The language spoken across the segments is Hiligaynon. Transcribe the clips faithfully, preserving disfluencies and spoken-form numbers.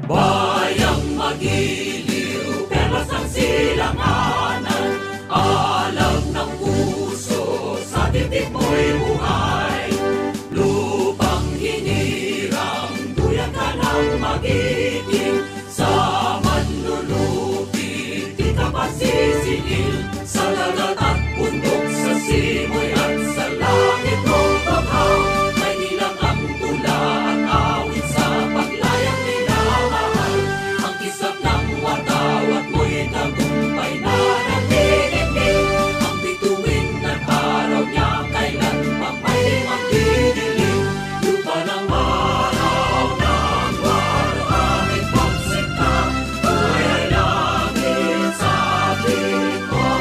Bayang magiliw, perlas ang silanganan, alam ng puso, sa titik mo'y buhay. Lupang hinirang, duyan ka ng magiting, sa manlulupi, di ka pasisingil, sa dagat at bundok, sa simoy at sa langit mong bughaw. May nilang ang tula at awit sa paglayang minamahal. Ang kisap ng watawat mo'y tagumpay na nagdidikit. Ang bituin ng araw niya kailan pang may magdidilim. Lupa ng araw ng waluhangit pagsinta, buhay ay langit sa piling mo.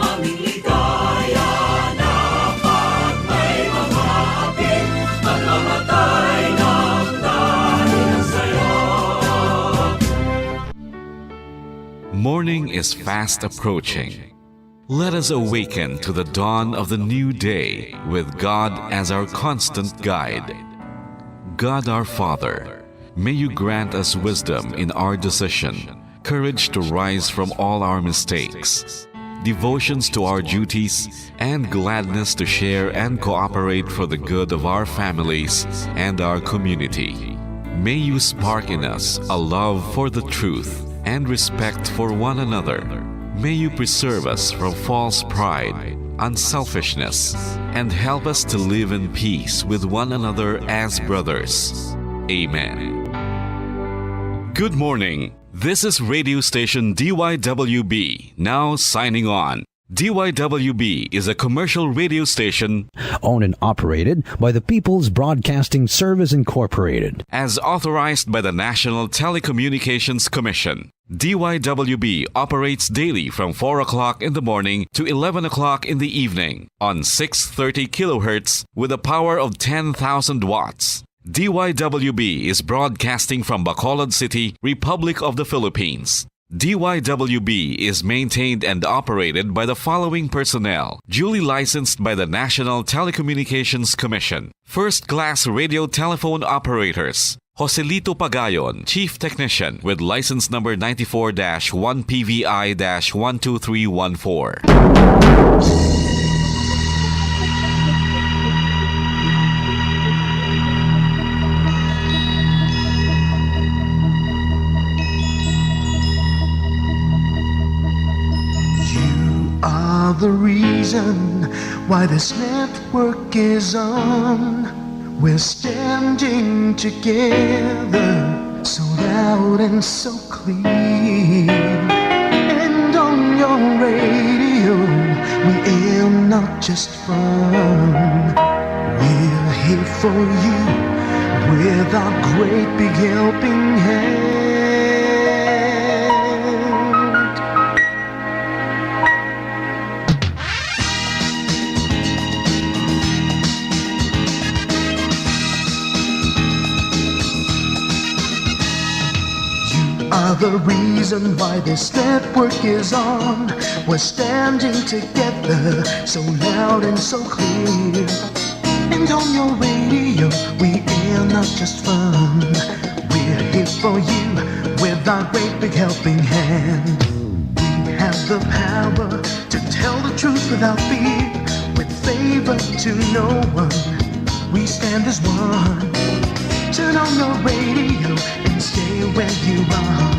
Aming ligaya na pag may mga hapit, at mamatay ng dahil sa'yo. Morning is fast approaching. Let us awaken to the dawn of the new day with God as our constant guide. God our Father, may you grant us wisdom in our decision, courage to rise from all our mistakes, devotions to our duties, and gladness to share and cooperate for the good of our families and our community. May you spark in us a love for the truth and respect for one another. May you preserve us from false pride, unselfishness, and help us to live in peace with one another as brothers. Amen. Good morning. This is radio station D Y W B, now signing on. D Y W B is a commercial radio station owned and operated by the People's Broadcasting Service Incorporated. As authorized by the National Telecommunications Commission. D Y W B operates daily from four o'clock in the morning to eleven o'clock in the evening on six thirty kilohertz with a power of ten thousand watts. D Y W B is broadcasting from Bacolod City, Republic of the Philippines. D Y W B is maintained and operated by the following personnel, duly licensed by the National Telecommunications Commission. First class radio telephone operators, Joselito Pagayon, Chief Technician, with license number ninety-four dash one P V I dash one two three one four. You are the reason why this network is on. We're standing together, so loud and so clear. And on your radio, we aim not just fun. We're here for you with our great big helping hand. You are the reason why this network is on. We're standing together, so loud and so clear. And on your radio, we air not just fun. We're here for you with our great big helping hand. We have the power to tell the truth without fear, with favor to no one. We stand as one. Turn on your radio and stay where you are.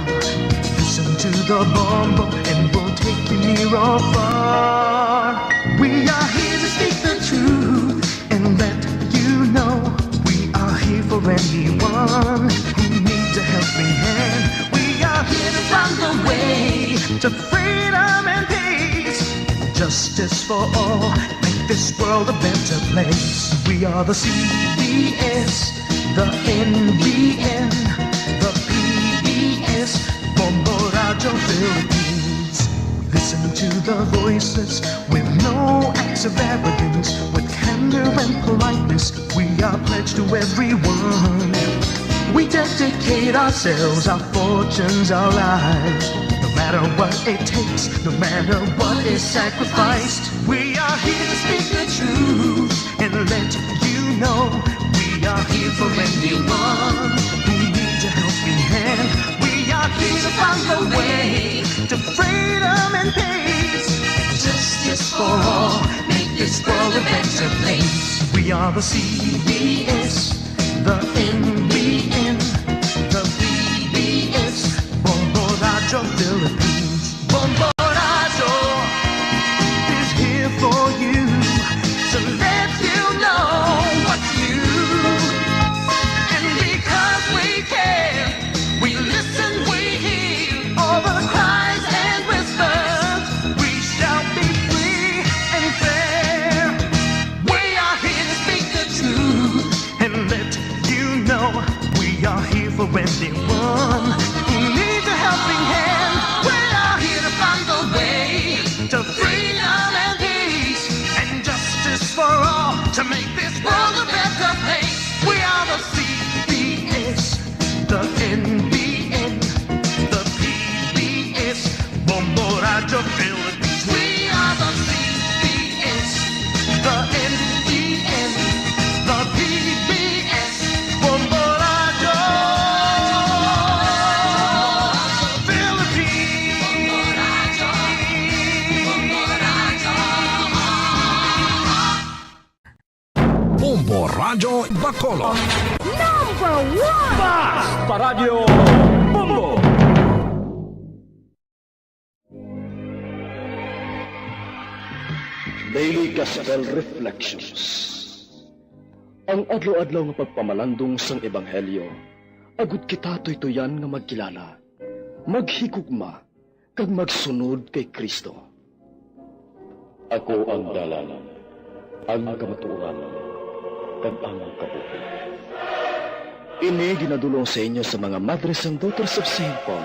Listen to the bombo and we'll take you near or far. We are here to speak the truth and let you know we are here for anyone who needs a helping hand. We are here to find a way to freedom and peace, justice for all, make this world a better place. We are the C B S, the N B N, the P B S, Bombo Radio Philippines. Listen to the voices with no acts of arrogance, with candor and politeness. We are pledged to everyone. We dedicate ourselves, our fortunes, our lives. No matter what it takes, no matter what is sacrificed, we are here to speak the truth and let you know we are here for anyone who needs a Make this world a better place. We are the C B S, the N B N, the P B S, Bombo Radyo Philippines. Bombo Radyo is here for you to let you know what's new. And because we care, we listen, we hear all the cries and whispers. We shall be free and fair. We are here to speak the truth and let you know we are here for anyone who needs a helping hand. We are here to find the way to freedom and peace and justice for all to make this world a better place. We are the C B S, the N B N, the P B S, Bombo Radyo Philippines. We are the C B S, the N B N, the P B S, Bombo Radyo Philippines. Bombo Radyo Bacolod. Number one! Basta Radyo Bombo! Daily Gospel Reflections. Ang adlaw-adlaw nga pagpamalandong sang Ebanghelyo, agud kita tuytuyan nga magkilala, maghigugma, kag magsunod kay Cristo. Ako ang dalan, ang kamatuoran, kag ang kabuhi. Ini ginadul-ong sa inyo sa mga Madres and Daughters of Saint Paul.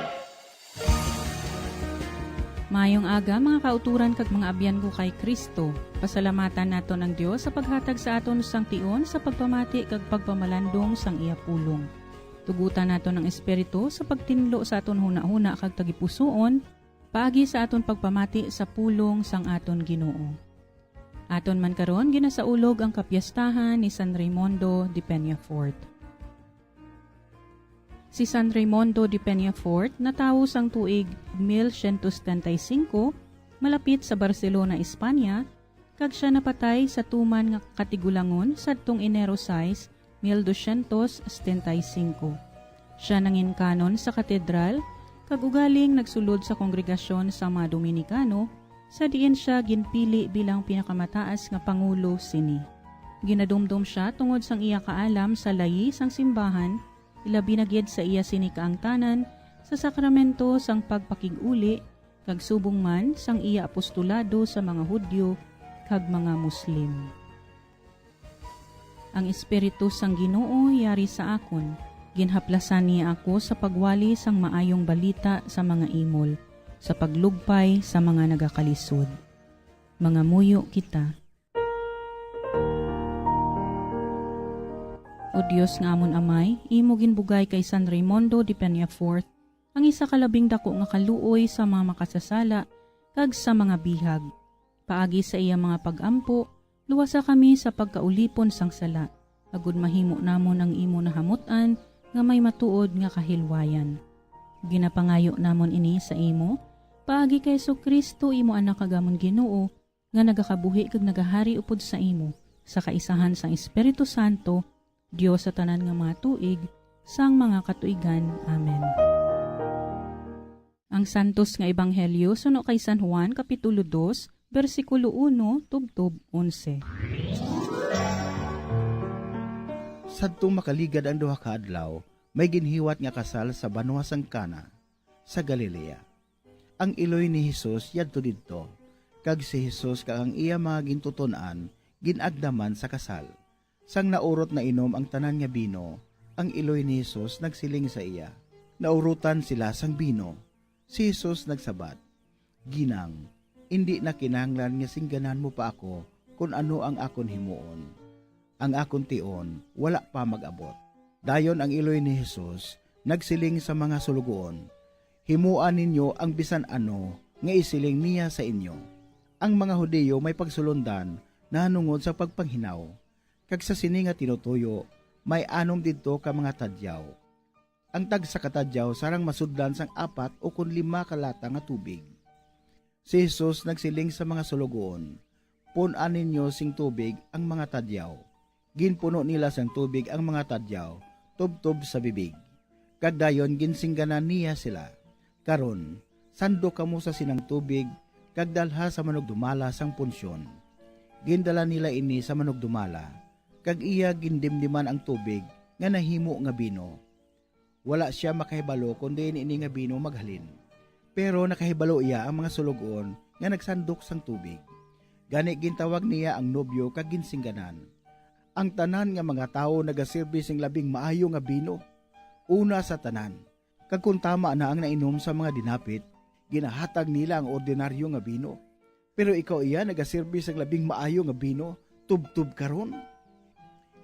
Mayong aga, mga kauturan kag mga abyan ko kay Cristo. Pasalamatan naton ang Dios sa paghatag sa aton sang tion sa pagpamati kag pagpamalandong sang iya pulong. Tugutan naton ang Espiritu sa pagtinlo sa aton hunahuna kag tagipusoon, paagi sa aton pagpamati sa pulong sang aton Ginoo. Aton man karon ginasaulog ang kapiestahan ni San Raymundo de Peñafort. Si San Raymundo de Peñafort natawo sang tuig mil siyento setenta y cinco, malapit sa Barcelona, Espanya, kag sia napatay sa tuman nga katigulangon sadtong Enero sais, mil dosyentos setenta y cinco. Sia nangin kanon sa katedral, kag ugaling nagsulod sa kongregasyon sa mga Dominicano, sa diin sia ginpili bilang pinakamataas nga pangulo sini. Ginadumdom sia tungod sang iya kaalam sa layi sang simbahan, ilabi na gid sa iya sini kaangtanan sa sakramento sang pagpakig-uli, kag subong man sang iya apostolado sa mga Hudio kag mga Muslim. Ang Espiritu sang Ginoo yari sa akon. Ginhaplasan niya ako sa pagwali sang maayong balita sa mga imol, sa paglugpay sa mga nagakalisod. Mangamuyo kita. O Dios nga amon Amay, imo ginbugay kay San Raymundo de Peñafort ang isa ka labing dako nga kaluoy sa mga makasasala kag sa mga bihag. Paagi sa iya mga pag-ampo, luwasa kami sa pagkaulipon sang sala, agud mahimo namon ang imo nahamut-an nga may matuod nga kahilwayan. Ginapangayo namon ini sa imo, paagi kay Jesu-Cristo, imo Anak kag amon Ginoo, nga nagakabuhi kag nagahari upod sa imo, sa kaisahan sang Espiritu Santo, Dios sa tanan nga mga tuig, sang mga katuigan. Amen. Ang Santos nga Ebanghelyo suno kay San Juan, Kapitulo dos, bersikulo uno tubtob onse. Sadto makaligad ang duha ka adlaw, may ginhiwat nga kasal sa banwa sang Cana, sa Galilea. Ang iloy ni Jesus yadto didto, kag si Jesus kag ang iya mga gintuton-an gin-agda man sa kasal. Sang naurot na inom ang tanan nga bino, ang iloy ni Jesus nagsiling sa iya. Naurotan sila sang bino. Si Jesus nagsabat, "Ginang, indi na kinahanglan nga singganan mo pa ako kon ano ang akon himuon. Ang akon tion wala pa mag-abot." Dayon ang iloy ni Jesus nagsiling sa mga suloguon, "Himoa ninyo ang bisan ano nga isiling niya sa inyo." Ang mga Hudiyo may pagsulondan nahanungod sa pagpanghinaw, kag sa sini nga tinutuyo may anom didto ka mga tadyaw. Ang tagsa ka tadyaw sarang masudlan sang apat ukon lima ka lata nga tubig. Si Jesus nagsiling sa mga suloguon, "Pun-an ninyo sing tubig ang mga tadyaw." Ginpuno nila sang tubig ang mga tadyaw tubtob sa bibig, kag dayon ginsingganan niya sila, "Karon, sandok kamo sa sinang tubig kag dalha sa manugdumala sang punsyon." Gindala nila ini sa manugdumala, kag iya gindimdiman ang tubig nga nahimo nga bino. Wala sia makahibalo kon diin ini nga bino maghalin, pero nakahibalo iya ang mga suloguon nga nagsandok sang tubig. Gani gintawag niya ang nobyo kag ginsingganan, "Ang tanan nga mga tawo nagasirbi sing labing maayo nga bino, una sa tanan, kag kon tama na ang nainom sa mga dinapit, ginahatag nila ang ordinaryo nga bino. Pero ikaw iya nagasirbi sang labing maayo nga bino tubtob karon."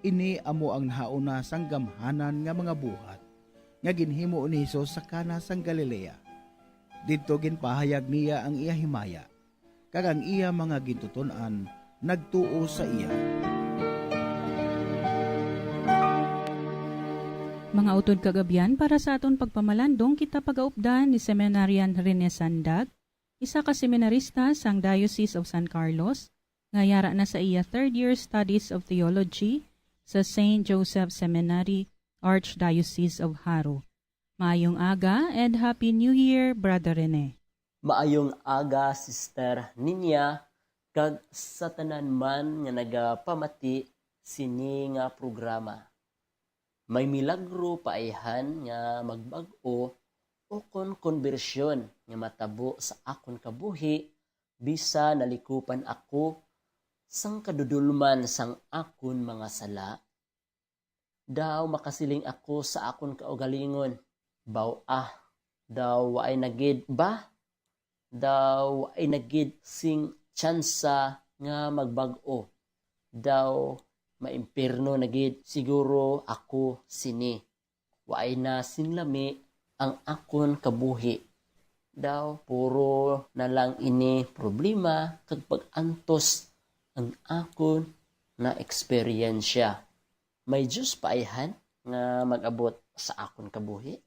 Ini amo ang nahauna sang gamhanan nga mga buhat nga ginhimo ni Jesus sa Cana sang Galilea. Didto ginpahayag niya ang iya himaya, kag ang iya mga gintuton-an nagtuo sa iya. Mga utod kag abyan, para sa aton pagpamalandong, kita pagaupdan ni Seminarian Rene Sandag, isa ka seminarista sang Diocese of San Carlos, nga yara na sa iya third year studies of theology sa Saint Joseph Seminary, Archdiocese of Jaro. Maayong aga and Happy New Year, Brother Rene. Maayong aga, Sister Ninya, kag sa tanan man nga nagapamati sini nga programa. May milagro pa ayhan nga magbag-o ukon konbersyon nga matabo sa akon kabuhi, bisan nalikupan ako sang kadudolman sang akon mga sala? Daw makasiling ako sa akon kaugalingon, "Baw-a, daw waay na gid ba? Daw waay na gid sing tsansa nga magbag-o. Daw maimpirno na gid siguro ako sini. Waay na sing lami ang akon kabuhi. Daw puro na lang ini problema kag pag-antos ang akon na eksperyensya." May Dios pa ayhan nga mag-abot sa akon kabuhi?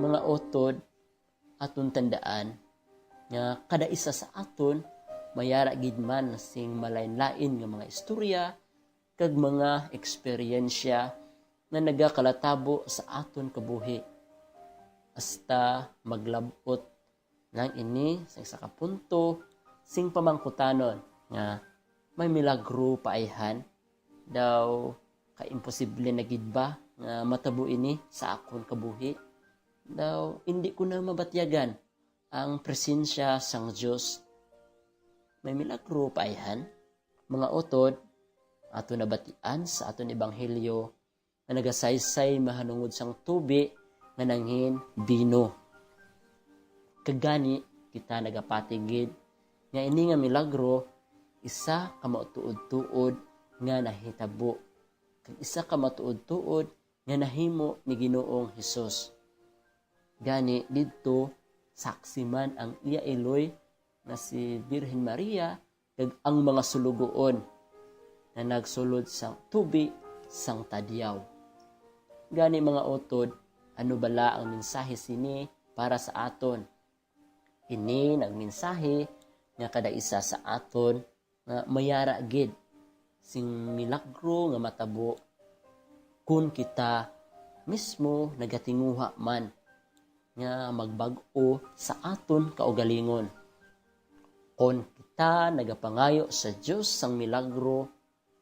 Mga utod, aton tandaan nga kada isa sa aton mayara gid man sing malain-lain nga mga istorya kag mga eksperyensya nga nagakalatabo sa aton kabuhi. Hasta maglab-ot lang ini sa isa ka punto sing pamangkutanon nga may milagro pa ayhan? Daw kaimposible na gid ba nga matabo ini sa akon kabuhi? Daw indi ko na mabatyagan ang presensya sang Dios? May milagro pa ayhan? Mga utod, ato nabatian sa aton ebanghelyo nga nagasaysay mahanungod sang tubi nga nangin bino. Kag gani, kita nagapati gid nga ini nga milagro isa ka matuod-tuod nga nahitabo, kag isa ka matuod-tuod nga nahimo ni Ginoong Hesus. Gani, didto saksi man ang iya iloy nga si Birhen Maria kag ang mga sulugoon nga nagsulod sang tubi sang tadyaw. Gani, mga utod, ano bala ang mensahe sini para sa aton? Ini nagmensahe nga kada isa sa aton nga mayara gid sing milagro nga matabo kon kita mismo nagatinguha man nga magbag-o sa aton kaugalingon. Kon kita nagapangayo sa Dios sang milagro,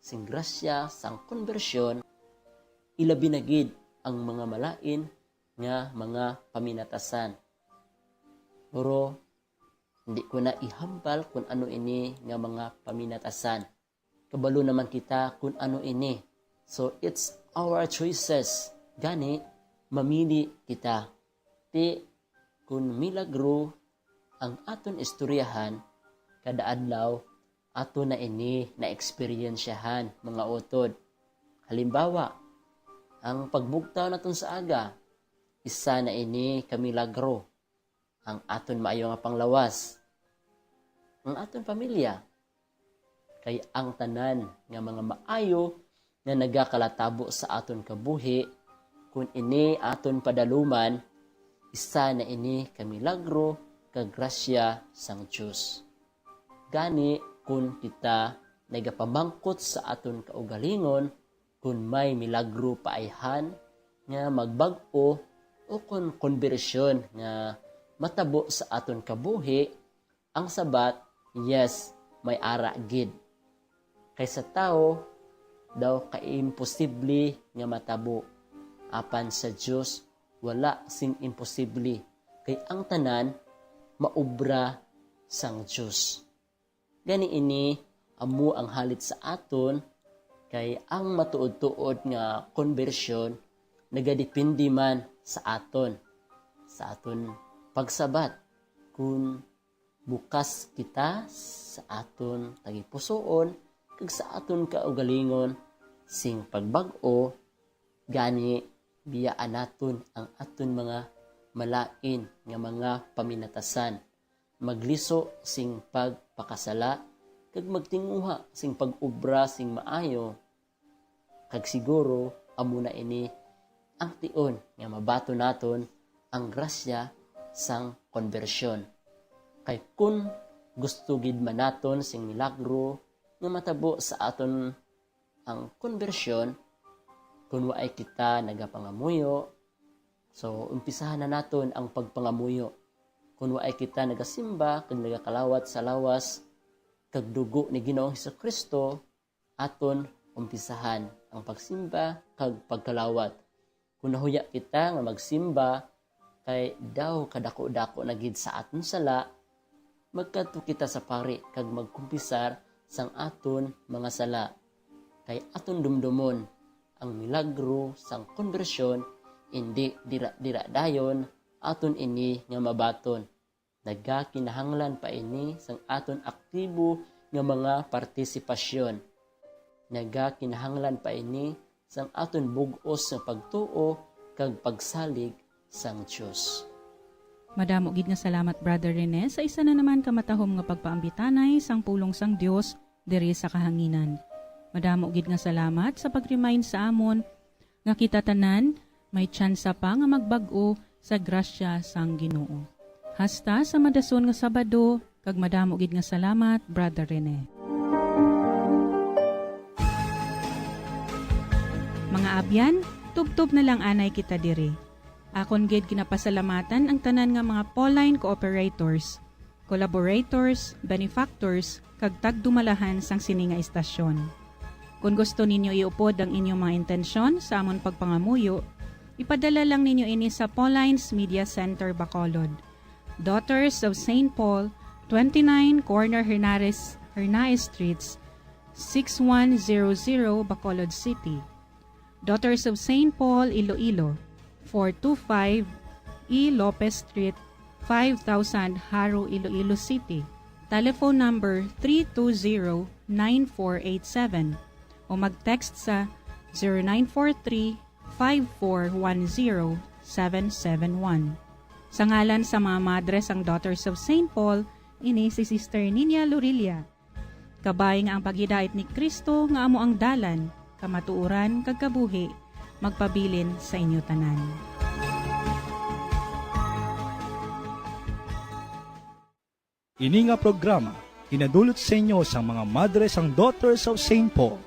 sing grasya sang konbersyon, ilabi na gid ang mga malain nga mga paminatasan. Pero hindi ko na ihambal kun ano ini nga mga paminatasan. Kabalo naman kita kun ano ini. So, it's our choices. Gani, mamili kita. Ti, kun milagro ang aton istoryahan, kada adlaw, ato na ini na-eksperyensyahan, mga utod. Halimbawa, ang pagbugtaw naton sa aga, isa na ini ka milagro. Ang aton maayo nga panglawas, ang aton pamilya, kay ang tanan nga mga maayo nga nagakalatabo sa aton kabuhi, kun ini aton padaluman, isa na ini ka milagro kag grasya sang Dios. Gani, kon kita nagapamangkot sa aton kaugalingon kon may milagro paayhan nga magbag-o o kon konbersyon nga matabo sa aton kabuhi, ang sabat, yes, may ara gid. Kay sa tawo daw kaimposible nga matabo, apan sa Dios wala sing imposible, kay ang tanan maobra sang Dios. Gani ini amo ang halit sa aton, kay ang matuod-tuod nga konbersyon nagadepende man sa aton, sa aton pagsabat, kun bukas kita sa aton tagipusoon kag sa aton kaugalingon sing pagbag-o, gani biyaan naton ang aton mga malain nga mga paminatasan, magliso sing pagpakasala, kag magtinguha sing pag-obra sing maayo. Kag siguro amo na ini ang tion nga mabaton naton ang grasya sang konbersyon. Kay kun gusto gid man naton sing milagro nga matabo sa aton ang konbersyon, kun waay kita nagapangamuyo, so umpisahan na naton ang pagpangamuyo. Kun waay kita nagasimba kag nagakalawat sa lawas kag dugo ni Ginoong Hesukristo, aton umpisahan ang pagsimba kag pagkalawat. Kon nahuya kita nga magsimba kay daw kadako-dako na gid sa aton sala, magkadto kita sa pari kag magkumpisar sang aton mga sala. Kay aton dumdomon, ang milagro sang konbersyon indi dira-dira dayon aton ini nga mabaton. Nagakinahanglan pa ini sang aton aktibo nga mga partisipasyon. Nagakinahanglan pa ini sang aton bug-os nga pagtuo kag pagsalig sang Dios. Madamo gid nga salamat, Brother Rene, sa isa na naman ka matahom nga pagpaambitanay sang pulong sang Dios diri sa kahanginan. Madamo gid nga salamat sa pag-remind sa amon nga kita tanan may tsansa pa nga magbag-o sa grasya sang Ginoo. Hasta sa madason nga Sabado, kag madamo gid nga salamat, Brother Rene. Mga abyan, tubtob na lang anay kita diri. Akon gid ginapasalamatan ang tanan nga mga Pauline cooperators, collaborators, benefactors, kag tagdumalahan sang sini nga istasyon. Kon gusto ninyo iupod ang inyong mga intensyon sa amon pagpangamuyo, ipadala lang ninyo ini sa Pauline's Media Center, Bacolod, Daughters of Saint Paul, twenty-nine Corner Hernares, Hernaez Streets, six one zero zero, Bacolod City. Daughters of Saint Paul, Iloilo, four two five E Lopez Street, five thousand, Jaro, Iloilo City. Telephone number three two zero, nine four eight seven o mag-text sa zero nine four three, five four one zero, seven seven one. Sa ngalan sa mga madre sang Daughters of Saint Paul, ini si Sister Ninia Lorilla. Kabay nga ang paghidait ni Cristo nga amo ang dalan, kamatuoran, kag kabuhi, magpabilin sa inyo tanan. Ini nga programa ginadulot sa inyo sang mga madre sang Daughters of Saint Paul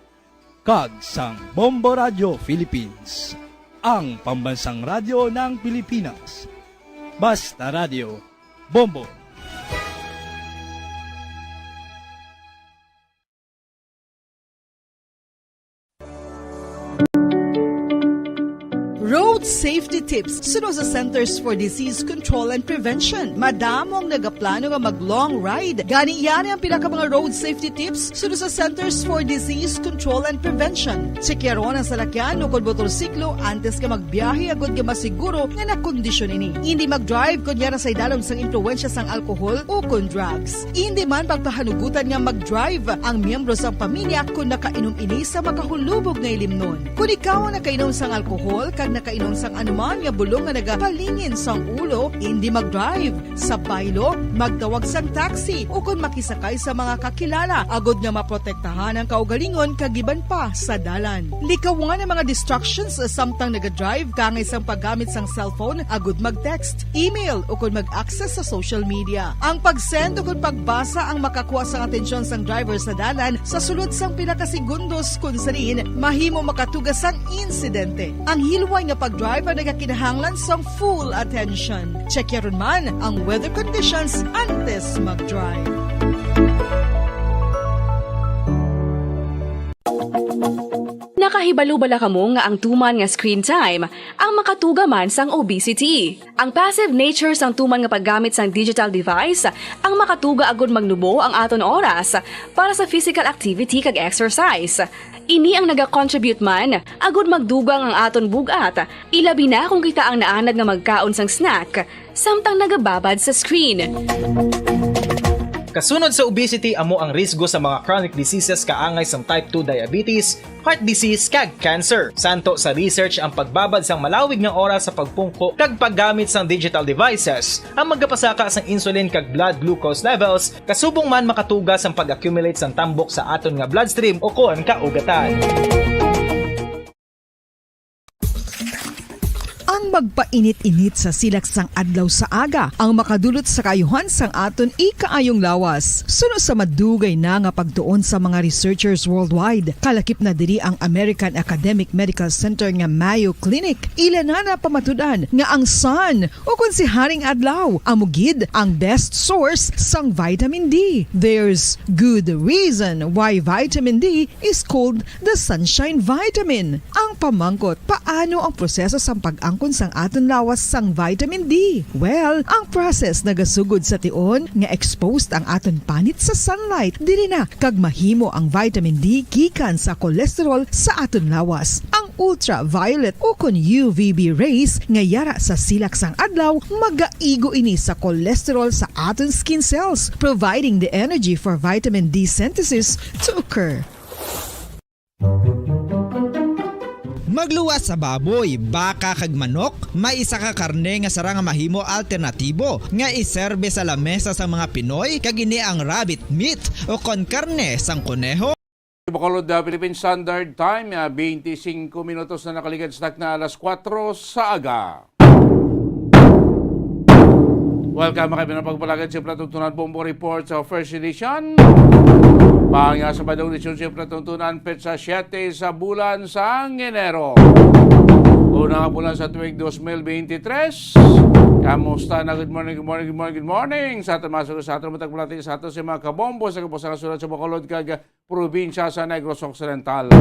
kag sang Bombo Radio Philippines, ang pambansang radyo ng Pilipinas. Basta Radio, Bombo. Road safety tips suno sa Centers for Disease Control and Prevention. Madamo ang nagaplano nga mag-long ride. Gani, yan ang pinaka mga road safety tips suno sa Centers for Disease Control and Prevention. Tsekyaron ang salakyan ukon motorsiklo antes ka magbiyahe agod nga masiguro nga nakondisyon ini. Indi mag-drive kon yara sa idalom sang impluwensya sang alkohol ukon drugs. Indi man pagpahanugutan nga mag-drive ang miyembro sang pamilya kon nakainom ini sa makahulubog nga ilimnon. Kon ikaw ang nakainom sang alkohol kag Kainon sang anuman nga bulong nga nagapalingin sang ulo, indi mag-drive. Sa baylo, magtawag sang taxi ukon makisakay sa mga kakilala agod nga maprotektahan ang kaugalingon kag iban pa sa dalan. Likawan ang mga distractions samtang naga-drive, kaangay sang paggamit sang cellphone agod mag-text, email ukon mag-access sa social media. Ang pag-send ukon pagbasa ang makakuha sang atensyon sang driver sa dalan sa sulod sang pila ka segundos, kun sa diin mahimo makatuga sang insidente. Ang hilway nga pag-drive ang nagakinahanglan sang full attention. Check yaron man ang weather conditions antes mag-drive. Nakahibalo bala kamo nga ang tuman nga screen time ang makatuga man sang obesity? Ang passive nature sang tuman nga paggamit sang digital device ang makatuga agud magnubo ang aton oras para sa physical activity kag exercise. Ini ang nagacontribute man agud magdugang ang aton bug-at, ilabi na kung kita ang naanad nga magkaon sang snack samtang nagababad sa screen. Kasunod sa obesity amo ang risgo sa mga chronic diseases kaangay sang type two diabetes, heart disease, kag cancer. Santo sa research, ang pagbabad sang malawig nga oras sa pagpungko kag paggamit sang digital devices ang magapasaka sang insulin kag blood glucose levels, kasubong man makatuga sang pag-accumulate sang tambok sa aton nga bloodstream ukon kaugatan. Ang magpainit-init sa silak sang adlaw sa aga ang makadulot sa kaayuhan sang aton ikaayong lawas. Suno sa madugay na nga pagtuon sa mga researchers worldwide, kalakip na diri ang American Academic Medical Center nga Mayo Clinic, ila na napamatud-an nga ang sun, ukon si Haring Adlaw, amo gid ang best source sang vitamin D. There's good reason why vitamin D is called the sunshine vitamin. Ang pamangkot, paano ang proseso sang pag-angkon sang aton lawas sang vitamin D? Well, ang process nagasugod sa tion nga exposed ang aton panit sa sunlight. Diri na kag mahimo ang vitamin D gikan sa cholesterol sa aton lawas. Ang ultraviolet ukon U V B rays nga yara sa silak sang adlaw magaigo ini sa cholesterol sa aton skin cells, providing the energy for vitamin D synthesis to occur. Magluwas sa baboy, baka kag manok, may isa ka karne nga sarang nga mahimo alternatibo nga iserbe sa lamesa sang mga Pinoy, kag ini ang rabbit meat ukon karne sang koneho. Bacolod, ah, Philippine Standard Time, ah, twenty-five minutos na nakaligad sa takna alas kuwatro sa aga. Welcome, mga kaibigan, pagpalagad sa Platuntunan Bombo Report sa first edition. Pang, ah, Sabado, edisyon sa Platuntunan, petsa siyete sa bulan sang Enero. Una nga bulan sa tuig dos mil beintitres. Kamusta na? Good morning, good morning, good morning, good morning. Sa aton mga sulat, sa aton matag bulati, sa aton sa mga kabombo, sa kapusan nga sulat sa Bacolod, kag probinsya sa Negros Occidental.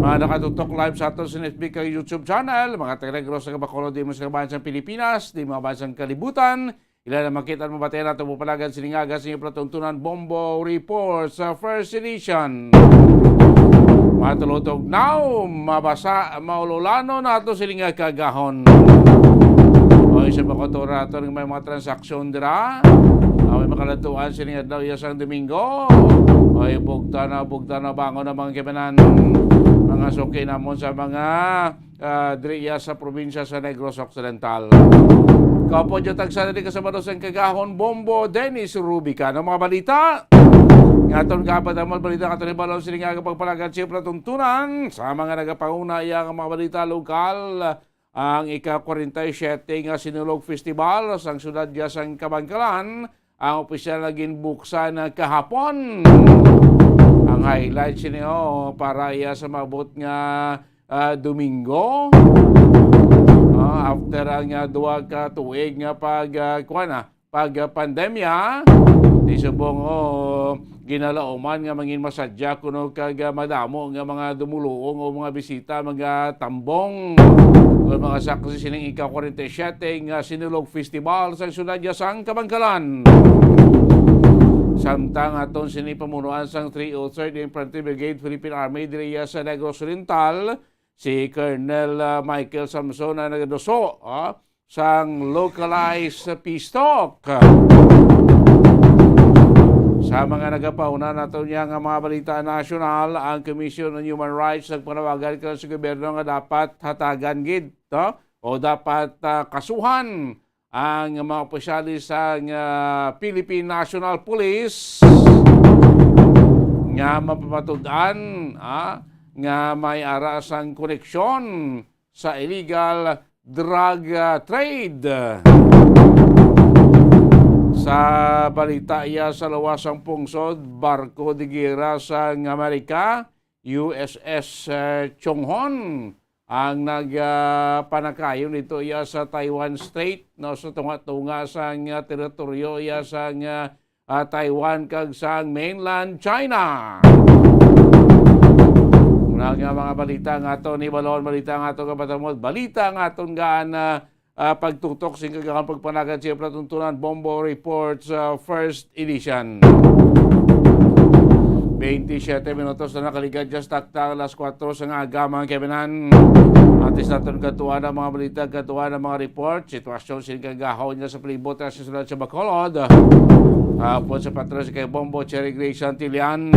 Mga nakatutok live sa aton sa F B kag YouTube channel, mga taga Negros, taga Bacolod, di mo sa kabayan sa Pilipinas, di mo kabayan sa kalibutan, ila na makita at mabatian nato mo palagan sining aga sa inyo palatuntunan, Bombo Report sa First Edition. Matulutog now, mabasa, maululano nato sining kagahon. O, sa pagkutura ato nga may mga transaksyon dira, ah, may makaladtuan sining adlaw, iya sang Domingo. Ay, bugta na, bugta na, bangon na, mga kaibanan. Mga suki namon sa mga, ah, diri iya sa probinsya sa Negros Occidental. Kaupod niyo tagsa diri ka Sabado sang kagahon, Bombo Dennis Rubican. Ang mga balita nga aton kaabot, ang mga balita nga aton ibalon sining aga, pagpalagad sa palatuntunan sa mga nagapanguna iya nga mga balita lokal. Ang ika-kwarenta y siyete nga Sinulog Festival sang siyudad nga sang Kabankalan ang opisyal nga ginbuksan kahapon. Ang highlight sini, oh, para iya sa maabot nga, ah, Domingo. Ah, after ang, ah, duha ka tuig nga pag, ah, kuwan, ah, pag, ah, pandemya, ti subong, oh, ginalauman nga mangin masadya kuno kag, ah, madamo nga mga dumuluong o mga bisita, mga tambong o mga saksi sining ika-kwarenta y siyete nga Sinulog Festival sa siyudad nga sang Kabankalan. Samtang aton sini pamunuan sang three oh third Infantry Brigade Philippine Army diri sa Negros Oriental, si Colonel, ah, Michael Samson ang nagaduso, ah, sang localized peace talk. Sa mga nagapauna nato niya nga mga balita nasyonal, ang Commission on Human Rights nagpanawagan karon sa gobyerno nga dapat hatagan gid, no? O dapat, ah, kasuhan ang mga opisyales sang, ah, Philippine National Police nga mapamatud-an, ah, nga may ara sang koneksyon sa illegal drug, ah, trade. Sa balita iya sa luwas sang pungsod, barko de giyera sang Amerika, U S S, eh, Chonghon, ang nag, ah, panakayon dito iya sa Taiwan Strait, no, sa tunga-tunga sang, ah, teritoryo iya sang, ah, ah, Taiwan kag sang mainland China. Muna nga mga balita nga aton ibalon, balita nga aton kapatamod, balita nga aton gaan, ah, ah, pagtutok sing kagahang pagpanagan sa patuntunan, Bombo Reports, ah, first edition. Twenty-seven minutos na nakaligad dyan sa taktak alas kuwatro sa nga aga, mga kaibigan. Antes naton katuan ang mga balita, katuan ang mga report, sitwasyon sing kagahon niya sa palibot sa syudad sa Bacolod. Hapon sa patron si kay Bombo Cherry Grace Santillan.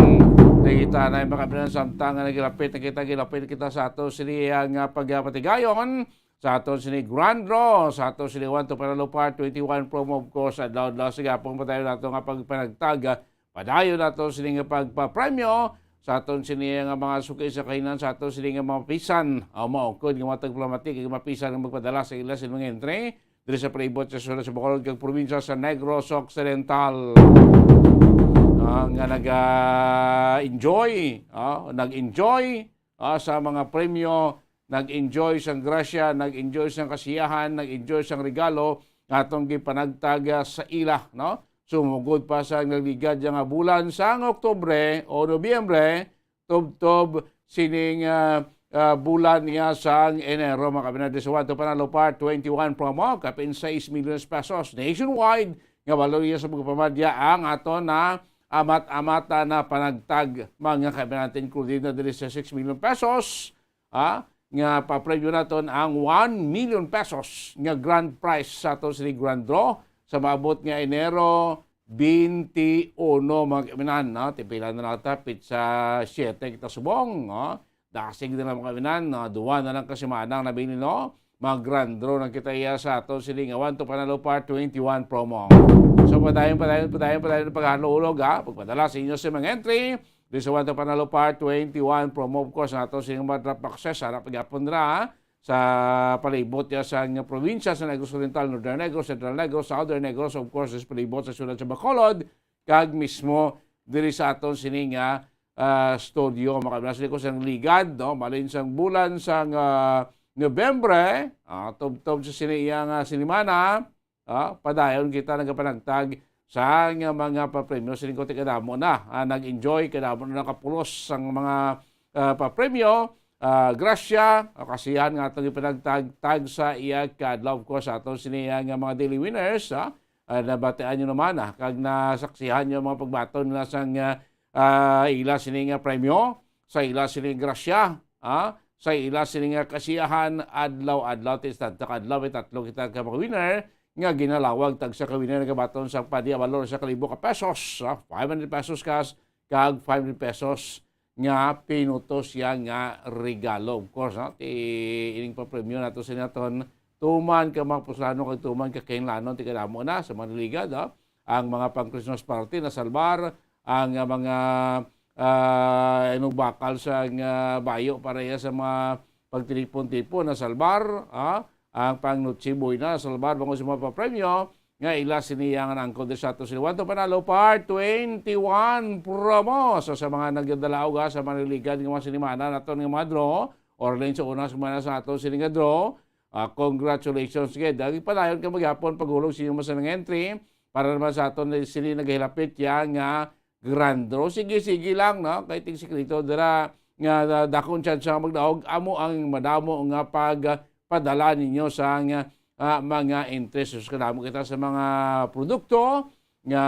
Nakita na yung mga kaibigan samtang nga nagilapit, nakita, gilapit kita sa ato sini ang, ah, pagpatigayon sa aton sini Grand Draw, sa aton sini One to Panalo Part twenty-one promo, of course, adlaw-adlaw sa gihapon pa tayo nato nga pagpanagtag, ah, padayon nato sini nga pagpapremyo sa aton sini nga mga suki sa kahinan sa aton sini nga mga pisan, o maukod nga mga tagplamati kag mapisan nga magpadala sa ila sa mga entry diri sa palibot sa syudad sa Bacolod kag probinsya sa Negros Occidental. Ah, nga nag-enjoy, ah, nag-enjoy, ah, sa mga premyo, nag-enjoy sang grasya, nag-enjoy sang kasiyahan, nag-enjoy sang regalo nga atong gipanagtag, ah, sa ila, no? Sumugod pa sa nagligad nga bulan sang Oktubre o Nobyembre, tubtob sining, ah, ah, bulan niya sang Enero, mga kabinete. Sa One to Panalo Part twenty-one promo, kapin sais milyones pesos nationwide nga balor niya sa pagpamadya ang aton na amat-amata na panagtag, mga kabinete, included na diri sa six million pesos, ah, nga papremyo naton ang one million pesos nga grand prize sa aton sini Grand Draw sa maabot nga Enero twenty-uno, mga kaibigan, no? Tipila na lang ta, pitsa siete kita subong, no? Dasig na lang, mga kaibigan, no? Duwa na lang ka semana ang nabilin, no? Mag-Grand Draw na kita iya sa aton sini nga One to Panalo Part twenty-one promo. So, padayon, padayon, padayon, padayon ang paghalulog, ha? Pagpadala sa inyo sa mga entry, di sa One to Panalo Part twenty-one promo, of course, ang aton sini nga mga drop boxes, harap pagyapon ra, ha? Sa palibot niya sa nga probinsya sa Negros Oriental, Northern Negros, Central Negros, Southern Negros, of course, sa palibot sa siyudad sa Bacolod, kag mismo diri sa aton sini nga, ah, studio, mga kabinete, ko sang ligad, no? Malin sang bulan sang, ah, Nobyembre, ah, tubtob sa sini iya nga sinimana, ah, padayon kita nagapanagtag sa nga mga papremyo. Siling ko, ti kadamo na, ah, nag-enjoy, kadamo na nakapulos sang mga, ah, papremyo, ah, grasya, ah, kasihan nga atong ipanagtag, tag sa iya kadlaw, of course, sa aton sini, ah, nga mga daily winners, ah, ah, nabatian nyo naman, ah, kag nasaksihan nyo ang mga pagbaton nila sang, ah, ah, ila sini nga premyo, sa ila sini nga grasya, ah, sa ila sini nga kasiyahan, adlaw-adlaw, ti sa adlaw, may tatlo kita ka mga winner, nga ginalawag tagsa ka winner nagabaton sa padi a balor sa kalibo ka pesos, ah, five hundred pesos cash, kag five hundred pesos nga pinutos siya nga regalo. Of course, no? Ti ining papremyo nato sa naton, tuman ka mga puslano kag tuman ka Kainlanon, ti kadamo na sa mga nagligad, no? Ang mga pang Christmas party nasalbar, ang, ah, mga, ah, inugbakal sa, ah, bayo para iya sa mga pagtipon-tipon nasalbar, ah, ang pang Noche Buena nasalbar, bangod sa mga papremyo, nga ila sini ang nangkod sa ato sini One to Panalo Part twenty-one promo. So, sa mga nagdalaog, ha, sa mga nagligad nga mga sinimana naton nga mga draw, or rin sa unang semana sa ato sini nga draw, ah, congratulations gid. Ang ipadayon ka maghapon paghulog sa inyong masanang entry para naman sa aton na sini nagahilapit ya nga Grand Draw. Sige, sige lang, no? Kay ting sikreto dira nga, ah, dakong tsansa nga magdaog, amo ang madamo nga pagpadala ninyo sa nga, ah, mga interest. Sus, kadamo kita sa mga produkto nga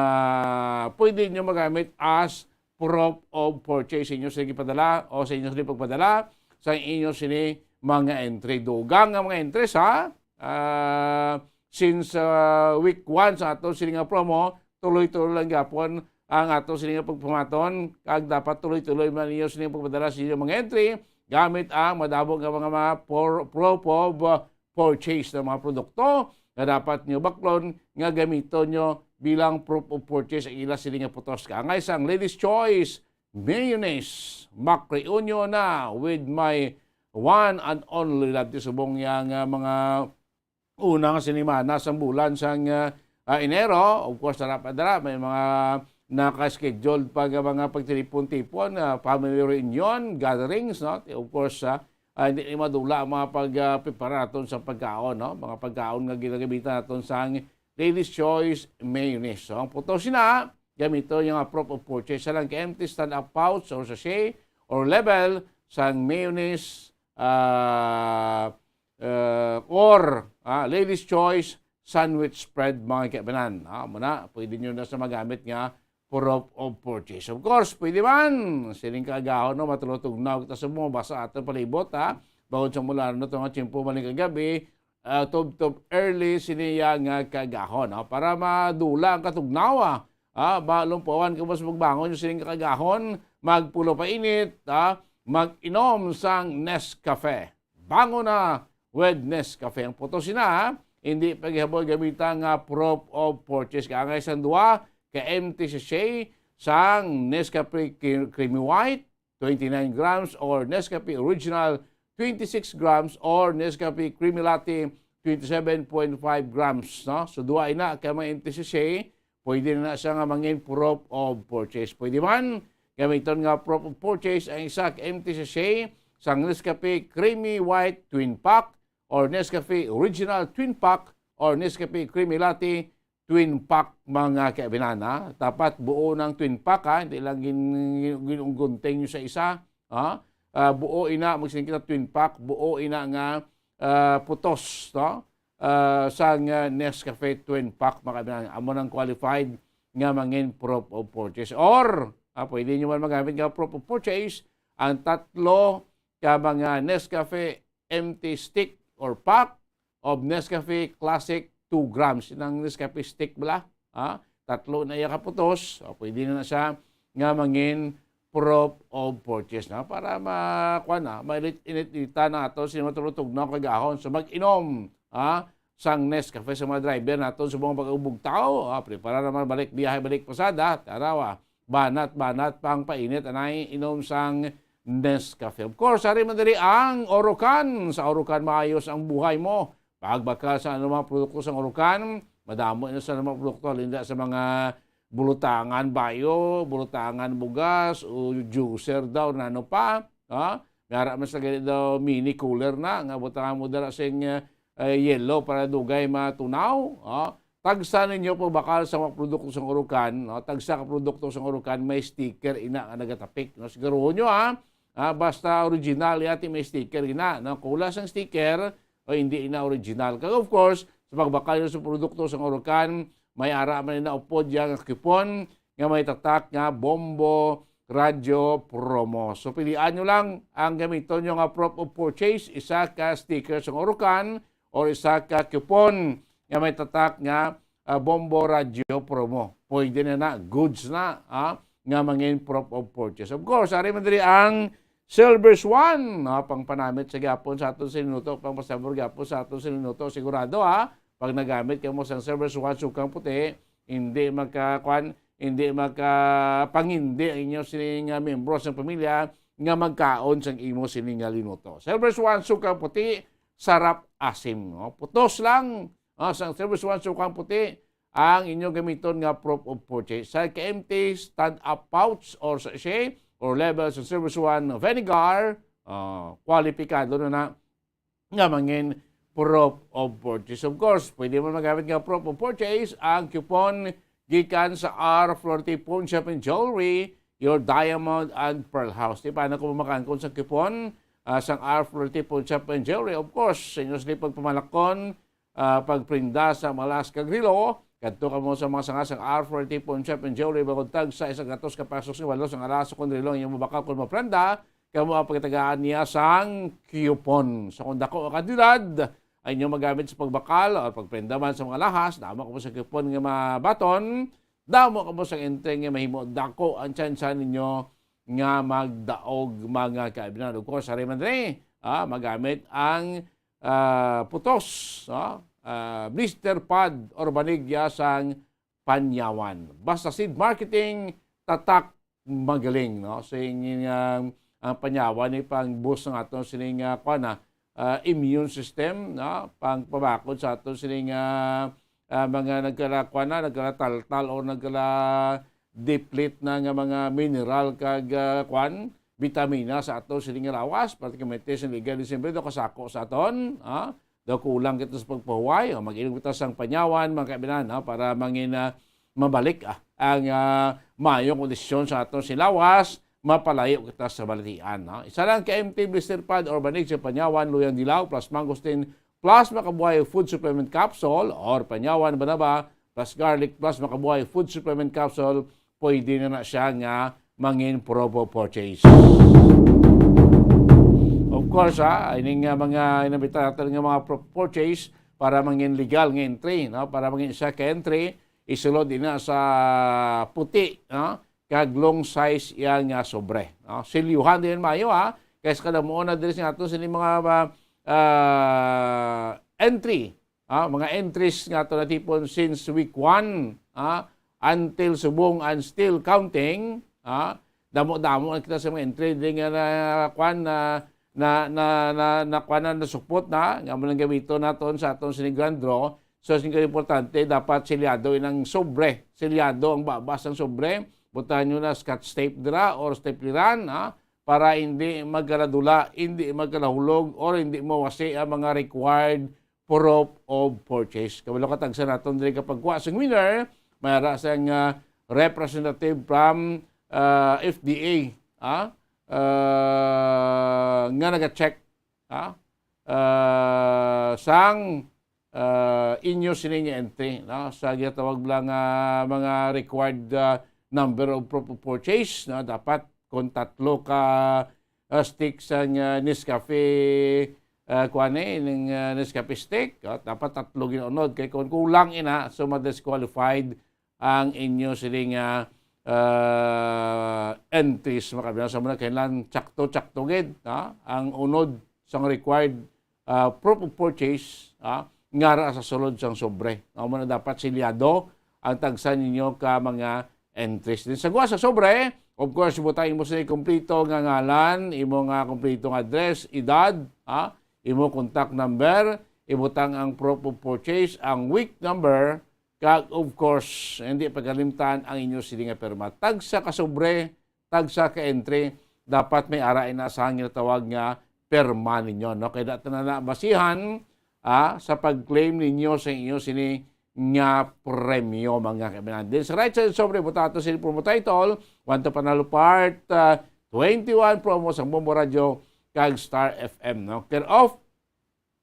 pwede nyo magamit as proof of purchase sa inyo sa gipadala o sa inyo sa pagpadala sa inyo sini mga entry. Dugang nga mga entries, ha? Ah, since, ah, week one sa ato sini nga promo, tuloy-tuloy lang gyapon ang ato sini nga pagpamaton, kag dapat tuloy-tuloy man ninyo sini nga pagpadala sa inyong mga entry gamit ang madamo nga mga, mga por-, proof of, uh, purchase ng mga produkto nga dapat nyo baklon nga gamiton nyo bilang proof of purchase ang ila sini nga putos. Kaangay sang Ladies Choice Mayonnaise, makreunyo na with my one and only love. Ti subong yang, ah, mga unang sinimana sang bulan sang, ah, ah, Enero. Of course, dara pa dara, may mga naka-scheduled pa nga mga pagtipon-tipon, ah, family reunion, gatherings, no? Of course, ah, ah, hindi ni madula ang mga pag, ah, prepara naton sa pagkaon, no? Mga pagkaon nga ginagamitan naton sang Ladies Choice Mayonnaise. So, ang putos na, gamito yung, ah, proof of purchase. Sa lang ka empty stand-up pouch or sachet or label sang mayonnaise, ah, eh, or, ah, Ladies Choice sandwich spread, mga kaibanan. Ah, muna, pwede nyo na sa magamit nga proof of purchase. Of course, pwede man. Siling kaagahon, no, matulog-tugnaw kita sa mga basa aton palibot, ha. Bangod sa mula na ito nga tiyempo, maling kagabi, ah, tubtob early, siniya nga kaagahon, ha. Para madula ang katugnaw, ah. Ah, malumpawan ka mas magbangon yung siling kaagahon, magpulo pa init, ha. Mag-inom sang Nescafe. Bangon na with Nescafe. Ang putos na, ha? Hindi paghihaboy gamita nga proof of purchase. Kaangay sang duha ka empty sachet sang Nescafe Cre-, Creamy White, twenty-nine grams, or Nescafe Original, twenty-six grams, or Nescafe Creamy Latte, twenty-seven point five grams, no? So, duha ina ka mga empty sachet, pwede na siya nga mangin proof of purchase. Pwede man gamiton nga proof of purchase ang isa ka empty sachet sang Nescafe Creamy White Twin Pack or Nescafe Original Twin Pack or Nescafe Creamy Latte Twin Pack, mga kaibanan, ha. Dapat buo ng Twin Pack, ha. Hindi lang gin-, gin-, ginunggunting nyo sa isa, ha. Ah, buo ina, magsiling kita Twin Pack, buo ina nga, ah, putos, no? Ah, sang, ah, Nescafe Twin Pack, mga kaibanan. Amo nang qualified nga mangin proof of purchase. Or, ah, pwede nyo man magamit nga proof of purchase ang tatlo ka mga Nescafe empty stick or pack of Nescafe Classic two grams. Nang Nescafe stick bala, ha? Tatlo na iya kaputos. O, pwede na na siya nga mangin proof of purchase na para ma-, kuwan na, mainit-init dita na ato sa matulutog na kagahon. So, mag-inom, ha, sang Nescafe sa mga driver nato sa mga pag-ubog tao. Ah, prepara naman balik biyahe, balik pasada. Tarawa, banat-banat pang painit, anay inom sang Nescafe. Of course, ari man diri ang Orocan. Sa Orocan, maayos ang buhay mo. Pagbakal sa anumang produkto sang Orocan, madamo na sa anumang produkto, linda sa mga bulutangan bayo, bulutangan bugas, o juicer daw, nano pa. Ha? May ara man sa gani daw mini cooler na, nga butangan mo dala sing, eh, yelo para dugay matunaw. Ha? Tagsa ninyo pagbakal sa mga produkto sang Orocan, no? Tagsa ka produkto sang Orocan, may sticker ina nga nagatapik, no? Siguruhon nyo, ha? Ah, basta original, yati may sticker ina, no? Kung wala sang sticker, o hindi ina original. Kag of course, sa pagbakal nyo sa produkto sang Orocan, may ara man ina upod yang coupon nga may tatak nga Bombo Radyo Promo. So, pilian nyo lang ang gamiton nyo nga proof of purchase, isa ka sticker sang Orocan or isa ka coupon nga may tatak nga, ah, Bombo Radyo Promo. Pwede na na, goods na, ah, nga mangin proof of purchase. Of course, ari man diri ang Silver Swan, no? Pangpanamit sa gyapon sa aton sininuto, pangpasabor gyapon sa aton sininuto. Sigurado, ha, pag nagamit kamo sang Silver Swan, sukang puti, hindi magka-, kwan, hindi magkapangindi ang inyo sining, ah, miyembro sang pamilya nga magkaon sang imo sining nga linuto. Silver Swan, sukang puti, sarap asim, no? Putos lang, ah, sang Silver Swan, sukang puti, ang inyo gamiton nga proof of purchase. Sa ka empty stand-up pouch or sachet or label sa Silver Swan vinegar, ah, kwalipikado na na nga mangin proof of purchase. Of course, pwede mo magamit nga proof of purchase ang coupon gikan sa R Flority Pawn Shop and Jewelry, your diamond and pearl house. Di pa na ko mamakangkon sa coupon, ah, sang R Flority Pawn Shop and Jewelry. Of course, sa inyo sila pagpamalakon, ah, pagprinda sa mga alas kag relo, kadto kamo sa mga sanga sang R Flority Pawn Shop and Jewelry, bangod tag sa isa gatos ka pesos nga balos ang alas sa kon relo ang inyong mabakal kon maprenda, kamo ang pagtagaan niya sang coupon. So, kung dako ang kantidad ang inyong magamit sa pagbakal o pagprenda man sa mga alahas, damo kamo sa coupon nga mabaton, damo kamo sang entry nga mahimo, dako ang tsansa ninyo nga magdaog, mga kaibigan. Of course, ari man diri, ah, magamit ang, ah, putos, no? Ah, blister pad or banig sang Panyawan. Basta Seed Marketing, tatak, magaling, no? Sing, ah, ang Panyawan ni pang-boost ng aton sining, ah, kuwan na, ah, immune system, no? Pangpabakod sa aton sining, ah, ah, mga nagkala-, kuwan na, nagkalataltal o nagkala-deplete na nga mga mineral kag, ah, kuwan, bitamina sa aton sining lawas, particularmente sa liga Disyembre, daw kasako sa aton, ah, daw kulang kita sa pagpahuway, o mag-inom kita sang Panyawan, mga kaibigan, no? Para mangin, ah, mabalik, ah, ang, ah, maayong kondisyon sa aton sining lawas, mapalayo kita sa balatian, no? Isa lang ka M T blister pad or banig sa Panyawan, Luyang Dilaw, plus Mangosteen, plus Makabuhay Food Supplement Capsule, or Panyawan Banaba, plus Garlic, plus Makabuhay Food Supplement Capsule, pwede na na siya nga mangin proper purchase. Of course, ha, ining, ah, mga inabita natin nga mga proper purchase para mangin legal nga entry, no? Para mangin isa ka entry, isulod ina sa puti, no? Kag long size iya nga sobre, no? Silyuhan din mayo, ha? Kay sa kada mo na diri sa ato sa mga, ah, ah, entry, ah, mga entries nga ato natipon since week one, ah, until subong and still counting, ah, damo-damo na kita sa mga entry din nga na, kwan, na, na, na, na, na, kwan na, nasupot na, nga mo nang gamiton naton sa aton sining grand draw. So, sing importante, dapat silyado inang sobre, silyado ang babas ng sobre, butahan nyo na scotch tape dira or stapleran, ah, para hindi magkaladula, hindi magkalahulog, or hindi mawasi ang mga required proof of purchase. Kabalo ka tagsa naton diri kapag kuha sang winner, may ara sang, ah, representative from, ah, F D A, ah, ah, nga naga-check, ah, ah, sang, ah, inyo sining entry, no? Sa ginatawag lang, ah, mga required, ah, number of proof of purchase, no? Dapat kung tatlo ka, ah, stick sang, ah, Nescafe, ah, kuan eh, ning, ah, Nescafe stick, ah, dapat tatlo ginaunod. Kay kung kulang ina, so ma-disqualified ang inyo sini nga, ah, entries, mga kaibigan. Sa muna, kailangan tsakto-tsakto gid, ha? Ang unod sang required, ah, proof of purchase, ha? Nga ra sa sulod sang sobre. Amo na dapat silyado ang tagsa ninyo ka mga entries. Din sa guwa sa sobre, of course, ibutang imo sa kompleto nga ngalan, imo nga kompleto nga address, edad, ha? Imo contact number, ibutang ang proof of purchase, ang week number, kag, of course, hindi pagkalimtan ang inyo sini nga pirma. Tagsa ka sobre, tagsa ka entry, dapat may ara ina sa ginatawag nga pirma ninyo, no? Kay dati na nabasihan, ah, sa pag-claim ninyo sa inyo sini nga premyo, mga kaibigan. Din sa right side sobre, buta ato sini promo title, One to Panalo Part, ah, twenty-one promo sa Bombo Radio kag Star F M, no? Care of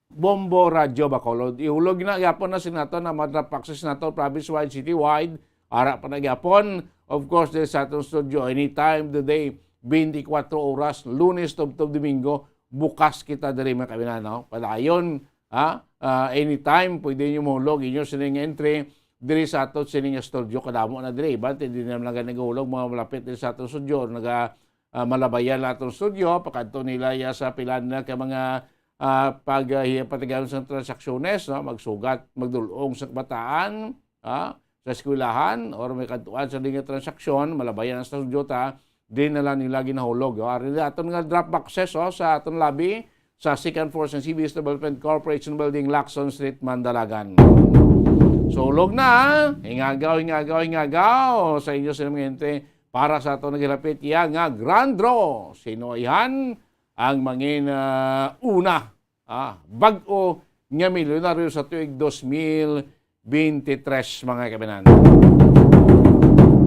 Bombo Radyo Bacolod. Ihulog na gyapon na sini nato na ma-drop boxes nato province-wide, city-wide. Ara pa na gyapon. Of course, diri sa atong studio, anytime the day, twenty-four oras, Lunes tubtob Domingo, bukas kita diri, mga kaibigan, no? Padayon, ha? Ah, anytime, pwede niyo mahulog inyo sining entry diri sa ato sining studio. Kadamo na diri, iban, di na lang nagahulog, mga malapit diri sa atong studio, naga, ah, malabayan na atong studio, pakadto nila ya sa pila na ka mga, ah, pag, ah, hiya-, patigayon sa transaksyones, no? Magsugat, magdulong sa kabataan, ah, sa eskwelahan, or may kadtuan sa linya transaksyon, malabayan sa studio ta, di na lang nila ginahulog. Oh, ari na aton nga drop boxes, oh, sa aton lobby, sa second floor sa C B S Development Corporation Building, Lacson Street, Mandalagan. Sulog na, hingagaw, hingagaw, hingagaw sa inyo sa mga ente para sa aton naghilapit iya nga grand draw. Sino iyan ang mangin, ah, una, ah, bag-o nga milyonaryo sa tuig dos mil bente tres, mga kaibigan?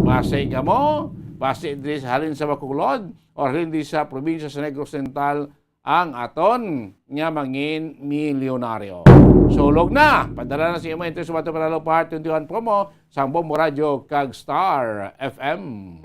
Basi kamo, basi diri sa, halin sa Bacolod o halin diri sa probinsya sa Negros Oriental, ang aton nga mangin milyonaryo. Sulog na! Padala na sa imo entry sa Bato Panalo Part twenty-one promo sa Bombo Radio kag Star F M.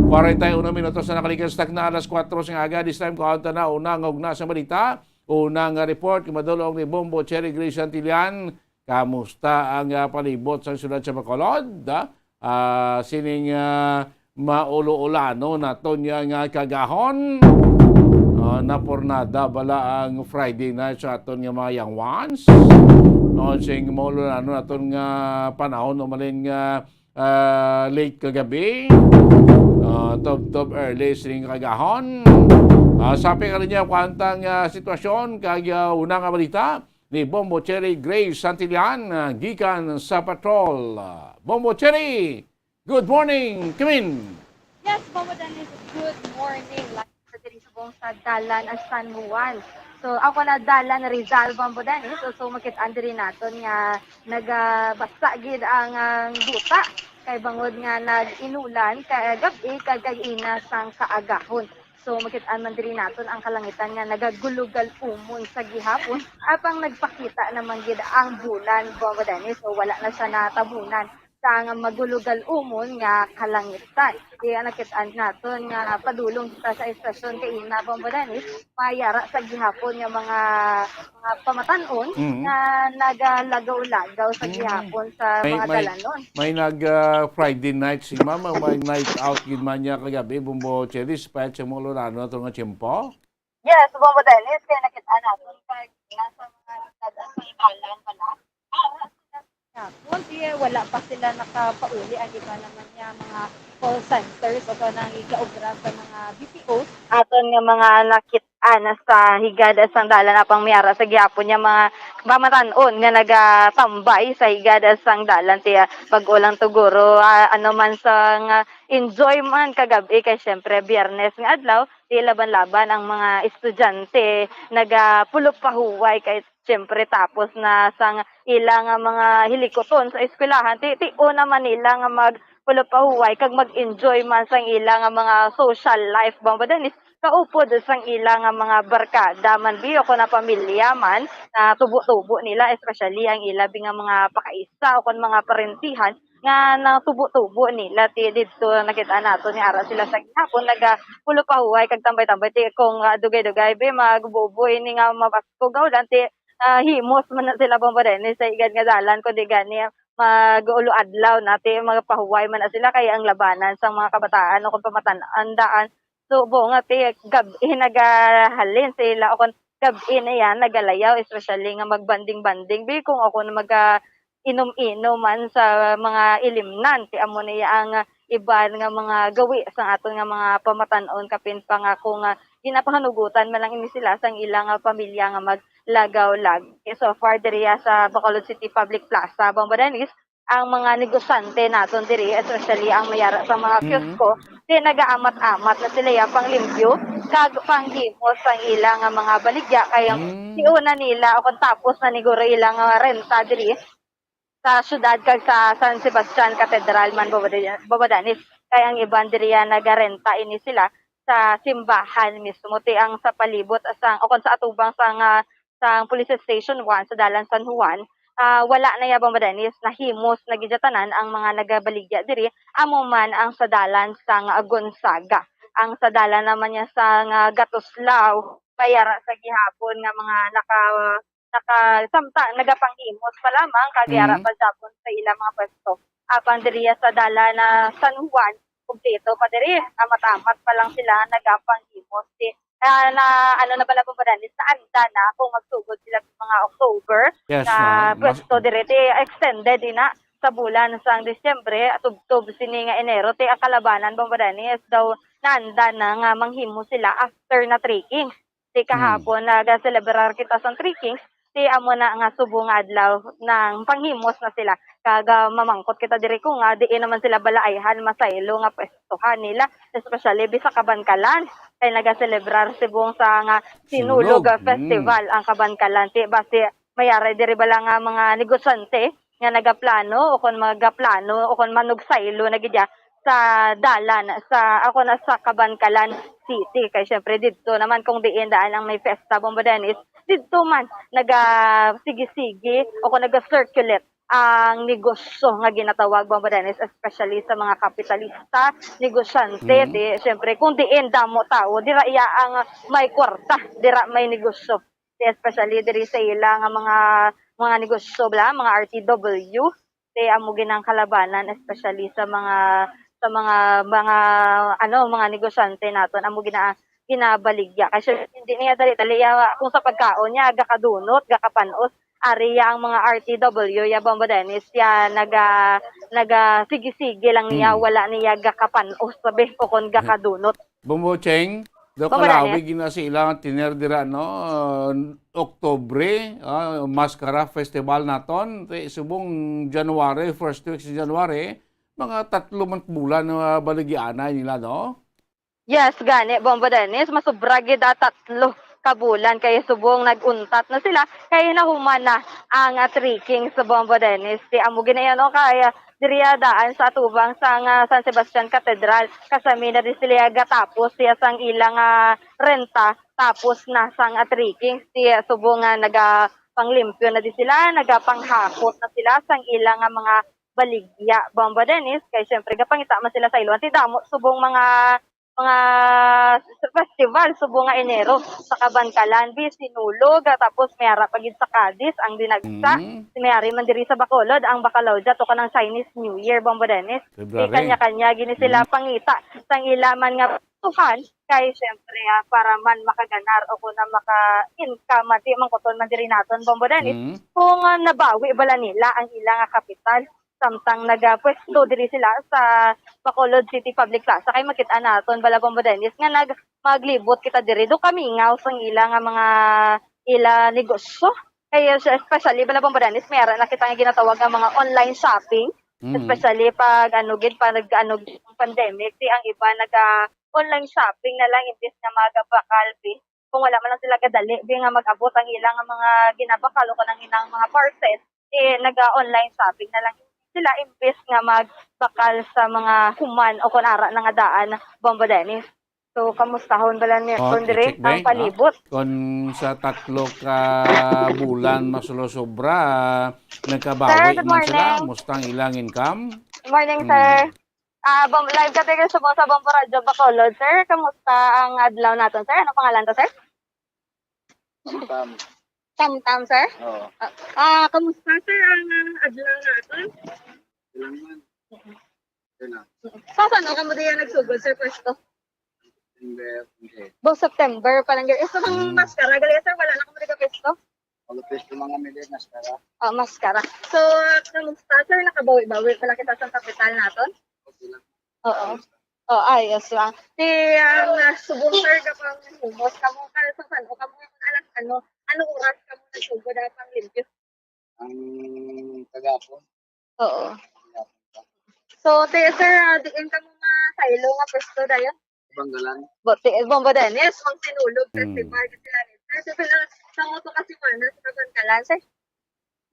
Kwarenta y uno minutos na nakalikas na alas kuwatro sa aga. This time, kuhaon ta na unang ugna sa balita. Unang nga report, madulong ni Bombo Cherry Grace Santillan. Kamusta ang, ah, palibot sa siyudad sa Bacolod, ah? Ah, sining, ah, maulo-ulano naton nga, nga kaagahon. Ah, napornada bala ang Friday night sa aton nga mga young ones? O, sing maulo-ulano naton nga panahon, umalin nga, ah, late kagabi, ah, tubtob early sining kaagahon. Ah, sa pingarin niya, kwantang, ah, sitwasyon kag, ah, una nga balita ni Bombo Cherry Grace Santillan, ah, gikan sa patrol. Ah, Bombo Cherry, good morning, Kimin! Yes, Bombo Dennis, good morning. Live sa diri subong sa Dalan San Juan. So, ako na Dalan Rizal, Bombo Dennis. So, so makit-an diri naton nga nagabasa gid ang, ang buta kay bangod nga nag-inulan kagab-i kag kag-ina sang kaagahon. So, makit-an man diri naton ang kalangitan nga nagagulugal umon sa gihapon, apang nagpakita naman gid ang bulan, Bombo Dennis. So, wala na siya natabunan sang magulugal umon nga kalangitan. Kaya nakit-an naton nga padulong kita sa estasyon kay ina, Bombo Dennis, mayara sa gihapon nga mga, mga pamatan-on Mhm. nga nagalagaw-lagaw sa Mm. gihapon sa May, mga may, dalanon. may nag, ah, Friday night si Mama, may night out gid man niya kagabi, Bombo Cherry, despite sa mga lulano nato nga tiyempo? Yes, Bombo Dennis, kaya nakita natin sa, nasa mga nagkadasang balang pala. Ah, wala sila. Kung di, wala pa sila nakapauli, ang iba naman niya, mga call centers o kanang igaobra sa mga B P O. Aton nga mga nakit-an sa higad sang dalan, apang may ara sa gihapon niya mga pamatan-on nga nagatambay sa higad sang dalan. Tiya, bag-o lang tuguro, ah, ano man sang, ah, enjoy man kagab-i, kay siyempre, Biyernes nga adlaw, di laban-laban ang mga estudyante nagapulop pahuway kay siyempre tapos na sang ila nga mga hilikuton sa eskwelahan, ti, tion naman nila nga magpulop pahuway kag mag-enjoy man sang ila nga mga social life, Bombo Dennis, kaupod sang ila nga mga barkada man bi o kon na pamilya man na tubo-tubo nila, especially ang ila bi nga mga pakaisa o kon mga parentihan nga natubo-tubo nila ti didto. Nakita nato ni ara sila sa gihapon nagapulop pahuway kag tambay-tambay ti kung, ah, dugay-dugay bi magbubo ini nga mabaskog nga ulan ti, ah, himos man na sila, Bombo Dennis, sa higad nga dalan, kundi gani mag-ulo adlaw na ti magapahuway man na sila kay ang labanan sang mga kabataan o kung pamatan-an daan subo nga ti gab-i nagahalin sila o kon gab-i na yan nagalayaw, especially nga magbanding-banding bi kung ako na maga inom-inom man sa mga ilimnan. Ti amo na iya ang iban nga mga gawi sang aton nga mga pamatan-on, kapin pa nga kung, ah, ginapahanugutan man lang ini sila sang ila nga pamilya nga maglagaw-lag. Eh, so far diriya sa Bacolod City Public Plaza, Bombo Dennis, ang mga negosyante naton diri, especially ang mayara sa mga Mm. kiosko, ti nagaamat-amat na sila ya panglimpyo kag panghimos sang ila nga mga baligya kay Mm. ti una nila o kung tapos na niguro ila nga renta diri sa syudad kag sa San Sebastian Cathedral man, Bobode-, Bobodanis. Kay ang iban diriya nagarenta ini sila sa simbahan mismo, ti ang sa palibot sang, o kon sa atubang sang, ah, sang Police Station one sa Dalan San Juan, ah, wala na ya, Bobodanis, nahimos na gid ya tanan ang mga nagabaligya diri, amo man ang sa dalan sang, ah, Gonzaga. Ang sa dalan naman niya sang, ah, Gatuslao, mayara sa gihapon nga mga naka naka-, samtang nagapanghimos pa lamang kag yara Mm. pa gihapon sa ilang mga pwesto. Apan diriya sa dalan na San Juan, kumpleto pa diri, amat-amat pa lang sila nagapanghimos. Di, ah, na, ano na pala, Bombo Dennis, naanda na kung magsugod sila sa mga October Yes, na na, mas pwesto diri. Di, extended ina sa bulan sang Disyembre, tubtob sini nga Enero. Ti ang kalabanan, Bombo Dennis, daw naanda na nga manghimo sila after na three Kings. Ti Hmm. kahapon, nagaselebrar kita sang Three Kings, ti amo na nga subong nga adlaw nang panghimos na sila. Kag, ah, mamangkot kita diri kung, ah, diin naman sila balaayhan masaylo nga pwestohan nila, especially bi sa Kabankalan. Kay nagaselebrar subong sa nga Sinulog. Sinulog, ah, Hmm. Festival ang Kabankalan. Ti basi mayara diri bala nga mga negosyante nga nagaplano o kon magaplano o kon manugsaylo na gid ya sa dalan sa, ako na sa Kabankalan City. Kay syempre didto naman kung diin daan ang may fiesta, Bombo Dennis, didto man nagasigi-sigi o kon naga-circulate ang negosyo nga ginatawag, Bombo Dennis, especially sa mga kapitalista, negosyante. Mm. Di, syempre, kung diin damo tao, dira iya ang may kwarta, dira may negosyo. Especially diri sa ila nga mga mga negosyo bala, mga R T W, ti amo gid ang kalabanan, especially sa mga, sa mga, mga, ano, mga negosyante naton, amo gina-, ginabaligya. Kay syempre, hindi niya dali-dali, ya, kung sa pagkaon niya, gakadunot, gakapan-os, ari ya ang mga R T W, ya, Bombo Dennis, ya, naga-, naga-, sige-sige lang niya, Hmm. wala niya gakapan-os, sabi, o kon gakadunot. Bombo Cheng, daw Bombo Kalawi, Dennis. Gina sa ilang tiner dira, no? Oktubre, ah, Maskara Festival naton, ti subong January, first week sa January, mga tatlo man bulan nga baligyaanay nila, no? Yes, gani, Bombo Dennis, masubra gid, ah, tatlo ka bulan kay subong nag-untat na sila, kay nahuman na ang, ah, three Kings sa Bombo Dennis. Ti amo gid na yan, no, kay, ah, diri, ah, daan sa atubang sang, ah, San Sebastian Cathedral, kasami na di sila gatapos siya sang ilang, ah, renta, tapos na sang, ah, three Kings, ti, ah, subong nga naga panglimpyo na di sila, nagapanghakot na sila sang ilang, ah, mga baligya, Bombo Dennis, kay syempre gapangita man sila sa ilo. Ti damo subong mga, mga festival, subong nga Enero, sa Kabankalan, bi, Sinulog, ah, tapos may ara pa gid sa Cadiz, ang Dinagsa, Mm. si may ari man diri sa Bacolod, ang Bacalaodia, to kanang Chinese New Year, Bombo Dennis. February. Di kanya-kanya gini sila Mm. pangita sang ila man nga tuhan, kay syempre, ah, para man makaganar o kung na maka-income, ah, di man kuton man diri naton, Bombo Dennis, Mm. kung, ah, nabawi bala nila ang ila nga kapital, samtang nagapwesto diri sila sa Bacolod City Public Plaza, kay makita naton bala, Bombo Dennis, nga nag-, maglibot kita diri, do kamingaw sang ila nga mga, ila negosyo. Kay, ah, especially bala, Bombo Dennis, may ara na kita nga ginatawag nga mga online shopping, Mm. especially pag, ano gid, pag, ano gid, pandemic, ti ang iba naga online shopping na lang imbis nga magabakal, bi. Kung wala man lang sila gadali, bi, nga mag-abot ang ilang mga ginabakal o kanang ilang mga parcel, eh, naga-online shopping na lang sila imbis nga magbakal sa mga human o kung ara na nga daan, Bombo Dennis. So, kamustahon bala ni Oh, kon diri i-check ba, ang ha? Palibot? Kon sa tatlo ka bulan masulosobra, nagkabawi Sir, good man sila, morning. Musta ang ilang income? Good morning, Hmm. sir. Ah, bom-, live ka tayo sa, sa Bombo Radyo Bacolod, sir. Kamusta ang adlaw naton, sir? Ano pangalan to, sir? Tam. Tam-tam, sir? Oo. Ah, ah, kamusta, sir, ang, ah, adlaw naton? Ilang man. Yun na. Sa saan ka mo diyan nagsugod, sir, pwesto? September, hindi. Bo, September pa lang. Eh, so, ang Hmm. Maskara, gali, sir, wala na kamo diga pwesto? Wala pwesto mga mili, Maskara. Ah, Maskara. So, ah, kamusta, sir? Nakabawi-bawi pala kita sa kapital naton? Okay lang. Oo. Ayos lang. Oh, ayos lang. Si, ah, nga subong, sir, kapag humos kamo, kaya sa san-o kamo, alas ano, anong oras kamo nagsugod ang panglimpyo? Ang kagapon. Oo. Kagapon pa. So, ti, sir, ah, diin kamo masaylo nga pwesto dayon? Banggalan. Bo-, ti, Bombo Dennis, Mang Sinulog Hmm. Festival, sila ni, sir, so, sila, sa mo to ka semana sa Kabangkalan, sir?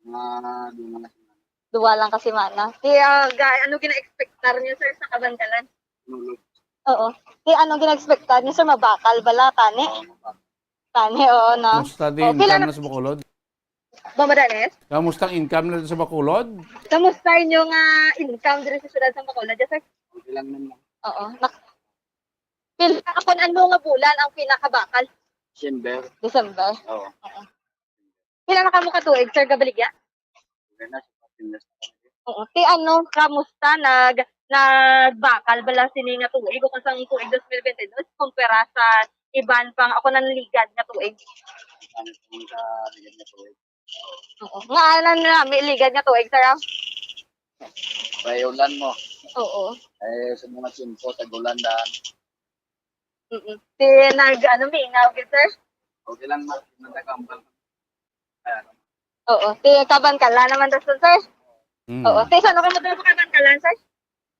Mga duha nga semana. Duha lang ka semana. Ti, ah, ga-, ano gina-expectar niyo, sir, sa Kabangkalan? Sinulog. Oo. Ti, ano gina-expectar niyo, sir? Mabakal bala, tani? Oo, mabakal. Tani, oo, no? Kumusta din Oh, pila income na na sa Bacolod? Bombo Dennis? Kamusta ang income na sa Bacolod? Kamusta inyo nga income diri sa siyudad sa Bacolod, sir? Okay lang naman. Oo. Nak-, pil-, ako, ano nga bulan ang pinakabakal? December. December? Oo. Oo. Pila na kamo ka tuig, sir, gabaligya? Wala na, sa Pilipinas na kami. Oo. Ti ano, kamusta nag-, nagbakal bala sini nga tuig o kasang tuig dos mil bente dos kumpara sa iban pang ako nang ligad nga tuig? Ano pang sa ligad nga tuig? Oo. Nga anan na may ligad nga tuig, sir, ah? May ulan mo. Oo. Eh, sa mga tiyempo, tag-ulan daan. Mm-mm. Ti nag, ano, mingaw gid, sir? Okay lang, ma. Nagkakambal. Ayan. Oo. Ti Kabankalan naman, Dustin, sir? Mm. Oo. Ti, saan ka mo sa Kabankalan, sir?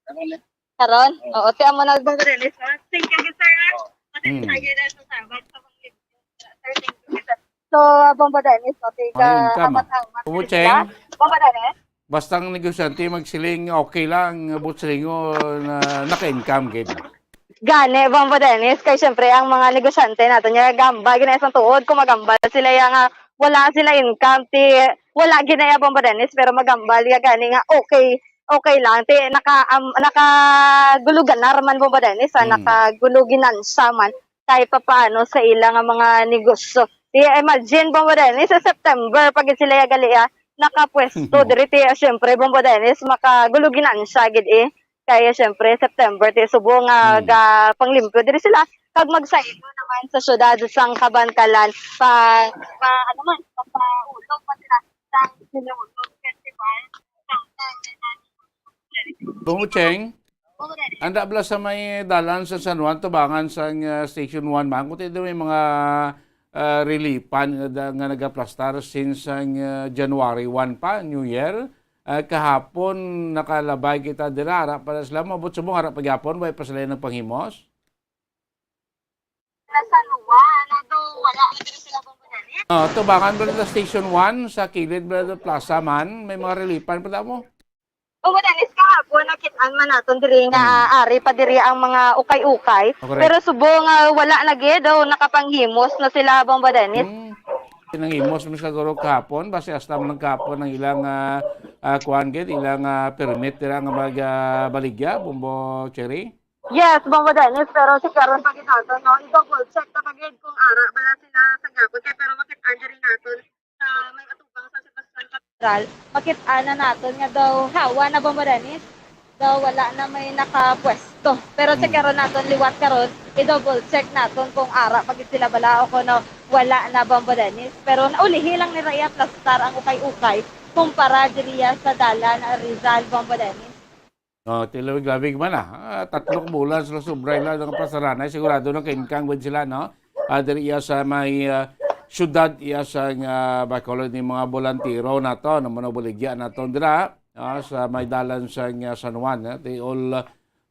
Karon, eh. Karon? Oo. Oo. Ti amo na, Bombo Dennis, ha? Thank you, sir, ha? Oo. Kasi Mm. lagi na sa Sabbath, sa mga, sir, thank you, sir. So, Bombo Dennis, no? Ti Ay, ka, income, ah. Amat-amat Kumo, gid sila. Cheng? Bombo Dennis? Basta ang negosyante magsiling, okay lang, buot silingon, naka-income gid. Gani, Bombo Dennis, kay siyempre ang mga negosyante naton nga gambal gid na sa tuod, kung magambal sila ya nga wala sila income, ti wala gid na ya, Bombo Dennis, pero magambal ya gani nga okay, okay lang, ti naka, am-, nakagulo ganar man, Bombo Dennis, ha, Mm. nakagulo ginansya man kahit papaano sa ila nga mga negosyo. Ti imagine, Bombo Dennis, sa September pa gid sila ya gali, ah, nakapwesto diri ti, ah, syempre, Bombo Dennis, makagulo ginansya gid, eh. Kaya, syempre, September ti subo nga Hmm. ga panglimpyo diri sila, kag magsaigo naman sa syudad sang Kabankalan pa, pa, ano man, pa, pa ulog pa sila sang Sinulog Festival. Bumucheng, anda bala sa may dalan sa San Juan, tubangan sang, ah, Station one man. Kung may mga, ah, relipan nga, nga nagaplastar since ang, ah, January one pa, New Year. Ah, kahapon, nakalabay kita dira, ara pa sila, maabot subong, ara pa gyapon, way pa sila nagpanghimos. Sa San Juan, ano daw, wala na diri sila, Bombo Dennis? Ah, tubangan ba sa Station one, sa kilid ba sa plaza man, may mga relipan pa daw mo? Bombo Dennis, kahapon, nakit-an man naton diri nga Hmm. ari pa diri ang mga ukay-ukay. Okay. Pero subong nga wala na gid, daw nakapanghimos na sila, Bombo Dennis. Hmm. Pinanghimos mo siguro kahapon, basi hasta man lang kahapon ang ilang, ah, ah, kuwan gid, ilang, ah, permit dira nga mag, ah, baligya, Bombo Cherry? Yes, Bombo Dennis, pero si karon pa gid naton, no? I-double check ta pa gid kung ara bala sila sa gihapon. Kaya pero makit-an diri naton sa may atubang sa Sebastian Cathedral, makit-an na naton nga daw hawa na, Bombo Dennis. Daw wala na may nakapwesto. Pero check Hmm. karon naton liwat karon, i-double check naton kung ara pa gid sila bala o kuno wala na, Bombo Dennis. Pero naulihi lang nila i-aplastar ang ukay-ukay kumpara diriya sa dalan Rizal, Bombo Dennis. Oh, tilawig-lawig man, ah. Ah, tatlo ka bulan sila sobra ila nga pasaranay. Sigurado na kainkang gid sila, no? Ah, diri iya sa may, ah, syudad iya sa nga Bacolod ni mga bolantero nato, no, mga baligya nato dira, ah, sa may dalan sa nga San Juan, eh. They all,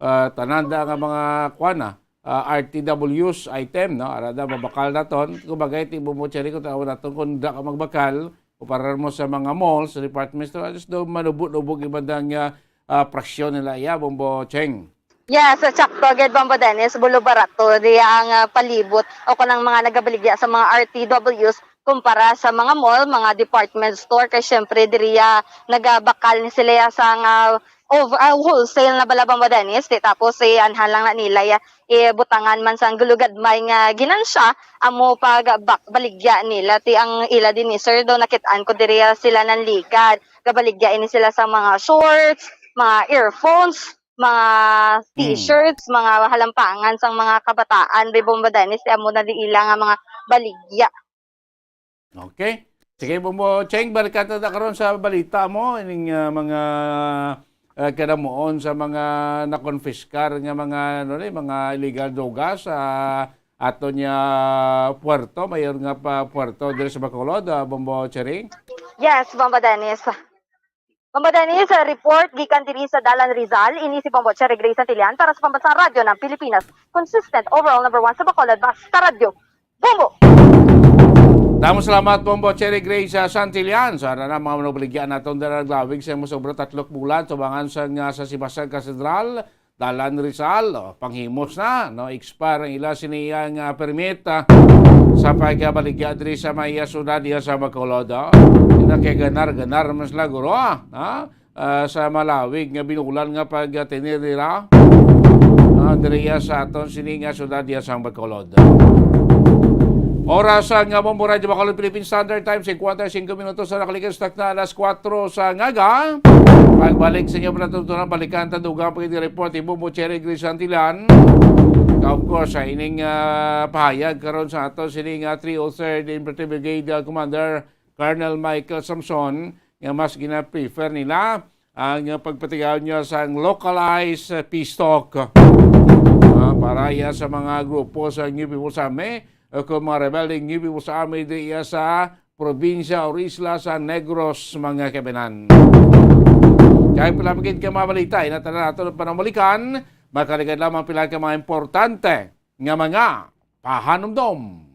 ah, tanan da nga mga kuan, ah, ah, R T Ws item, no? Ara da mabakal naton. Kumbaga, ti mo mo, Cherry, kung tawag naton, kung da ka magbakal, o para mo sa mga malls, department store, just do manubo-nubo gid man ang, ah, ah, presyo nila, iya, Bombo Cheng. Yes, sakto gid, Bombo Dennis, bulo barato diya ang, ah, palibot o kanang mga nagabaligya sa mga R T Ws kumpara sa mga mall, mga department store, kay syempre diriya nagabakal ni sila ya sa nga ov-, ah, wholesale na bala, Bombo Dennis, di tapos, eh, anhan lang na nila ya, eh, butangan man sang gulugad may nga ginansya, amo pag bak-, baligya nila. Ti ang ila din ni sir, do nakit-an ko diri sila nanligad. Gabaligya ini sila sa mga shorts, mga earphones, mga Hmm. t-shirts, mga halampangan sang mga kabataan, be, Bombo Dennis, ti amo na di ila nga mga baligya. Okay. Sige, Bombo Cheng, balikan ta na karon sa balita mo, ining, ah, mga, ah, kadamuon sa mga nakonfiskar nga mga, ano ni, mga illegal droga sa ato niya puerto, mayor nga pa puerto diri sa Bacolod, ah, Bombo Cherry. Yes, Bombo Dennis. Bombo Dennis, ah, report gikan diri sa Dalan Rizal. Ini si Bombo Cherry Grace Santillan para sa Pambansang Radyo ng Pilipinas. Consistent, overall number one sa Bacolod, basta radyo. Bombo! Damo salamat, Bombo Cherry Grace, ah, Santillan. Sa ara na, mga manubaligya naton dira naglawig sa mosobra tatlo ka bulan, tubangan sa nga sa Sibasan Cathedral, Dalan Rizal, oh, panghimos na, no? Expire ang ila sini nga permit, ah, sa pagkabaligya diri sa may, ah, syudad diha sa Bacolod, oh. Ina kay ganar-ganar man sila, guro, ah, ha? Ah, sa malawig nga binulan nga pagtener nila, ah, diriya sa aton sini nga syudad diya sa Bacolod. Oras sa nga Bombo Radyo Bacolod Philippine Standard Time, singkwenta y singko minutos na nakalikas takna alas kuwatro sa ngaga. Pagbalik sa inyo pala, tutunan, balikan ta dugang pag report ni Bombo Cherry Gris Santilan. Of course, sa ining, ah, pahayag karon sa aton sini nga three oh third Infantry Brigade, ah, Commander Colonel Michael Samson, nga mas gina-prefer nila ang pagpatigayon niya sang localized, uh, peace talk. Ah, para iya sa mga grupo sa New People's Army, o kung mga rebelde New People's Army di iya sa probinsya o isla sa Negros, mga kaibinan. Kaya pila pa gid ka mga balita, inatanan nato ng panamalikan, makaligad lamang pila ka mga importante nga mga pahanumdom.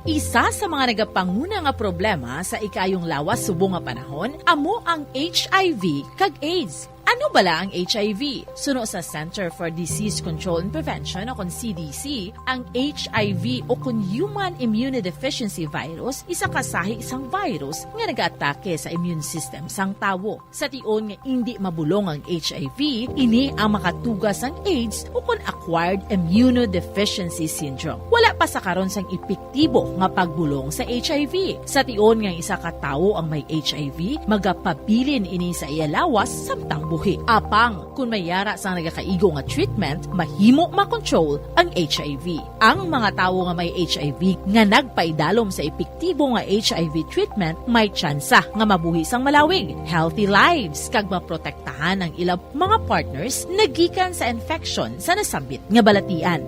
Isa sa mga nagapanguna nga problema sa ikaayong lawas subong nga panahon amo ang H I V kag AIDS. Ano bala ang H I V? Suno sa Center for Disease Control and Prevention o kon C D C, ang H I V o kon Human Immunodeficiency Virus isa ka sahi sang virus nga nagaatake sa immune system sang tawo. Sa tion nga indi mabulong ang H I V, ini ang makatuga sang AIDS o kon acquired immunodeficiency syndrome. Wala pa sa karon sang epektibo nga pagbulong sa H I V. Sa tion nga isa ka tawo ang may H I V, magapabilin ini sa iya lawas samtang buhi. Apang, kon may yara sang nagakaigo nga treatment, mahimo makontrol ang H I V. Ang mga tawo nga may H I V nga nagpaidalom sa epektibo nga H I V treatment may tsansa nga mabuhi sang malawig, healthy lives, kag maprotektahan ang ilang mga partners nagikan sa infection sa nasambit nga balatian.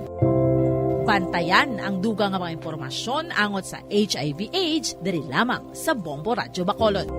Bantayan ang dugang nga mga impormasyon angot sa H I V AIDS diri lamang sa Bombo Radyo Bacolod.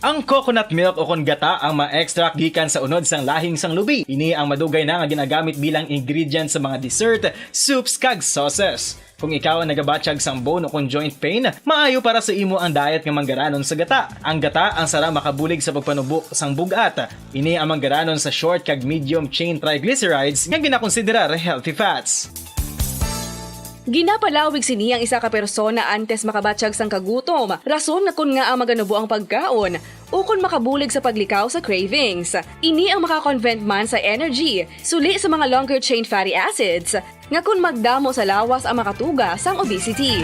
Ang coconut milk o kon gata ang ma-extract gikan sa unod sang lahing sang lubi. Ini ang madugay na nga ginagamit bilang ingredient sa mga dessert, soups, kag sauces. Kung ikaw ang nagabatyag sang bone o kon joint pain, maayo para sa imo ang diet nga manggaranon sa gata. Ang gata ang sara makabulig sa pagpanubo sang bug-at. Ini ang manggaranon sa short kag medium chain triglycerides nga ginakonsiderar healthy fats. Ginapalawig sini ang isa ka persona antes makabatyag sang kagutom, rason nga kon ngaa maganubo ang pagkaon, ukon makabulig sa paglikaw sa cravings. Ini ang maka-convert man sa energy, suli sa mga longer chain fatty acids, nga kon magdamo sa lawas ang makatuga sang obesity.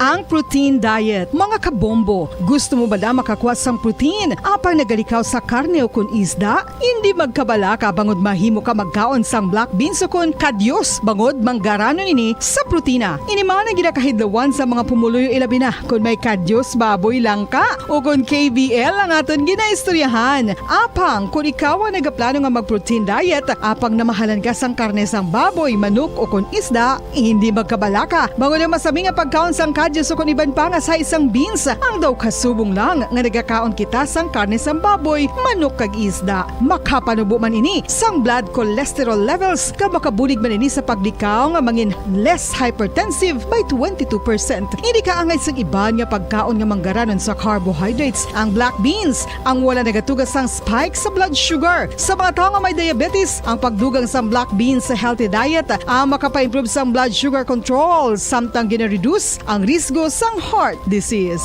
Ang protein diet, mga kabombo. Gusto mo bala makakuha sang protein apang nagalikaw sa karne o kon isda? Indi magkabalaka bangod mahimo ka magkaon sang black beans o kon kadyos bangod manggaranon ini sa protina. Ini man ang ginakahidlawan sa mga pumuluyo, ilabi na kon may kadyos baboy, langka o kon K B L ang aton ginaistoryahan. Apang kon ikaw ang nagaplano nga mag-protein diet, apang namahalan ka sang karne sang baboy, manok o kon isda, hindi magkabalaka bangod ang masami nga pagkaon sang kadyos o kon iban pa nga sahi sang beans. Ang daw kasubong lang nga nagakaon kita sang karne sang baboy, manok kag isda. Makapanubo man ini sang blood cholesterol levels, kag makabulig man ini sa paglikaw nga mangin less hypertensive by twenty-two percent. Hindi kaangay sang iban nga pagkaon nga manggaranon sa carbohydrates ang black beans, ang wala nagatuga sang spike sa blood sugar. Sa mga tawo nga may diabetes, ang pagdugang sang black beans sa healthy diet ang makapaimprove sang blood sugar control, samtang ginareduce ang risgo sang heart disease.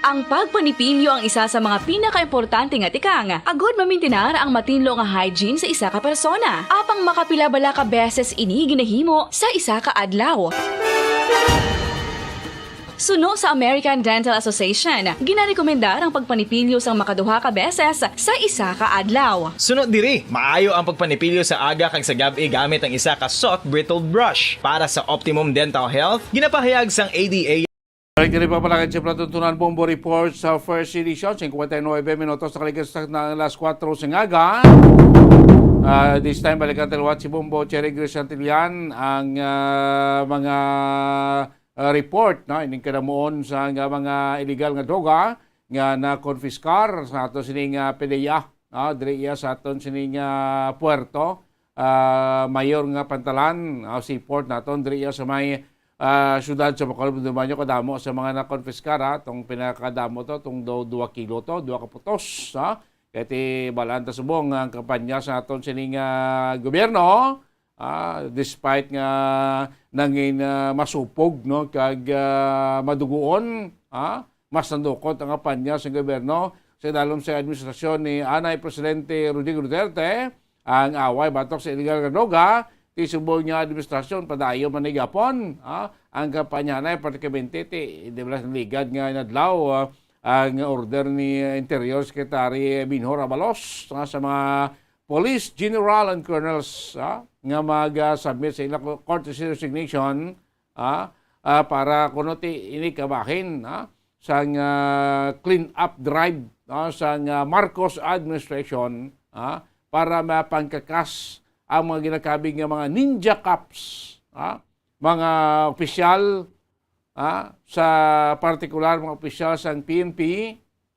Ang pagpanipilyo ang isa sa mga pinakaimportante nga tikang agud mamintinar ang matinlo nga hygiene sa isa ka persona. Apang makapila bala ka beses ini ginahimo sa isa ka adlaw? Suno sa American Dental Association, ginarekomendar ang pagpanipilyo sang makaduha ka beses sa isa ka adlaw. Suno diri, maayo ang pagpanipilyo sa aga kag sa gab-i gamit ang isa ka soft bristled brush. Para sa optimum dental health, ginapahayag sang A D A. Balik diri pa pala kay Chef Latuntunan Bombo Report sa first edition, singkwenta y nuebe minutos nakalikas na ang alas kuwatro sa ngaga. Ah, this time, balikan ta liwat si Bombo Cherry Grace Santillan ang, ah, mga, ah, report, no? Ining kadamuon sa nga mga illegal nga droga nga na-confiscar sa ato sining, ah, PDEA, no? Diri iya sa aton sining, ah, puerto, ah, mayor nga pantalan, ah, seaport naton, diri iya sa may, ah, siyudad sa Bacolod. Duman nyo kadamo sa mga na-confiscar, ha? Tong pinakadamo to, tong do-, dua kilo to, dua ka putos, ha? Kay ti balaan ta subong ang kampanya sa aton sining, ah, gobyerno, ah, despite nga nangin, ah, masupog, no, kag, ah, maduguon, ah, mas nandukot ang kampanya sa gobyerno sa idalom sa administrasyon ni anay Presidente Rodrigo Duterte. Ang away batok sa illegal nga droga, ti subong niya administrasyon padayon man ni gapon, ah, ang kampanya na, praktikamente ti, di ba, ligad nga inadlaw, ah, ang order ni Interior Secretary Benhur Abalos, ah, sa mga police general and colonels, ah, nga mag-submit sa ilang courtesy resignation, ah, ah, para kuno ti ini kabahin, ah, sang, ah, clean up drive, ah, sang, ah, Marcos administration, ah, para mapangkakas ang mga ginakabig nga mga ninja cops, ah, mga opisyal, ah, sa partikular mga opisyal sang P N P,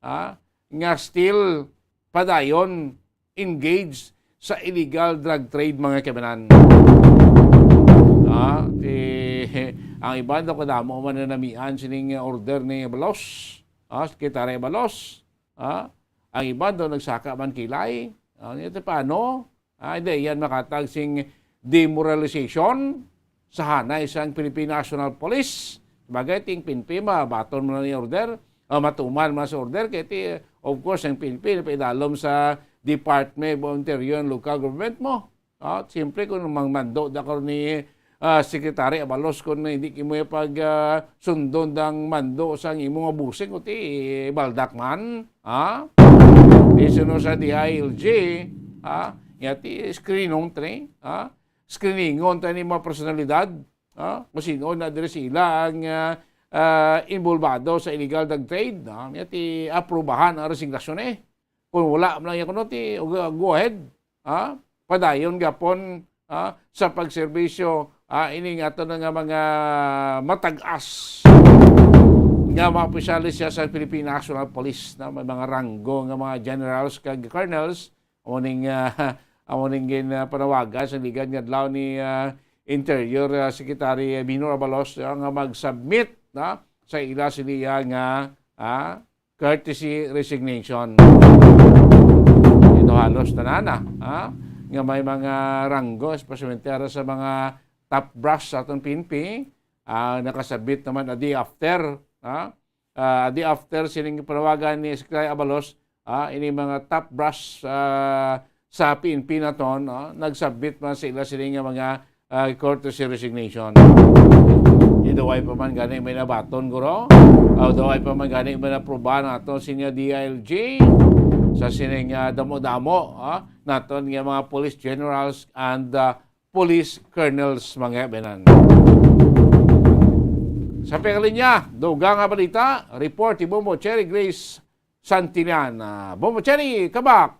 ah, nga still padayon engaged sa illegal drug trade, mga kabanan. Ah, ti, ang iban daw kadamo man na namian sining order ni Abalos. Ah, Secretary Abalos. Ah, ang iban daw nagsaka man kilay. Ah, ito paano? Ah, hindi, yan makatag sing demoralization sa hanay sang Philippine National Police. Bagay, ting P N P, mabaton mo na ni order, ah, matuman mo na sa order, kaya ti, of course, ang P N P, napaidalom sa Department of Interior and Local Government mo. Ah, siyempre, kung mangmando da karon ni, ah, Secretary Abalos, kung hindi kimo pag, ah, sundon dang mando sang imo nga busing, o ti, baldak man, ha? Di suno sa D I L G, ha? Nga ti screening, tre, ha? Screeningon tayo ni mga personalidad, ha? Kung sino na diri sila ang, ah, ah, involvado sa illegal drug trade, ha? Nga ti aprubahan ang resignasyon, eh. Kung wala man lang yan, kuno, ti, go ahead, ha? Padayon gapon, ha? Sa pagserbisyo, ha? Ini nga ato na nga mga matag-as nga mga opisyales siya sa Philippine National Police, na may mga ranggo nga mga generals kag colonels, amo ning, ah, amo ning gin, ah, panawagan sa ligad nga adlaw ni, ah, Interior, ah, Secretary Minor Abalos, ah, nga mag-submit, ha, sa ila sila nga, ah, courtesy resignation. Ito halos tanan na, ha? Nga may mga ranggo, especially ara sa mga top brass sa atong P N P, ah, nakasabit naman a day after, ha? Ah, a day after sining panawagan ni Secretary Abalos, ah, ini mga top brass, ah, sa P N P naton, no? Nagsabit man sila sini nga mga, ah, courtesy resignation. Di daw ay pa man gani may nabaton, guro. Ah, daw ay pa man gani may naproba nato sining D I L G sa sining, ah, damo-damo, ah, naton nga mga police generals and, ah, police colonels, mga benan. Sa pangalinya, dugang nga balita, report ni Bombo Cherry Grace Santillana. Bombo Cherry, kabak!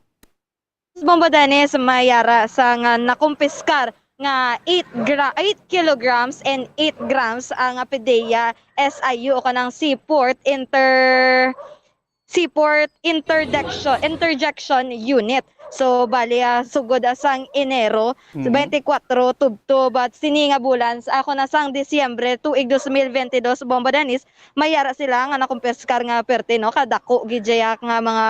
Bombo Dennis, may ara sa nga nakumpiskar nga eight gra-, eight kilograms and eight grams ang PDEA S I U o kanang Seaport Inter-, Seaport Interdiction, Interjection Unit. So, bali, ah, sugod, ah, sang Enero, Mm. twenty-four tubtob, at sini nga bulan, sa ako na sang Disyembre, tuig dos mil bentidós, Bombo Dennis, may ara sila nga nakumpiskar nga perte, no? Kadako gid, ah, nga mga,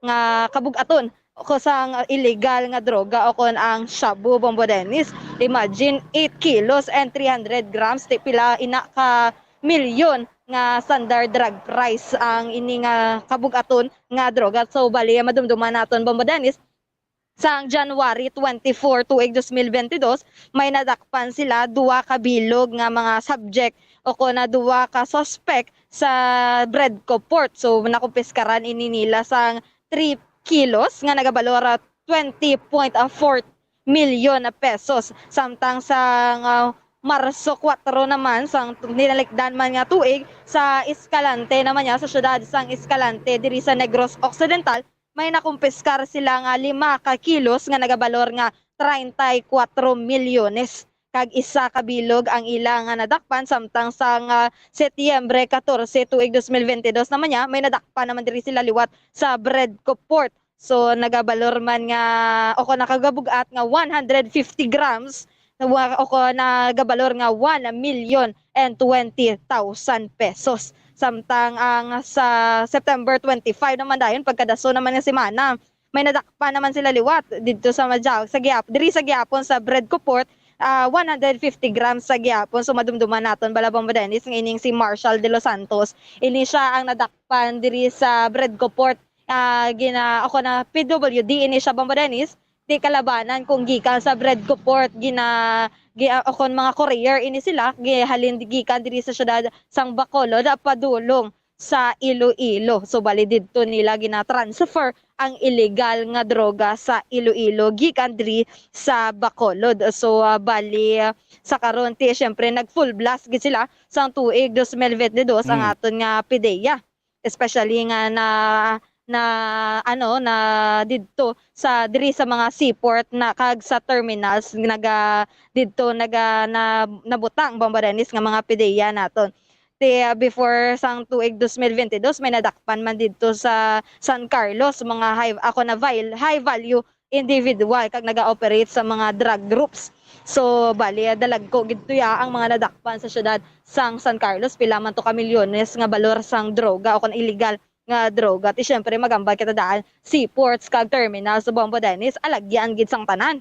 nga kabug-aton ko sang illegal nga droga o kon ang shabu, Bombo Dennis. Imagine, eight kilos and three hundred grams, ti pila ina ka milyon nga standard drug price ang ini nga kabug-aton nga droga. So, bali, madumduman naton, Bombo Dennis, sang January twenty-four, tuig dos mil bentidós, may nadakpan sila duha ka bilog nga mga subject o kon na duha ka suspect sa Bredco Port. So, nakumpiskaran ini nila sang three kilos nga nagabalor twenty point four milyon na pesos. Samtang sang, ah, Marso kuwatro naman, sang nilalikdan man nga tuig, sa Escalante naman niya, sa siyudad sang Escalante, diri sa Negros Occidental, may nakumpiskar sila nga lima ka kilos nga nagabalor nga treinta y cuatro milyones. Kag isa ka bilog ang ila nga nadakpan, samtang sang, ah, Setyembre katorse, tuig dos mil bentidós naman niya, may nadakpan naman diri sila liwat sa Bredco Port. So, nagabalor man nga, o kon nakagabug-at nga one hundred fifty grams, na wa-, o kon nagabalor nga one million and twenty thousand pesos. Samtang ang sa September twenty-five naman dayon, pagkadaso naman nga semana, may nadakpan naman sila liwat didto sa Majao-, sa gihap-, diri sa gihapon sa Bredco Port, ah, one hundred fifty grams sa gihapon. So, madumduman naton bala, Bombo Dennis, nga ining si Marshall De Los Santos. Ini siya ang nadakpan diri sa Bredco Port. Ah, gina-, ako na P W D ini siya, Bombo Dennis. Di kalabanan kung gikan sa Bredco Port, gina-, gi-, ah, o kon mga courier ini sila, gihalin di-, gikan diri sa siyudad sang Bacolod, ah, padulong sa Iloilo. So, bali didto nila gina-transfer ang illegal nga droga sa Iloilo gikan diri sa Bacolod. So, ah, bali, ah, sa karon, ti, syempre, nag-full blast gid sila sang tuig dos mil bentidós ang Mm. aton nga PDEA. Especially nga na, na, ano, na didto sa, diri sa mga seaport na kag sa terminals, naga-, didto naga-, na, nabutang, Bombo Dennis, nga mga PDEA naton. Ti, ah, before sang tuig dos mil bentidós, may nadakpan man didto sa San Carlos, mga high, ako na vil-, high value individual kag naga-operate sa mga drug groups. So, bali, ah, dalagko gid to ya ang mga nadakpan sa siyudad sang San Carlos. Pila man to ka milyones nga balor sang droga o kon illegal nga droga. Ti, syempre, magambal kita daan seaports kag terminals sa Bombo Dennis, alagyan gid sang tanan.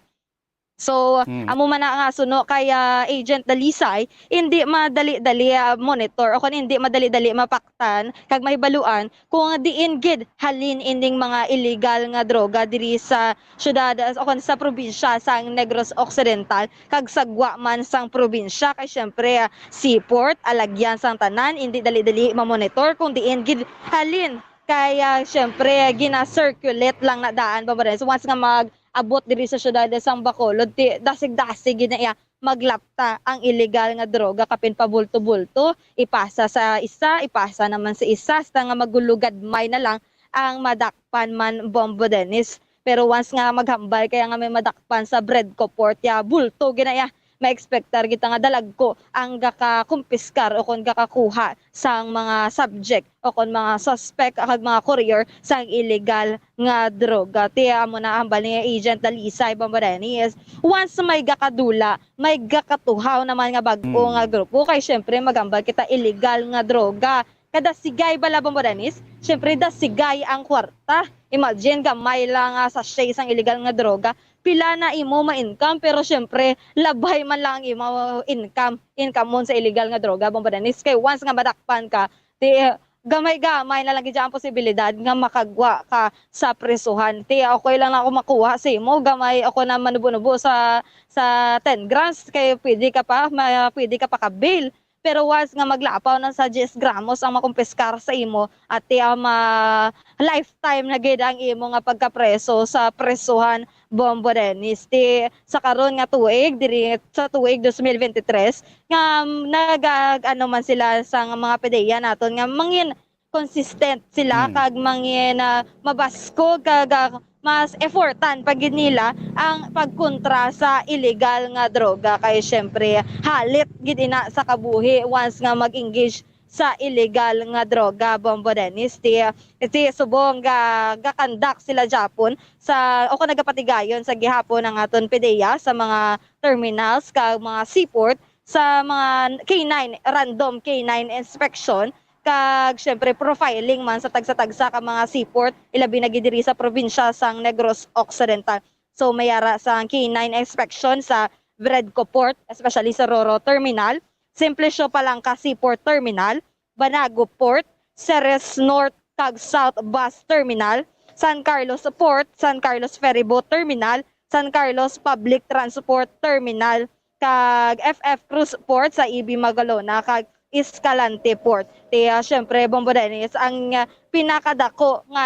So, Hmm. amo man na nga suno kay, ah, Agent Dalisay, hindi madali-dali, ah, monitor o kon hindi madali-dali mapaktan kag mahibaluan kung diin gid halin ining mga illegal nga droga diri sa syudad, ah, o kon sa probinsya sang Negros Occidental kag sa gwa man sang probinsya. Kay syempre, ah, seaport, alagyan sang tanan, hindi dali-dali mamonitor kung diin gid halin. Kay, ah, syempre, gina-circulate lang na daan, Bombo Dennis. So, once nga mag-abot diri sa syudad sang Bacolod, ti, dasig-dasig gid na iya maglapta ang illegal nga droga kapin pabulto-bulto, ipasa sa isa, ipasa naman sa isa, hasta nga magulugad may na lang ang madakpan man, Bombo Dennis. Pero once nga maghambal kaya nga may madakpan sa Bredco Port, ya bulto gid na iya, ma-expectar kita nga dalagko ang gakakumpiskar o kon gakakuha sang mga subject o kon mga suspect kag mga courier sang illegal nga droga. Ti, amo na hambal ni Agent Dalisay, Bombo Dennis, once may gakadula, may gakatuhaw naman nga bag-o Hmm. nga grupo, kay syempre magambal kita illegal nga droga. Kada sigay bala, Bombo Dennis, syempre dasigay ang kwarta. Imagine, gamay lang nga sachet sang illegal nga droga. Pila na imo ma-income, pero syempre labay man lang ang imo income, income mo sa illegal nga droga, Bombo Dennis. Kay once nga madakpan ka, ti, gamay-gamay na lang gid ang posibilidad nga makagwa ka sa prisuhan. Ti, okay lang na ako makuha sa imo, gamay ako na manubo-nubo sa, sa ten grams, kay pwede ka pa, ma-, pwede ka pa ka-bail. Pero once nga maglapaw na sa diyes gramos ang makumpiskar sa imo, at ti, ah, ma-, lifetime na gid ang imo nga pagkapreso sa presuhan, Bombo Dennis. Ti, sa karon nga tuig, diri sa tuig dos mil bente tres, nga, um, nag-, ah, ano man sila sa mga PDEA naton nga mangin consistent sila Hmm. kag mangin, ah, mabaskog kag, ah, mas effortan pa gid nila ang pagkontra sa illegal nga droga, kay syempre halit gid ina sa kabuhi once nga mag-engage sa illegal nga droga, Bombo Dennis. Ti, ti subong ga, ga-conduct sila gyapon sa, o kung nagapatigayon sa gihapon ang aton PDEA sa mga terminals kag mga seaport sa mga K nine, random K nine inspection, kag syempre profiling man sa tagsa-tagsa ka mga seaport, ilabi na gid diri sa probinsya sang Negros Occidental. So, may ara sang K nine inspection sa Bredco Port, especially sa Roro Terminal, Simplicio Palanca Seaport Terminal, Banago Port, Ceres North kag South Bus Terminal, San Carlos Port, San Carlos Ferryboat Terminal, San Carlos Public Transport Terminal, kag F F Cruise Port sa E B Magalona kag Escalante Port. Ti, ah, syempre, Bombo Dennis, ang, ah, pinakadako nga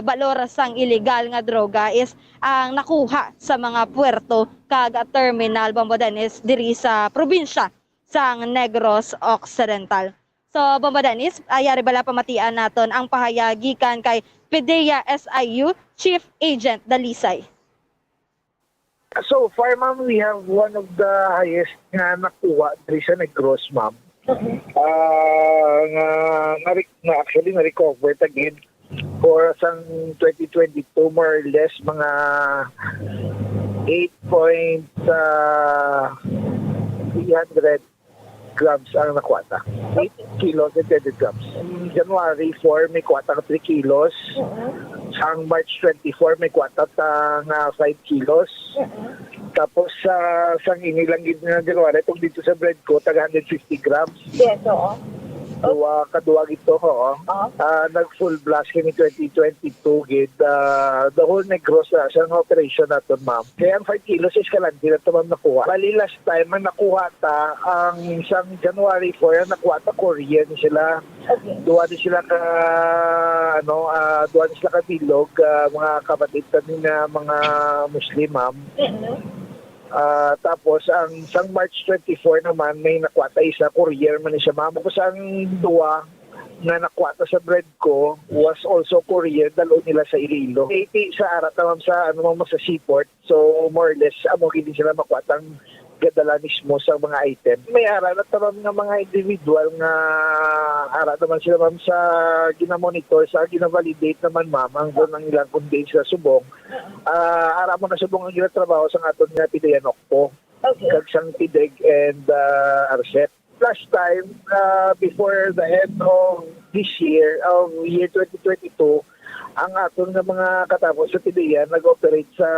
balor sang illegal nga droga is ang nakuha sa mga puerto kag terminal, Bombo Dennis, diri sa probinsya sang Negros Occidental. So, Bombo Dennis, ah, yari bala pamatian naton ang pahayag gikan kay PDEA S I U Chief Agent Dalisay. So far, ma'am, we have one of the highest nga nakuha diri sa Negros, ma'am. Ah, nga, nga, re- nga actually na-recover ta gid for sang twenty twenty-two, more or less mga eight point three hundred grams ang nakuha ta. Eight kilos and twenty grams. January four, may kuha ta nga three kilos. Sang March twenty-four, may kuha ta ta nga five kilos. Tapos sa sang ini lang gid nga January, pag dito sa Bredco, taga hundred fifty grams. Yes, oo. Duwa, kaduwa gito, oo. Oo. Ah, nag full blast kini twenty twenty-two gid. Ah, the whole Negros, ah, sa nga operation naton, ma'am. Kaya ang five kilos is Escalante na to, ma'am, nakuha. Bali, last time ang nakuha ta, ang sang January four, ang nakuha ta Korean sila. Okay. Duwa ni sila ka, ano, ah, duwa ni sila ka bilog, ah, mga kapatid kami nga mga Muslim, ma'am. Mm-mm. Ah, tapos ang sang March twenty-four naman, may nakuha ta isa, courier man ni siya, ma'am. Tapos ang duwa nga nakuha ta sa Bredco was also courier, dalo nila sa Iloilo. Eighty sa ara ta, ma'am, sa, ano, ma'am, sa seaport. So, more or less, amo gid sila makuha tang gadala mismo sa mga item. May ara na tanan nga mga individual nga ara naman sila, ma'am, sa ginamonitor, sa ginavalidate naman, ma'am, ang, ang ilang kung diin sila subong. Ah, ara mo na subong ang ginatrabaho sa aton nga PDEA-NOCPO, okay, kag sang PDEG and, ah, ARCEP. Last time, ah, before the end of this year, of year twenty twenty-two, ang aton nga mga katapos sa PDEA nag-operate sa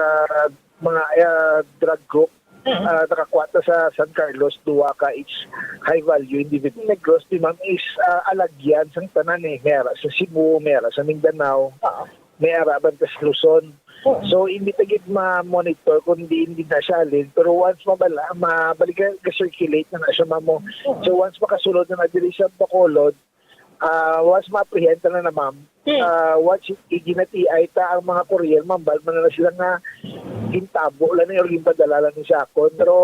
mga, ah, drug group. Mm. Ah, nakakuha ta sa San Carlos, duha ka each high value individual. Negros, di, ma'am, is, ah, alagyan sang tanan, eh. May ara sa Cebu, may ara sa Mindanao, oo, may ara man ta sa Luzon. Mm. So, hindi ta gid ma-monitor kung diin gid na siya halin. Pero once mabala, mabalik ka, ka-circulate na na siya, ma'am, mo. Mm. So, once makasulod na na diri sa Bacolod, ah, once ma-apprehend na na, ma'am, hmm, ah, once i-, ginatiay ta ang mga courier, ma'am, bal man na sila nga gintabo lang ni or ginpadala lang ni sa akon. Pero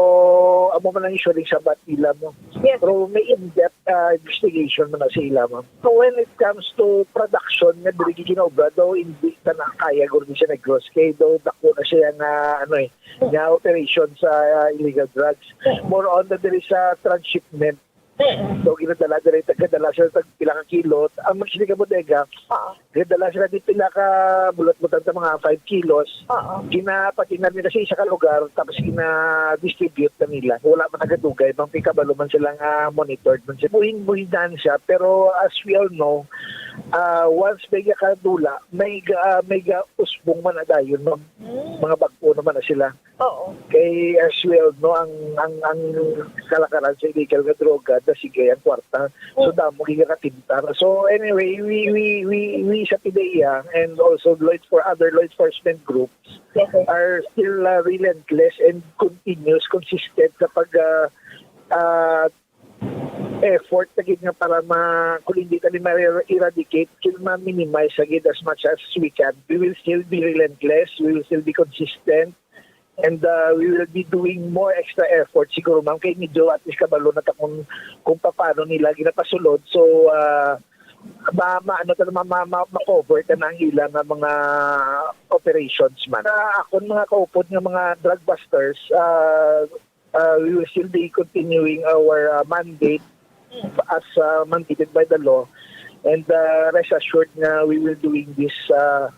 amo man ang usually sa bat nila, mo. Yes. Pero may in-depth, ah, investigation man na sa ila, ma'am. So when it comes to production nga diri ginaobra, daw hindi ta na kaya guro ni sa Negros kay daw dako na siya nga, ano, eh, nga operation sa, ah, illegal drugs. More on the diri sa transshipment. Mm. So, ginadala diri, tagadala sila tag pila ka kilo. Ang mga sila ka bodega, ah, ginadala sila di pila ka bulat-bulat sa mga five kilos. Oo. Ginapatinan nila sa isa ka lugar, tapos gina-distribute na nila. Wala man nagadugay, bang pikabalo man sila nga monitored man sila. Buhin-buhinan siya, pero as we all know, ah, once may kadula, may ga-, may ga-, usbong man na dayon, no? Mm. Mga bag-o naman na sila. Oo. Kay, as we all know, ang, ang, ang kalakaran sa illegal nga droga, dasig kay ang kwarta. So, mm, damo gid nga katintar. So, anyway, we, we, we, we sa PDEA and also law enfor-, other law enforcement groups, yes, sir, are still, uh, relentless and continuous, consistent sa pag, uh, uh, effort na gid nga para ma-, kung hindi ta ni ma-eradicate, kung ma-minimize sa gid as much as we can. We will still be relentless, we will still be consistent, and, uh, we will be doing more extra effort siguro, ma'am, kay medyo at least kabalo na ta kung, kung paano nila ginapasulod. So, uh, ma-, ma-, ano ta, ma-, ma-, ma-, ma-cover ta na ang ila nga mga operations man. Sa akon mga kaupod nga mga drug busters, uh, uh, we will still be continuing our, uh, mandate as, uh, mandated by the law. And, uh, rest assured nga we will doing this, uh,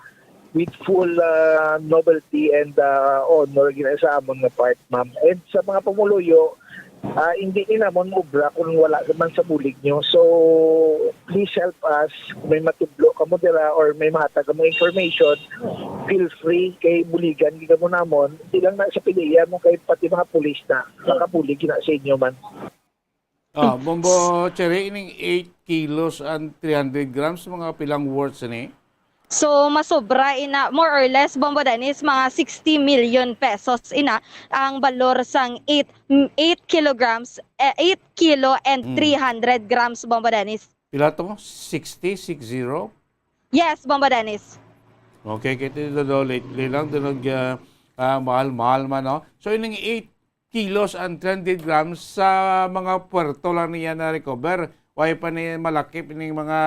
with full, uh, nobility and, uh, honor gina sa amon nga part, ma'am. And sa mga pumuluyo, ah, hindi ni namon maobra kung wala man sa bulig nyo. So, please help us. Kung may matudlo kamo dira or may mahatag kamo information, feel free kay buligan gid kamo namon. Hindi lang na sa PDEA mo, kay pati mga pulis na makabulig na sa inyo man. Ah, Bombo Cherry, ining eight kilos and three hundred grams, mga pilang worth ni? So, masobra ina, more or less, Bombo Dennis, mga sixty million pesos ina ang balor sang eight, eight kilograms, eh, eight kilo and, mm, three hundred grams, Bombo Dennis. Pila to? Sixty, six zero? Yes, Bombo Dennis. Okay, kay ito daw lately lang, doon nag, ah, ah, mahal-mahal man, no? So, ining eight kilos and three hundred grams sa mga puerto lang niya na-recover. Way pa ni malakip ining mga,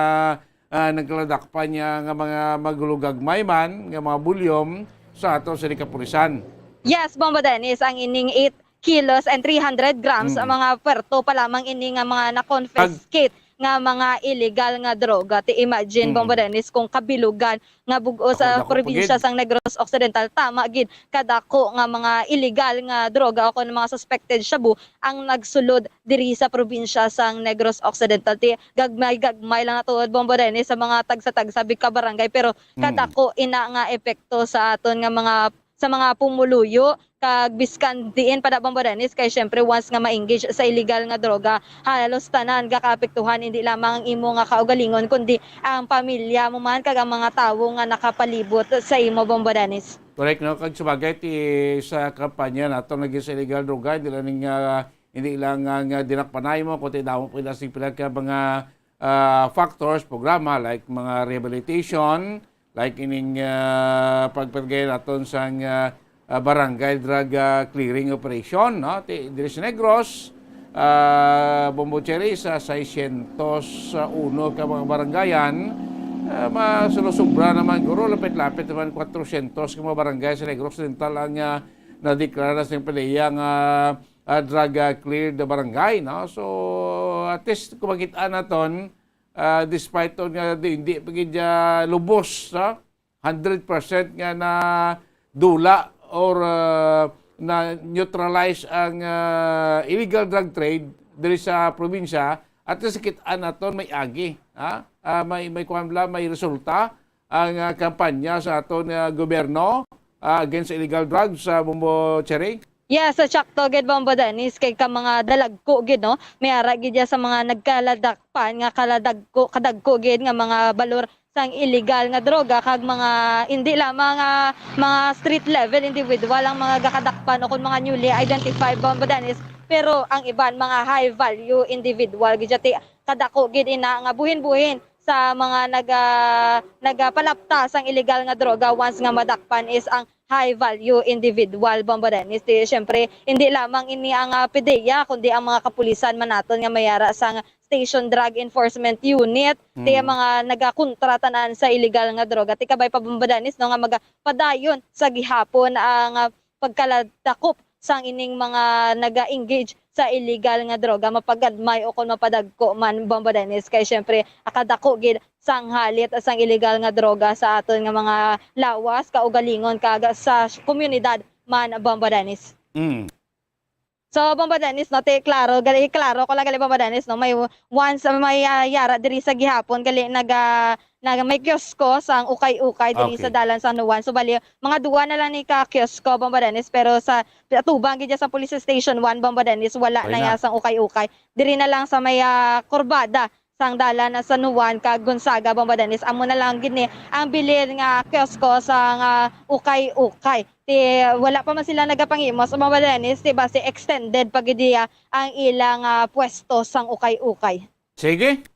ah, nagkaladakpan niya nga mga magulugagmay man, nga mga bulyom sa ato sa kapulisan. Yes, Bombo Dennis, ang ining eight kilos and three hundred grams, mm, ang mga puerto pa lamang ini nga mga na-confiscate nga mga illegal nga droga. Ti imagine, mm, Bombo Dennis, kung kabilugan nga bug-os sa probinsya sang Negros Occidental, tama gid, kadako nga mga illegal nga droga o kon mga suspected shabu ang nagsulod diri sa probinsya sang Negros Occidental. Ti gagmay-gagmay lang na tuod, Bombo Dennis, sa mga tagsa-tagsa big ka barangay, pero, mm, kadako ina nga epekto sa aton nga mga, sa mga pumuluyo, kag biskan diin pa da, Bombo Dennis, kay syempre once nga ma-engage sa illegal nga droga, halos tanan gakaapektuhan, hindi lamang ang imo nga kaugalingon, kundi ang pamilya mo man kag ang mga tawo nga nakapalibot sa imo, Bombo Dennis. Correct, no? Kag sabagay, ti sa kampanya nato lagi sa illegal droga, hindi lang ning, ah, hindi lang nga, nga dinakpanay mo, kundi damo pa sing pila ka mga, ah, factors, programa, like mga rehabilitation, like ining, ah, pagpagay naton sang, ah, ah, barangay drug, ah, clearing operation, no? Ti, diri sa Negros, ah, Bombo Cherry, sa seiscientos uno ka mga barangayan, ah, mas sobra naman, guro, lapit-lapit naman, kwatrocientos ka mga barangay sa Negros Occidental ang, ah, nadeklara sa PDEA nga ah, drug, ah, cleared na barangay, no? So, at least, kung makita naton, ah, despite on nga di, hindi pa gid, ah, lubos, no? Hundred percent nga na dula or, ah, na neutralize ang, ah, illegal drug trade diri sa probinsya, at least kita naton may agi, ha? Ah, may, may kuwan bala, may resulta ang, ah, kampanya sa aton nga gobyerno, ah, against illegal drugs, sa Bombo Cherry? Yes, sa sakto gid, Bombo Dennis, kay ka mga dalagko gid, no? May ara gid ya sa mga nagkaladakpan nga kaladagko, kadagko gid nga mga balor sang illegal nga droga kag mga, hindi lamang, ah, mga street level individual ang mga gakadakpan o kung mga newly identified, Bombo Dennis, pero ang iban mga high value individual gid ya. Ti kadako gid ina nga buhin-buhin sa mga naga-, nagapalapta sang illegal nga droga once nga madakpan is ang high value individual, Bombo Dennis. Di, syempre, hindi lamang ini ang, ah, PDEA, kundi ang mga kapulisan man naton nga may ara sang Station Drug Enforcement Unit, di ang Mm. mga nagakontra tanan sa illegal nga droga. Ti kabay pa, Bombo Dennis, no, nga magapadayon sa gihapon ang, ah, pagkaladakop sang ining mga naga-engage sa illegal nga droga, mapagadmay o kon mapadagko man, Bombo Dennis. Kay syempre, akadako gid sang halit sang illegal nga droga sa aton nga mga lawas, kaugalingon, kag sa komunidad man, Bombo Dennis. Mm. So, Bombo Dennis, no, ti klaro, gali, klaro ko lang gali, Bombo Dennis, no, may once, may, ah, yara diri sa gihapon, gali, naga-, naga-, may kiosko sang ukay-ukay diri sa Okay. dalan San Juan. So, bali, mga duwa na lang ni ka kiosko, Bombo Dennis, pero sa atubang gid sa Police Station one, Bombo Dennis, wala Okay na na. ya sang ukay-ukay. Diri na lang sa may, ah, kurbada sang dalan na San Juan kag Gonzaga, Bombo Dennis. Amo na lang gid ni ang bilin nga kiosko sang ukay-ukay. Ti wala pa man sila nagapangimos, Bombo Dennis, ti basi extended pa gid niya ang ilang, ah, pwesto sang ukay-ukay. Sige.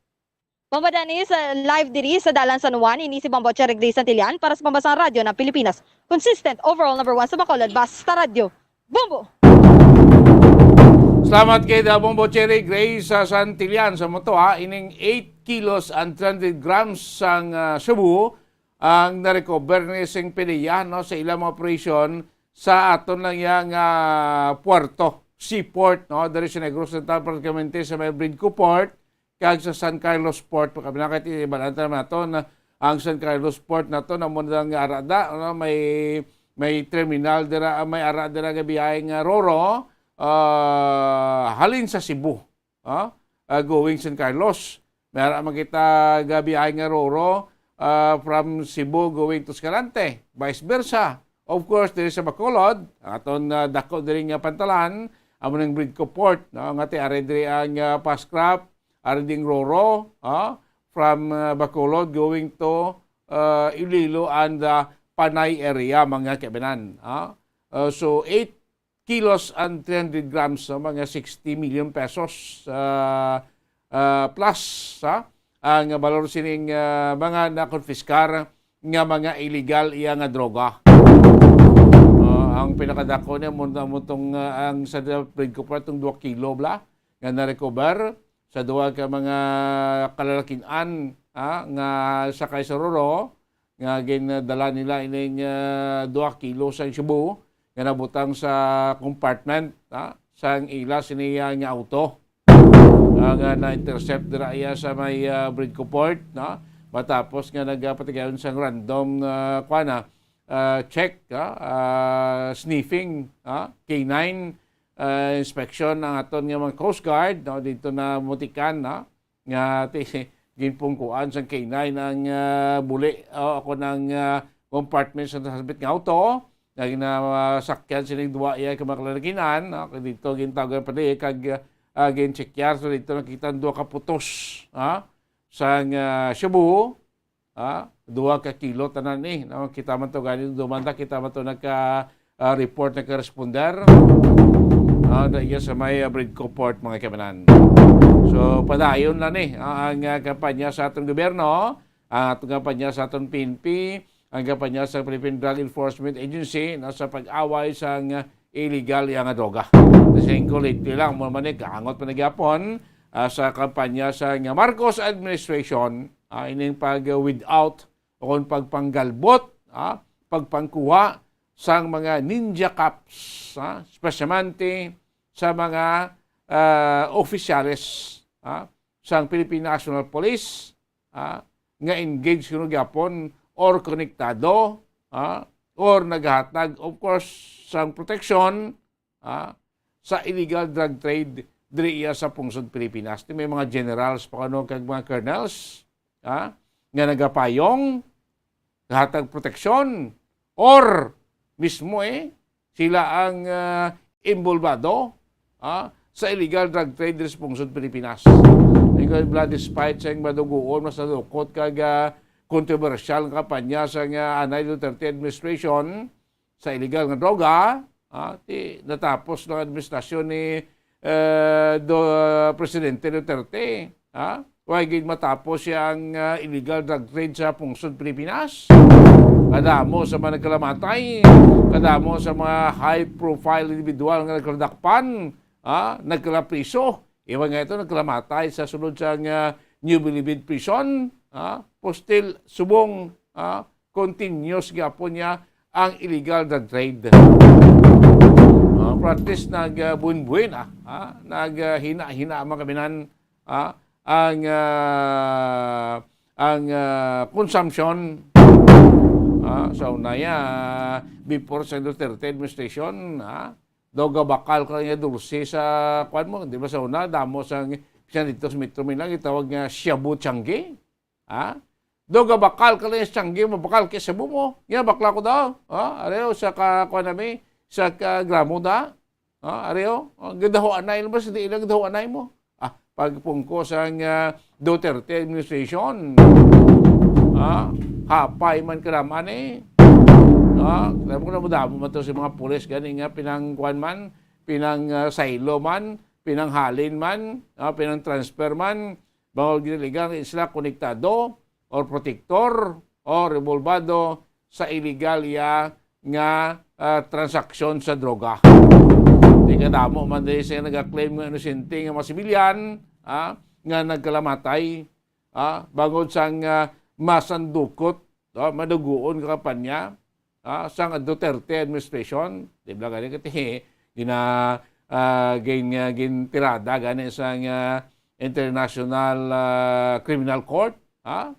Bombo Dennis, ah, live diri sa dalan San Juan, ini si Bombo Cherry Gray Santillan para sa Pambasang Radyo ng Pilipinas. Consistent, overall number one sa Bacolod, basta radyo. Bombo! Salamat kay da Bombo Cherry Gray sa Santillan. Sa mo to, ha, ining eight kilos and three hundred grams sang, ah, shabu ang na-recover ni sing PDEA, no, sa ilang mga operasyon sa aton lang yang, ah, puerto, seaport, no, diri sa Negros Oriental, particularmente sa may Bridco Port, kag sa San Carlos Port. Pagkabinakit, ibalanta naman nato na ang San Carlos Port nato na mo na nga arada, ano, may, may terminal dira, may ara dira nga biyahe nga Roro, ah, halin sa Cebu, ah, ah, going San Carlos. May ara man kita nga biyahe nga Roro, ah, from Cebu going to Escalante, vice versa. Of course, diri sa Bacolod, ang aton, ah, dako diri nga pantalan, amo nang Bridco Port, no? Nga ti ari diri ang, ah, Pascrap, ari ding Roro, ah, from, ah, Bacolod going to, ah, Iloilo and, ah, Panay area, mga kaibanan, ah. Ah, so, eight kilos and three hundred grams, no? Mga sixty million pesos, ah, ah, plus, ha? Ang balor sining, ah, mga nakonfiskar nga mga illegal iya nga droga. Ah, ang pinakadako niya, mo, mo tong, ah, ang sa Bridco Port, tong dua kilo bala nga na-recover sa duha ka mga kalalakin-an, ah, nga sakay sa Roro, nga gindala nila ining, ah, dua kilo sang shabu nga nabutang sa compartment, ah, sang ila sini, ah, nga auto, ah, nga na-intercept dira iya sa may, ah, Bridco Port, no? Matapos nga nagapatigayon sang random, ah, kuwan, ah, ah, check, ah, ah, sniffing, ah, K nine, ah, inspection ang aton nga mga Coast Guard, no? Dito na mutikan, no? Nga ti-, ginpungkuan sang K nine ang, ah, buli, o ako ng, ah, compartment sa nasabit nga auto, nga ginasakyan sining duwa iya ka mga kalalakinan, no? Kay dito gintago ang padi, kag, ah, ginchekyar. So, dito nakita ang duha ka putos, ha? Sang, ah, shabu, ha? Duha ka kilo tanan ni, no? Kita man to gani, dumanda, kita man to nagka, ah, report, nagka-responder. Ah, da iya sa may, ah, Bridco Port, mga kaibanan. So, padayon na ni, ah, ang, ah, kampanya sa atong gobyerno, ang atong kampanya sa atong P N P, ang kampanya sa Philippine Drug Enforcement Agency, no, sa pag-away sa nga illegal iya nga droga. Sa singko, lately lang, mo man ni, kaangot pa na gyapon, ah, sa kampanya sa nga Marcos administration, ah, ining pag, uh, weed out o kung pagpanggalbot, ah, pagpangkuha sang mga ninja cops, ah, espesyamente sa mga, ah, opisyales, ah, sang Philippine National Police, ah, nga engaged kuno gyapon or konektado, ah, or naghatag, of course, sang proteksyon, ah, sa illegal drug trade diri iya sa pungsod Pilipinas. Ti may mga generals pa kuno kag mga colonels, ah, nga nagapayong, hatag proteksyon, or mismo, eh, sila ang, ah, involbado, ah, sa illegal drug trade diri sa pungsod Pilipinas. Ikaw, Vlad, despite sa iyang maduguon, mas nadukot kag, ah, kontrobersyal nga kampanya sa nga anay Duterte administration sa illegal nga droga, ah, ti natapos ng administrasyon ni, eh, do, Presidente Duterte, ah, way gid matapos siya ang, ah, illegal drug trade sa pungsod Pilipinas. Kadamo sa mga nagkalamatay, kadamo sa mga high-profile individual nga nagkaladakpan, ah, nagkalapriso. Iban nga ito, nagkalamatay sa sulod sa nga New Bilibid Prison, ah, postil subong, ah, continuous gyapon niya ang illegal drug trade. Ah, pero at least nag, ah, buin-buin, ah, ah, nag, ah, hina-hina man kami nan, ah, ang, ah, ang, ah, consumption. Ah, sa una ya, before sa Duterte administration, ah, daw gabakal ka lang nga dulce sa, kuwan mo, di ba, sa una, damo sa, siya dito sa Metro Manila, gitawag nga Shabu Changi. Ha? Daw gabakal ka lang sa Changi, mabakal kay Shabu mo. Yan, bakla ko daw. Ha? Areho sa ka, kuwan nami, sa ka gramo da. Ha? Areho, oh, gadaho anay mo, sa di ilang gadaho anay mo. Ah, pagpungko sang, ah, Duterte administration. Ha? Hapay man karaman eh. Ha? Alam ko na madamo man to sa mga pulis gani nga pinangkuan man, pinang, ah, saylo man, pinanghalin man, ah, pinang-transfer man, bangod ginaligan sila konektado or protektor o rebolbado sa illegal ya nga, ah, transaksyon sa droga. Di kadamo man diri sa nagaklaim nga inosente nga mga sibilyan, ah, nga nagkalamatay, ah, bangod sang, ah, masandukot, ah, maduguon nga kampanya, ah, sang Duterte administration. Di ba gani kati gina, ah, gin, ah, gintirada gani sang, ah, International, ah, Criminal Court, ah?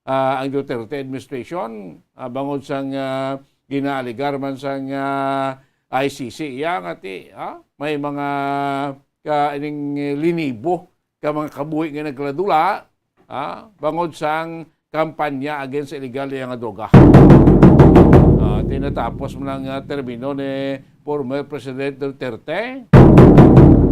Ah, ang Duterte administration, ah, bangod sang, ah, ginaaligar man sang, ah, I C C iya nga ti, ah, may mga ka, ining linibo ka mga kabuhi nga nagkaladula, ah, bangod sang kampanya against sa illegal nga droga. Ah, tinatapos mo lang, ah, termino ni former President Duterte.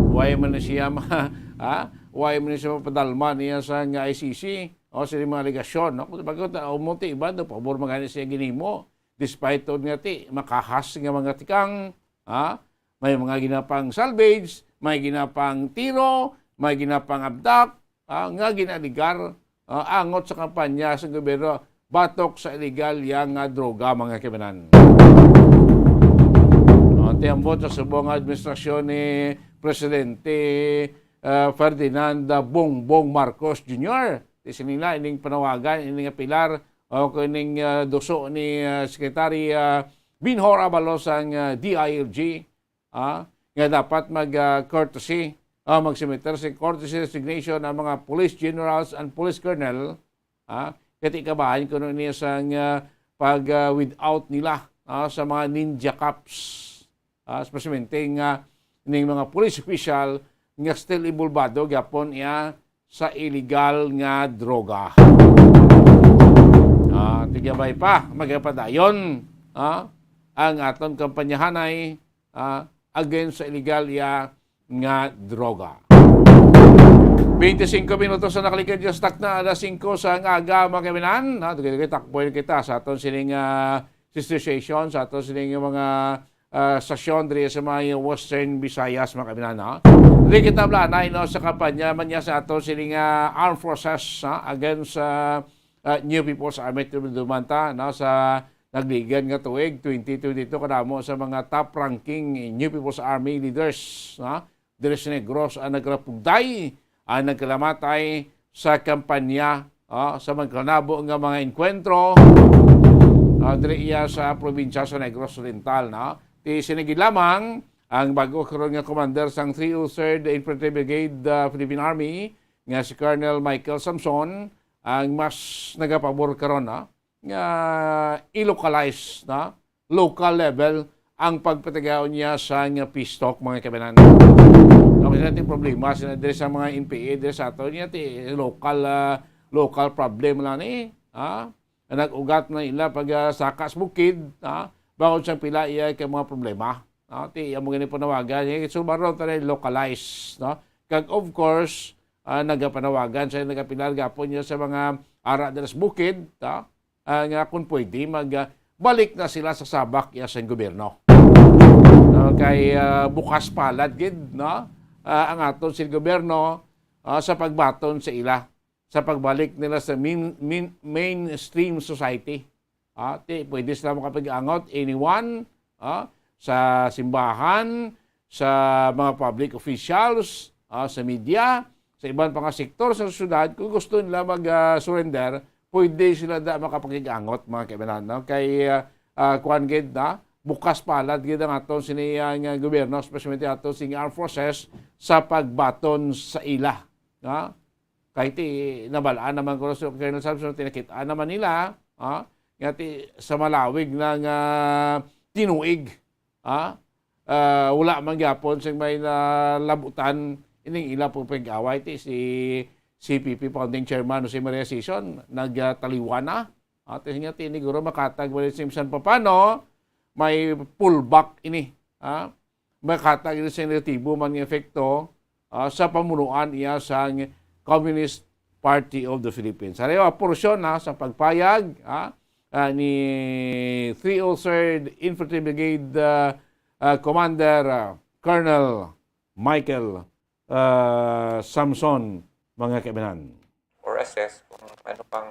Why man na siya ma-, ah, why man na siya mapadalma niya sa nga I C C? O, sa mga alegasyon, no? Kung bakit, ah, umuti iba, do, pabor magani siya ginimo. Despite tod nga ti, makahas nga mga tikang, ha? May mga ginapang salvage, may ginapang tiro, may ginapang abduct, ha? Nga ginaaligar, ha? Angot sa kampanya sa gobyerno, batok sa illegal ya nga droga, mga kaibanan. O, ti ambot sa subong nga administrasyon ni Presidente, ah, Ferdinand, ah, Bongbong Marcos Junior. Ti sini na ining panawagan, ining apilar, o kining, ah, duso ni, ah, Secretary, ah, Benhur Abalos sang, ah, D I L G, ah, nga dapat mag, ah, courtesy, ah, mag-submit sa courtesy resignation ang mga police generals and police colonel, ah, kay ti kabahin kuno niya sang, ah, pag, ah, weed out nila, ah, sa mga ninja cops. Ah, especially nga ning mga police official nga still involvado gyapon iya sa illegal nga droga. Ah, ti gabay pa, magapadayon, ah, ang aton kampanyahanay, ah, against sa illegal iya nga droga. Twenty-cinco minutos na nakaligid sa takna, alas singko sa aga, mga kaibanan. Ha, dugay-dugay, takboy na kita sa aton sining, ah, sister station, sa aton sining mga, ah, stasyon diri sa mga Western Visayas, mga kaibanan, ha. Diri kita blanay, no, sa kampanya man niya sa aton sining, ah, armed forces, ha, against sa, ah, New People's Army, dumanta, no, sa nagligad nga tuig, twenty twenty-two, kadamo sa mga top ranking New People's Army leaders, ha, diri sa Negros ang nagkalapugday, ang nagkalamatay sa kampanya, ah, sa magkanabo nga mga engkwentro, ah, diri iya sa probinsya sa Negros Oriental, no? Ti sini gid lamang Ang bago karon nga commander sang three oh third Infantry Brigade, ah, Philippine Army, nga si Colonel Michael Samson, ang mas nagapabor karon, ah, nga i-localize, no? Local level ang pagpatigayon niya sa nga peace talk, mga kaibanan. No, kasi natin problema sila diri sa mga N P A, diri sa ato niya, ti local, ah, local problem lang ni, ha? Nga nag-ugat na ila pag, ah, saka sa bukid, ha? Bangod sang pila iya ka mga problema. No? Ti, amo gani panawagan, eh, so, baron tayo localize, no? Kag, of course, ah, nagapanawagan sa nagapila gapon niya sa mga ara diri sa bukid, no? Ah, nga kung pwede, mag, ah, balik na sila sa sabak iya sa gobyerno. No? Kay, ah, bukas palad gid, no? Ah, ang aton sa gobyerno, ah, sa pagbaton sa ila, sa pagbalik nila sa min-, min-, mainstream society. Ah, ti, pwede sila makapag-angot, anyone, ah, sa simbahan, sa mga public officials, ah, sa media, sa iban pa nga sektor sa syudad, kung gusto nila mag, ah, surrender, pwede sila da makapag-angot, mga kaibanan, no? Kay, ah, ah, kuwan gid na, bukas palad gid ang aton sini, ah, nga gobyerno, especially ato sing armed forces, sa pagbaton sa ila, no? Kay ti, nabalaan naman ko si Colonel Samson, tinakit-an naman nila, ha? Nga ti, sa malawig na nga tinuig, ha? Ah, wala man gyapon sing may nalabutan ining ila pong pag-away. Ti si C P P founding chairman, si Maria Sison, nagtaliwan na. At nga ti, siguro makatag mo rin sing bisan papano, may pullback ini, ha? Makatag ini sa negatibo man nga epekto, ah, sa pamunuan iya sang Communist Party of the Philippines. Ari, ah, porsyon, ha, sa pagpayag, ha, ah, ni three oh third Infantry Brigade, ah, ah, Commander, ah, Colonel Michael, ah, Samson, mga kaibanan. Or assess kung ano pang,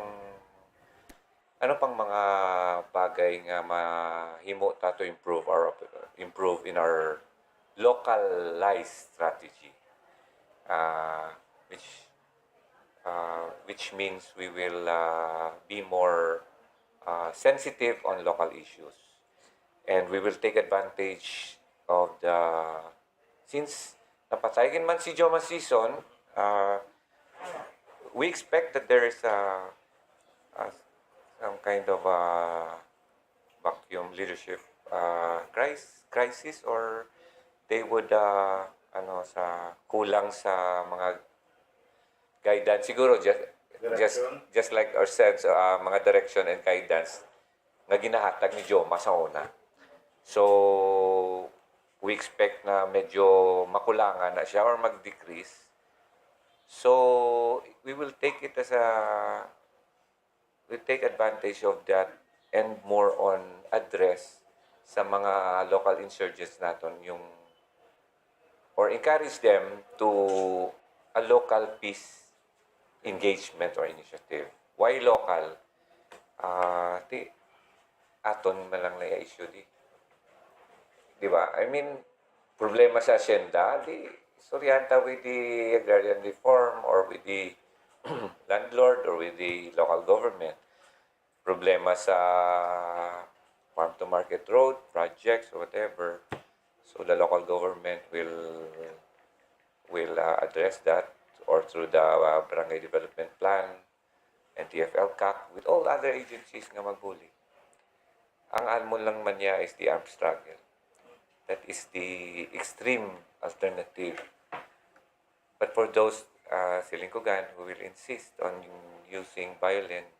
ano pang mga bagay nga mahimo ta to improve our op-, improve in our localized strategy, ah, which, ah, which means we will, ah, be more, ah, sensitive on local issues. And we will take advantage of the, since napatay gid man si Joma Sison, ah, we expect that there is a, a, some kind of a vacuum leadership, ah, cris-, crisis, or they would, ah, ano, sa kulang sa mga guidance siguro, just, just, Direction? Just like our sense, ah, mga direction and guidance nga ginahatag ni Joma sa una. So, we expect na medyo makulangan na siya or mag-decrease. So, we will take it as a, we take advantage of that and more on address sa mga local insurgents naton, yung, or encourage them to a local peace engagement or initiative. Why local? Ah, ti, aton man lang na issue di. Di ba? I mean, problema sa asyenda, di istoryahan ta with the agrarian reform or with the landlord or with the local government. Problema sa farm to market road projects or whatever. So the local government will, will, uh, address that or through the, uh, barangay development plan, N T F L, CAC, with all other agencies nga magbulig. Ang amon lang man niya is the armed struggle. That is the extreme alternative. But for those, uh, Silingkugan who will insist on using violence,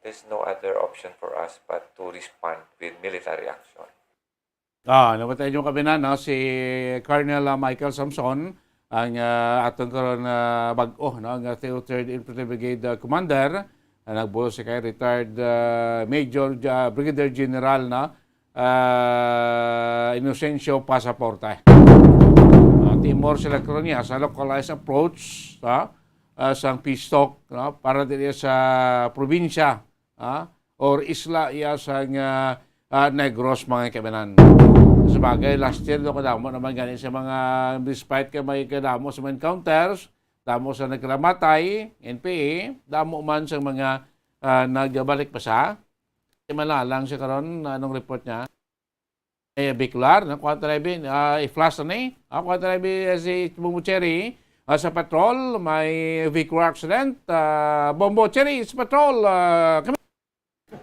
there's no other option for us but to respond with military action. Ah, namatay yung kabinan, no? Si Colonel, ah, Michael Samson, ang, ah, aton karon, ah, bag-o, no? Ang, ah, third Infantry Brigade, ah, Commander, ah, nagbulo siya kay retired, ah, Major, ah, Brigadier General, no? Ah, Inocencio Pasaporte. Ah, timor sila karon niya sa localized approach, ha? Ah, sang peace talk, no? Para diri sa probinsya, ha? Or isla iya sang, ah, ah, Negros, mga kaibanan. Sabagay, last year, do kadamo naman gani sa mga, despite ka may kadamo sa mga encounters, damo sa nagkalamatay, N P A, damo man sa mga, ah, nagbalik pa sa. Malalang siya karon, anong report niya? Eh, vehicular, no? Kuha tayo, Bin. Ah, i-flash na ni. Ah, kuha tayo, Bin, eh, si Bombo Cherry, ah, sa patrol, may vehicular accident. Ah, Bombo Cherry, sa patrol, ah, kami.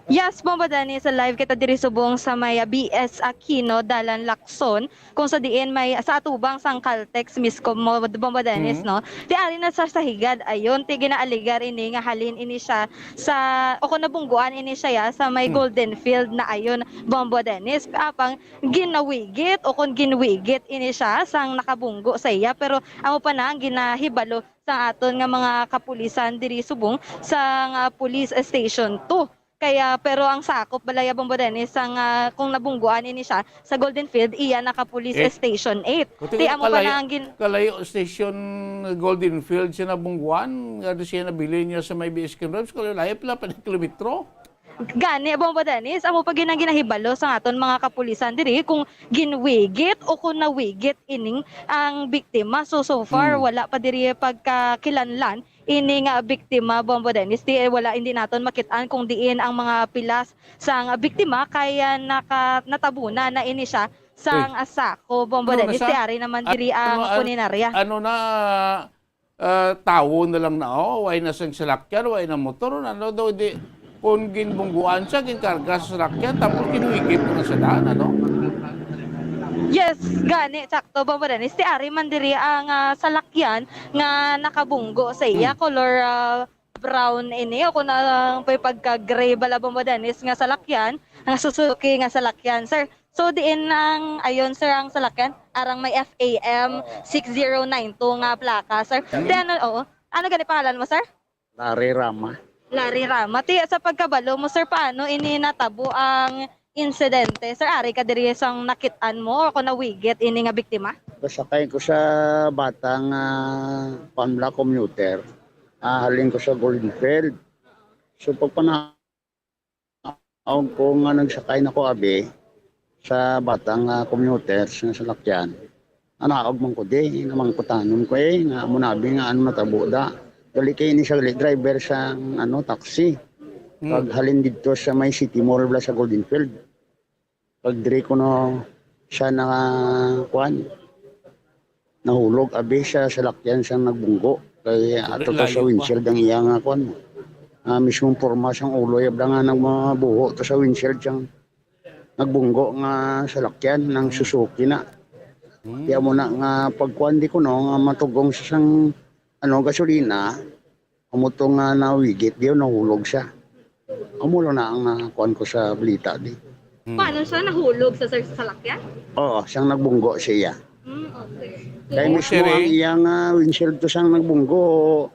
Yes, Bombo Dennis, live kita diri subong sa may, ah, B S Aquino, Dalan Lacson, kung sa diin may, sa atubang sang Caltex mismo, Bombo Dennis, Mhm. no? Ti ari na sa, sa higad, ayon, ti ginaaligar ini nga halin ini siya sa, o kung nabungguan ini siya, ya, sa may Hmm. Golden Field na ayon, Bombo Dennis. Apang ginawigit o kung ginwigit ini siya sang nakabunggo sa iya, pero amo pa na ang ginahibalo sa aton nga mga kapulisan diri subong sa nga Police Station two. Kaya, pero ang sakop bala ya, Bombo Dennis, sang, ah, kung nabungguan ini siya sa Golden Field, iya na ka Police Eh, Station eight. Kundi Ti amo pa kalayo, na ang gin- kalayo station Golden Field siya nabungguan, nga di siya nabilin niya sa may B S Ken Road, kalayo-layo pala pa ng kilometro. Gani, Bombo Dennis, amo pa gid ang ginahibalo sa aton mga kapulisan diri kung ginwigit o kung nawigit ining ang biktima. So, so far, Hmm. wala pa diri pagkakilanlan ini nga biktima, Bombo Dennis. Di, eh, wala, hindi naton makit-an kung diin ang mga pilas sang biktima, kaya naka-, natabunan na ini siya sang Uy. Sako, Bombo Ano na Dennis. siya? Ti ari naman diri Ano, ang ano, punerarya. Ano na, ah, tawo na lang na, oh, way na sang salakyan, way na motor, ano daw, di, kung ginbungguan siya, ginkarga sa salakyan, tapos ginuwigit na sa daan, ano? Yes, gani, sakto, Bombo Dennis. Ti ari man diri ang, ah, salakyan nga nakabunggo sa iya, Hmm. color, ah, brown ini, o kung ang pagka-gray bala, Bombo Dennis, nga salakyan, ang Suzuki nga salakyan, sir. So, diin ang, ayon, sir, ang salakyan? Arang may F A M Oo. six zero nine two nga plaka, sir. Hmm. Ti ano, oo. Ano gani pangalan mo, sir? Larry Rama. Larry Rama. Ti, sa pagkabalo mo, sir, paano ini natabo ang insidente? Sir, ari ka diri sang nakit-an mo o kung nawigit ini nga biktima? Kasakay ko sa batang, ah, Pamla commuter. Ah, halin ko sa Golden Field. So, pagpana-, Aon ko nga nagsakay na ko abi sa batang, ah, commuter nga salakyan. Anaog man ko di, namangkutanon ko, eh, nga amo na abi nga ano natabo da. Gali kay ini sa gali driver sa, ano, taxi. Hmm. Paghalin didto sa may City Mall bala sa Golden Field. Pag diri kuno siya naka-, kuan, nahulog abi sa salakyan sang nagbunggo. Kay ato to sa Layo pa. windshield ang iya nga kuan. Ah, mismong porma sang ulo, yabla nga nagmabuho to sa windshield sang nagbunggo nga salakyan, nang Hmm. Suzuki na. Hmm. Kaya mo na nga pagkuan di kuno nga matugong sa sang, ano, gasolina, amo to nga nawigit, di nahulog siya. Amo lang na ang nakuan ko sa balita di. Hmm. Paano siya nahulog sa, sir, sa salakyan? Oo, siyang nagbunggo siya. Hmm, okay. Kay Oo, mismo sir, ang eh. iya nga windshield to sang nagbunggo.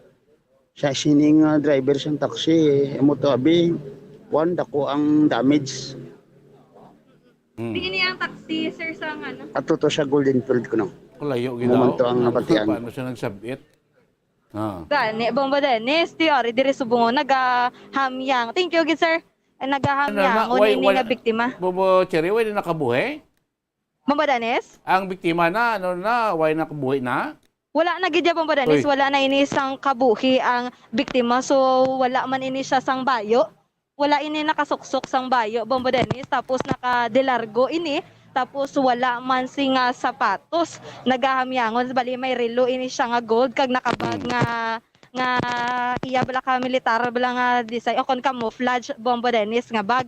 Sa sining, ah, driver sang taxi, amo to abi, kuan, dako ang damage. Hmm. Di ini ang taxi, sir, sa ano? Ato to sa Golden Field kuno. Kalayo gid Amo man daw. to ang Ano, nabatian. Paano siya nagsabit? Ah. Gani, Bombo Dennis, ti ari diri subong, nagahamyang. Thank you gid, sir. Ay, nagahamyangon Ano na, why, ini why, nga biktima. Bombo Cherry, why di nakabuhi? Bombo Dennis? Ang biktima na, ano na, why nakabuhi na? Wala na gid ya, Bombo Dennis. Uy. Wala na ini sang kabuhi ang biktima. So, wala man ini siya sang bayo. Wala ini nakasuksok sang bayo, Bombo Dennis. Tapos naka-de largo ini. Tapos wala man sing, ah, sapatos. Nagahamyangon, bali may relo ini siya nga gold kag nakabag Hmm. nga, nga iya bala ka militar bala nga design o kon camouflage, Bombo Dennis, nga bag.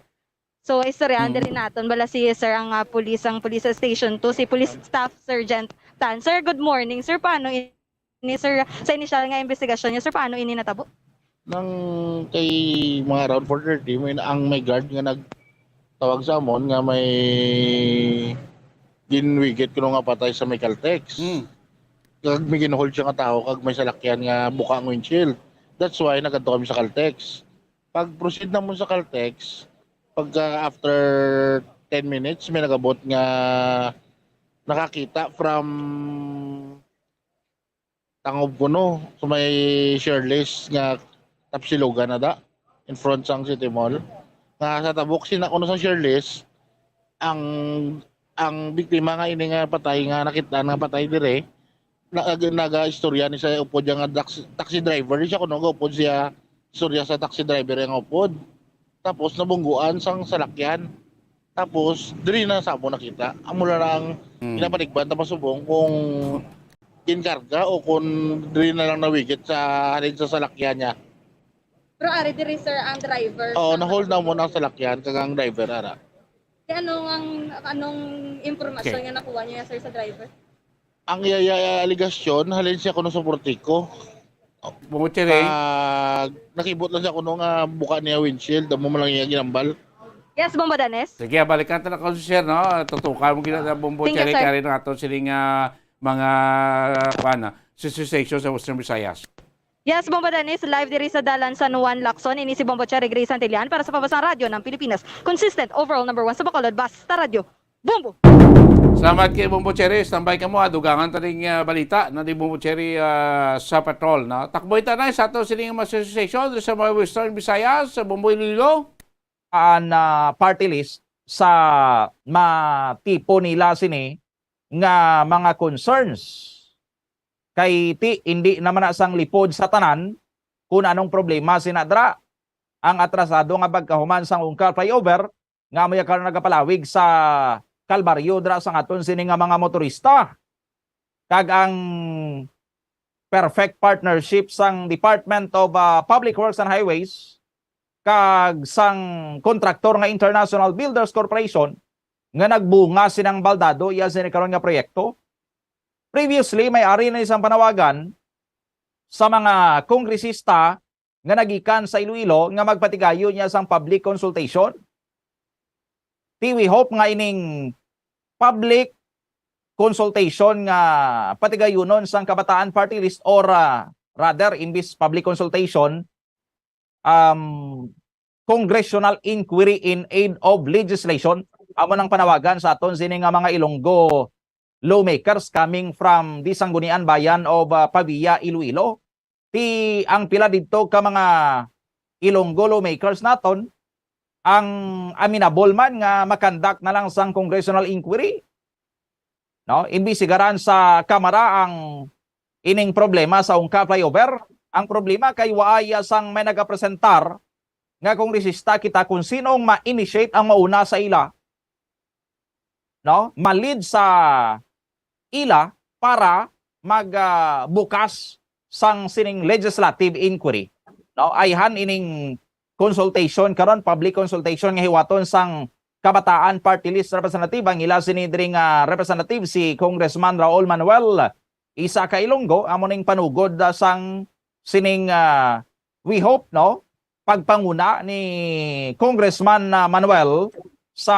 So, istoryahan Mm. diri naton bala si sir ang, ah, police, ang Police Station two, si Police Staff Sergeant Tan. Sir, good morning. Sir, paano ini, sir, sa inisyal nga investigasyon niyo, sir, paano ini natabo? Nang kay mga around four thirty, may, ang may guard nga nagtawag sa amon nga may ginwigit kuno nga patay sa may Caltex. Mm. Kag may ginhold siya nga tawo kag may salakyan nga buka ang windshield. That's why nagadto kami sa Caltex. Pag-proceed namon sa Caltex, pagka after ten minutes, may nagabot nga nakakita from Tangob kuno, sa may Shirley's nga tapsilugan na da, in front sang City Mall. Nga sa tabok sina kuno sa Shirley's, ang, ang biktima nga ini nga patay, nga nakita nga patay dire, na-, nag-, nagaistorya ni sa upod niya nga taxi, taxi driver, di siya kuno gaupod siya, istorya sa taxi driver nga upod. Tapos nabungguan sang salakyan. Tapos, diri na sa amo nakita. Amo na lang ang Mm. ginapaligban ta masubong kung ginkarga o kung diri na lang nawigit sa halin sa salakyan niya. Pero ari diri, sir, ang driver Oo, sa na-hold na mo ang salakyan kag ang driver, ara. Di, ano ang, anong impormasyon Okay. nga nakuha niya, sir, sa driver? Ang iya, iya, iya aligasyon, halin siya kuno sa Portico. Bumbo Cherry. Kag nakibot lang siya kuno nga buka niya windshield, amo man lang iya ginambal. Yes, Bombo Dennis. Sige, balikan ta na ko si sir, no? Tutukan mo gina na Bombo Thank you, Cherry, sir. Kari na ato sining, ah, mga, kuwan, ah, sensation sa Western Visayas. Yes, Bombo Dennis, live diri sa Dalan San Juan, Lacson. Ini si Bombo Cherry Gray Santillan para sa Pabasang Radyo ng Pilipinas. Consistent, overall number one sa Bacolod, basta radyo. Bombo! Salamat kay Bombo Cherry. Standby ka mo, ha. Dugangan ta ning, ah, balita na ni Bombo Cherry, ah, sa patrol, no? Takboy ta na sa ato sining mga association sa mga Western Visayas, sa Bombo Iloilo. An, ah, party list sa matipo nila sini nga mga concerns. Kay ti, hindi naman na sang lipod sa tanan kung anong problema sina dra. Ang atrasado nga pagkahuman sang Ungka flyover nga amo ya karon nagapalawig sa kalbaryo dra sang aton sini nga mga motorista. Kag ang perfect partnership sang Department of, ah, Public Works and Highways kag sang kontraktor nga International Builders Corporation nga nagbunga sinang baldado iya sini karon nga proyekto. Previously, may ari na isang panawagan sa mga kongresista nga nagikan sa Iloilo nga magpatigayon niya sang public consultation. Ti, we hope nga ining public consultation nga patigayunon sang Kabataan Party List or, ah, rather, imbis public consultation, um, congressional inquiry in aid of legislation. Amo nang panawagan sa aton sini nga mga Ilonggo lawmakers coming from the Sanggunian Bayan of, uh, Pavia, Iloilo. Ti ang pila didto ka mga Ilonggo lawmakers naton ang amenable man nga makandak na lang sang congressional inquiry. No? Imbisigaran sa Kamara ang ining problema sa Ungka flyover. Ang problema kay waay sang may nagapresentar nga kongresista kita kung sino ang ma-initiate ang mauna sa ila, no? Ma-lead sa ila para mag, ah, bukas sang sining legislative inquiry, no? Ayhan ining consultation karon, public consultation nga hiwaton sang Kabataan Party List Representative, ang ila sini diri nga representative, si Congressman Raul Manuel, isa ka Ilonggo, amo ning panugod, ah, sang sining, ah, we hope, no, pagpanguna ni Congressman, ah, Manuel sa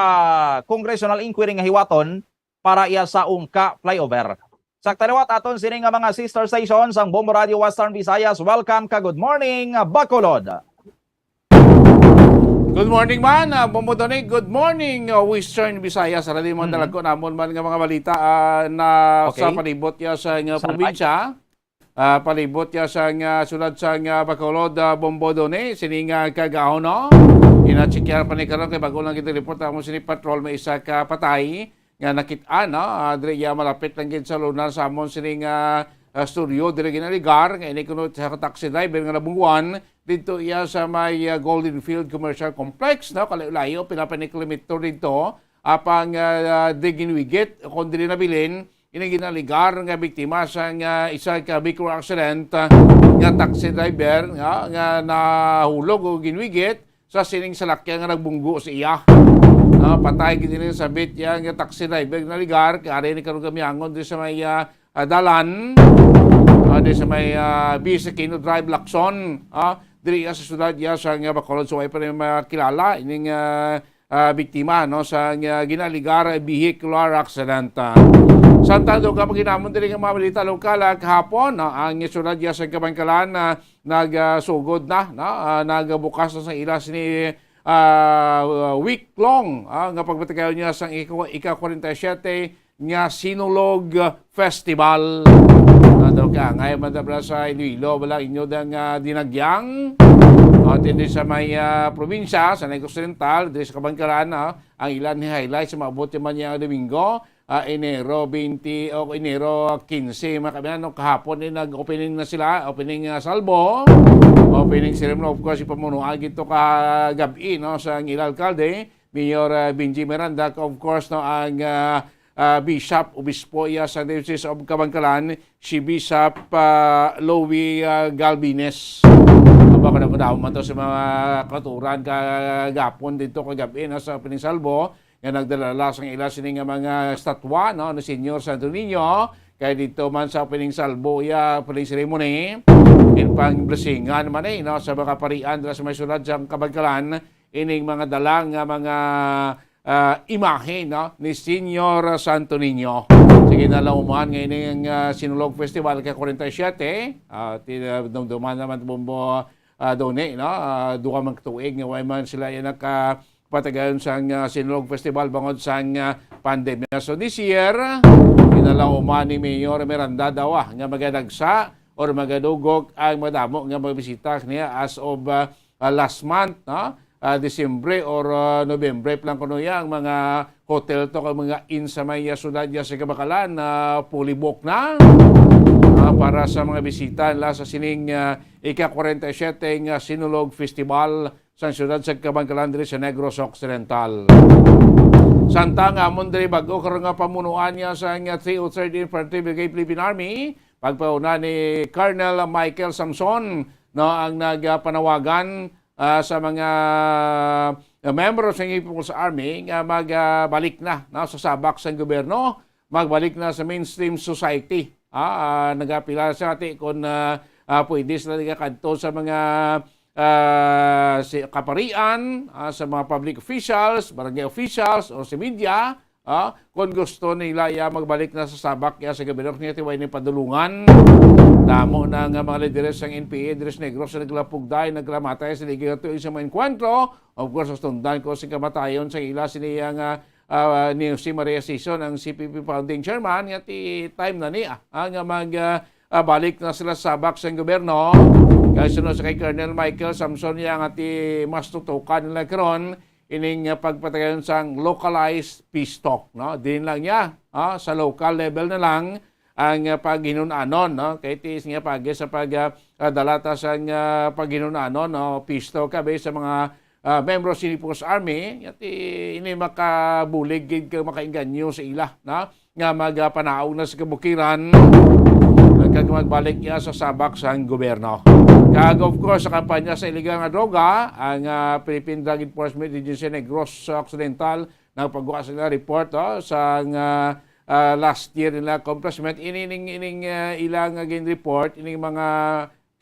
congressional inquiry nga hiwaton para iya sa Ungka flyover. Sa taliwat aton sini nga mga sister stations, ang Bombo Radio Western Visayas. Welcome ka, good morning, Bacolod. Good morning man, ah, Bombo Tony. Good morning, ah, Western Visayas. Sa di man Mm. dalagko namon man nga mga balita, ah, na Okay. sa palibot ya sa nga Salamat. probinsya, ah, palibot ya sa nga syudad sa nga Bacolod, ah, Bombo Tony. Sini nga kagahon, no? Ina-check ya pa ni karon kay bago lang kita report amo sini patrol may isa ka patay nga nakit-an, no? Ah, diri ya malapit lang gid sa lunar sa amon sini nga, ah, studio, diri ginalugar nga ini kuno sa taxi driver nga nabungguan didto iya sa may, ah, Golden Field Commercial Complex, no? Kalayo-layo, pila pa ni kilometro didto. Apang, ah, di ginwigit, kung dili nabilin, ini ginalugar nga biktima sa nga isa ka vehicular accident, ah, nga taxi driver, nga, nga nahulog o ginwigit sa sining salakyan nga nagbunggo sa iya. Ah, patay gid ini sabit iya nga taxi driver nga nalugar, kay ari ni karon gamiangon diri sa may, ah, ah, dalan, ah, diri sa may, ah, Bisakino Drive, Lacson, ah, diri iya sa syudad iya sa nga Bacolod. So, ay pa rin makilala ining, ah, ah, biktima, no, sa nga ginalugar vehicular accident. Ah, samtang dugang pa gid namon diri nga mga balita lokal, ah, kahapon, no, ang syudad iya sa Kabankalan, ah, nagsugod na, no? Ah, nagbukas na sa ila sini, ah, week-long, ah, nga pagpatigayon niya sang ika-, ika-kwarenta y siyete nga Sinulog Festival. Ano ka, ngay man da sa Iloilo, wala inyo dang, ah, dinagyang. At hindi sa may, ah, probinsya, sa Negros Oriental, diri sa Kabankalan, ah, ang ilan ni highlight sa maabot man niya ang Domingo, ah, Enero twenty o Enero quince, mga kabayan, no? Kahapon din nag-opening na sila, opening, ah, salvo, opening ceremony, of course, ipamunuan gito ka gabi, no, sa ilang alkalde, Mayor, ah, Benji Miranda, of course, no, ang, ah, ah, Bishop, Obispo iya sa Diocese of Kabankalan, si Bishop, ah, Louie, ah, Galvines. Aba, kadamo-damo man to sa mga katuran kagapon dito kagabi, no, sa Pinisalbo, nga nagdala sang ila sini nga mga statwa, no, ni Señor Santo Niño. Kay dito man sa opening salvo, iya, opening ceremony, in pang blessingan man, eh, no, sa mga parian dira sa may syudad sa Kabankalan, ining mga dala nga mga, ah, imahe, no, ni Señor Santo Niño. Sige na lang umahan nga ining, ah, Sinulog Festival ka forty-seven, ah, ti-, ah, dumduman naman, Bombo, ah, Doni, no? Ah, duha man ka tuig nga way man sila yan nakapatagayon sang, ah, Sinulog Festival bangod sang, ah, pandemya. So this year, kinalauman ni Mayor Miranda daw, ah, nga magadagsa or magadugok ang madamo nga magbisita niya as of, ah, ah, last month, no? Ah, Disyembre or, ah, Nobyembre pa lang kuno ya ang mga hotel to kag mga inn sa may, ah, syudad ya sa Kabankalan na fully booked na, ah, para sa mga bisita nila sa sining, ah, ika-forty-seven nga Sinulog Festival sa siyudad sa Kabankalan diri sa Negros Occidental. Samtang amon diri bag-o karon nga pamunuan niya sa nga three oh third Infantry Brigade Philippine Army, pagpauna ni Colonel Michael Samson, no, ang nagpanawagan, ah, sa mga, ah, membro sa People's Army nga magbalik na, no, sa sabak sa gobyerno, magbalik na sa mainstream society. Ah, ah, nagapila sa ati kung, ah, ah, pwede sila nagakadto sa mga, ah, si kaparian, ah, sa mga public officials, barangay officials, o sa media, ah, kung gusto nila ya magbalik na sa sabak ya sa gobyerno niya tiway ni padulungan. Damo na nga mga lideres sang N P A diri sa Negros sa naglapugday, naglamatay sa ligay nga tuig sa mga enkwentro. Of course, tundan ko sa kamatayon sa ila sini nga, ah, ni Jose Maria Sison, ang C P P founding chairman, nga ti time na niya, ah, nga mag, ah, ah, balik na sila sa sabak sa gobyerno. Kay sunod sa kay Colonel Michael Samson, ya nga ti mas tutukan nila karon, ining, ah, pagpatayon sang localized peace talk, no? Din lang niya, ah, sa local level na lang ang, ah, paghinunanon, no? Kay tiis nga pagi sa pag, ah, ah, dalata sang, ah, paghinunanon, no? Peace talk kabi sa mga, ah, membro sa People's Army, nga ti ini makabulig gid kag makainganyo sa ila, no? Nga magapanaog na sa kabukiran, kag magbalik iya sa sabak sang gobyerno. Kag, of course, sa kampanya sa illegal nga droga, ang, ah, Philippine Drug Enforcement Agency Negros Occidental nagpagawa sila report, oh, sa nga, ah, last year nila accomplishment. Ini ning, ining, ah, ila nga gin-report, ining mga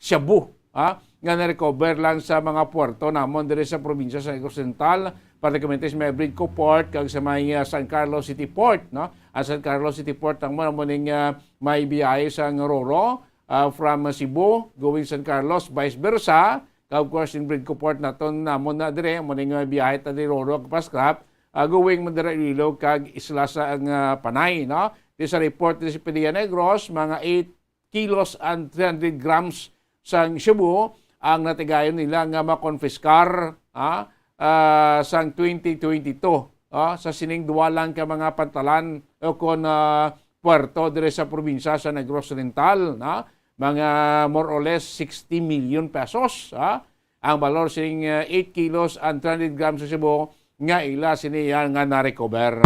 shabu, ha, nga na-recover lang sa mga puerto namon diri sa probinsya sa Negros Occidental, particularmente sa may Bridco Port kag sa may, ah, San Carlos City Port, no? Ang San Carlos City Port ang mo, mo ning, ah, may biyahe sa Roro, ah, from Cebu going San Carlos, vice versa. Kag of course, in Bridco Port naton namon na dire, mo ning, ah, biyahe ta di Roro kag Pascrap, ah, going man dire Iloilo kag Isla sa ang, ah, Panay, no? Di sa report di sa P D E A Negros, mga eight kilos and three hundred grams sang shabu ang natigayon nila nga makonfiskar, ah, ah, sang twenty twenty-two, ah, sa sining duwa lang ka mga pantalan o kon, ah, puerto diri sa probinsya sa Negros Oriental, na mga more or less sixty million pesos, ah, ang balor sining, ah, eight kilos and three hundred grams sa shabu nga ila sini yan nga na-recover.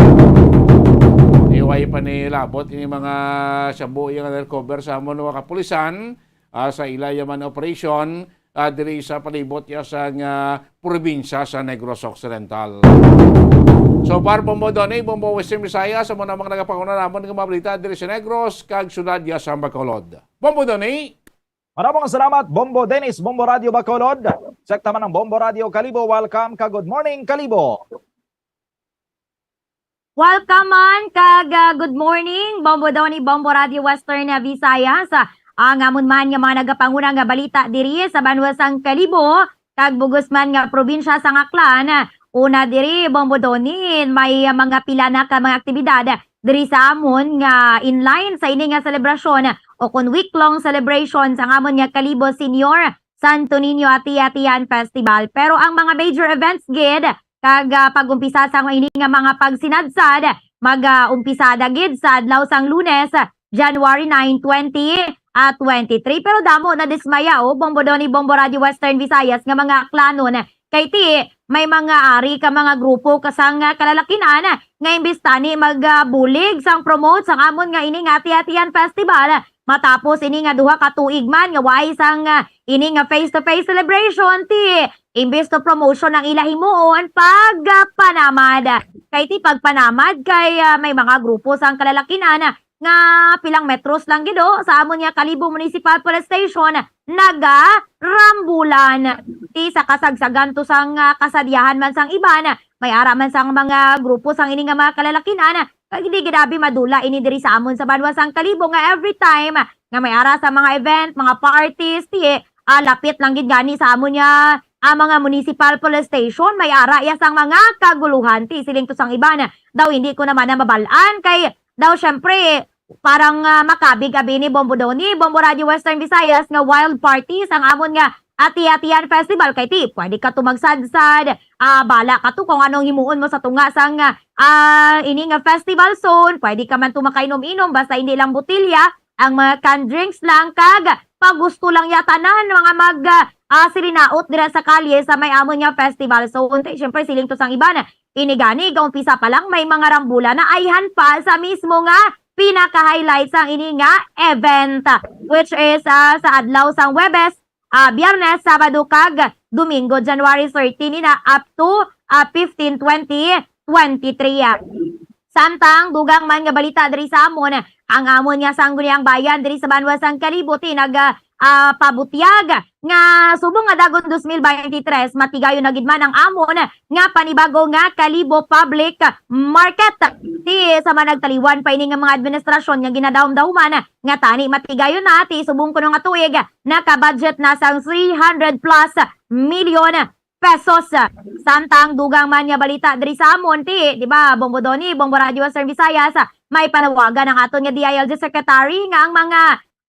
Iway pa ni labot ini mga shabu iya nga na-recover sa amon mga kapulisan, ah, sa ila yaman operation, ah, diri sa palibot ya sa nga probinsya sa Negros Occidental. So far, Bombo Donny, Bombo Western Visayas, sa mga mga nagapanguna namon nga mga balita diri sa Negros kag syudad ya sa Bacolod. Bombo Donny! Maramong salamat, Bombo Dennis, Bombo Radio Bacolod. Check naman ang Bombo Radio Kalibo. Welcome ka Good Morning, Kalibo. Welcome man kag, ah, good morning, Bombo Donny, Bombo Radio Western, ah, Visayas. Ah, ang amon man nga mga nagapanguna nga balita diri sa banwa sang Kalibo, kag bugos man nga probinsya sang Aklan. Una diri, Bombo Donny, may, ah, mga pila na ka mga aktibidad diri sa amon nga in line sa ini nga selebrasyon o kon week-long celebration sang amon nga Kalibo Senior Santo Niño Ati-Atian Festival. Pero ang mga major events gid kag, ah, pag-umpisa sang ini nga mga pagsinadsad, mag, ah, umpisa da gid sa adlaw sang Lunes, January nine, twenty, ah, twenty-three. Pero damo na dismaya, oh, Bombo Donny, Bombo Radio Western Visayas nga mga Aklanon. Kay ti, may mga ari ka mga grupo ka sang, ah, kalalakinan nga imbis tani mag, ah, bulig sang promote sang amon nga ini nga Ati-Atian Festival, matapos ini nga duha ka tuig man nga way sang, ah, ini nga face-to-face celebration, ti imbis to promotion ang ila himuon pag, ah, panamad. Kay ti pagpanamad kay, ah, may mga grupo sang kalalakinan nga pilang metros lang gid, oh, sa amon nga Kalibo Municipal Police Station nagarambulan. Ti sa kasagsagan to sang, ah, kasadyahan man sang iban, may ara man sang mga grupo sang ini nga mga kalalakinan, kag hindi gid abi madula ini diri sa amon sa banwa sang Kalibo nga every time nga may ara sa mga event, mga parties, ti, ah, lapit lang gid gani sa amon nga, ah, mga municipal police station, may ara iya sang mga kaguluhan, ti siling to sang iban. Daw hindi ko naman na mabalaan kay daw syempre parang, ah, makabig abi ni Bombo Donny, Bombo Radio Western Visayas nga wild party sang amon nga Ati-Atian Festival kay ti pwede ka to magsadsad, ah, bala ka to kung anong himuon mo sa tunga sang, ah, ini nga festival zone, pwede ka man to makainom-inom basta hindi lang botelya, ang mga canned drinks lang kag pagusto lang ya tanan mga mag, ah, silinaot dira sa kalye sa may amon nga festival zone. Ti, syempre siling to sang iban, ini gani gaumpisa pa lang may mga rambulan na ayhan pa sa mismo nga pinaka-highlight sang ini nga event, which is, ah, sa adlaw sang Huwebes, ah, Biyernes, Sabado kag Domingo, January thirteen ina up to, ah, fifteen, twenty twenty-three. Samtang dugang man nga balita diri sa amon, ang amon nga Sangguniang Bayan diri sa banwa sang Kalibo ti nag, ah, pabutyag nga subong nga dagon dos mil beintitres, matigayon na gid man ang amon nga panibago nga Kalibo Public Market. Ti sa managtaliwan pa ini nga mga administrasyon nga ginadahom-dahoman nga tani matigayon na ti subong kuno nga tuig naka-budget na sang three hundred plus million pesos. Samtang dugang man nga balita diri sa amon, ti, di ba, Bombo Donny, Bombo Radio Western Visayas, may panawagan ang aton nga D I L G Secretary nga ang mga,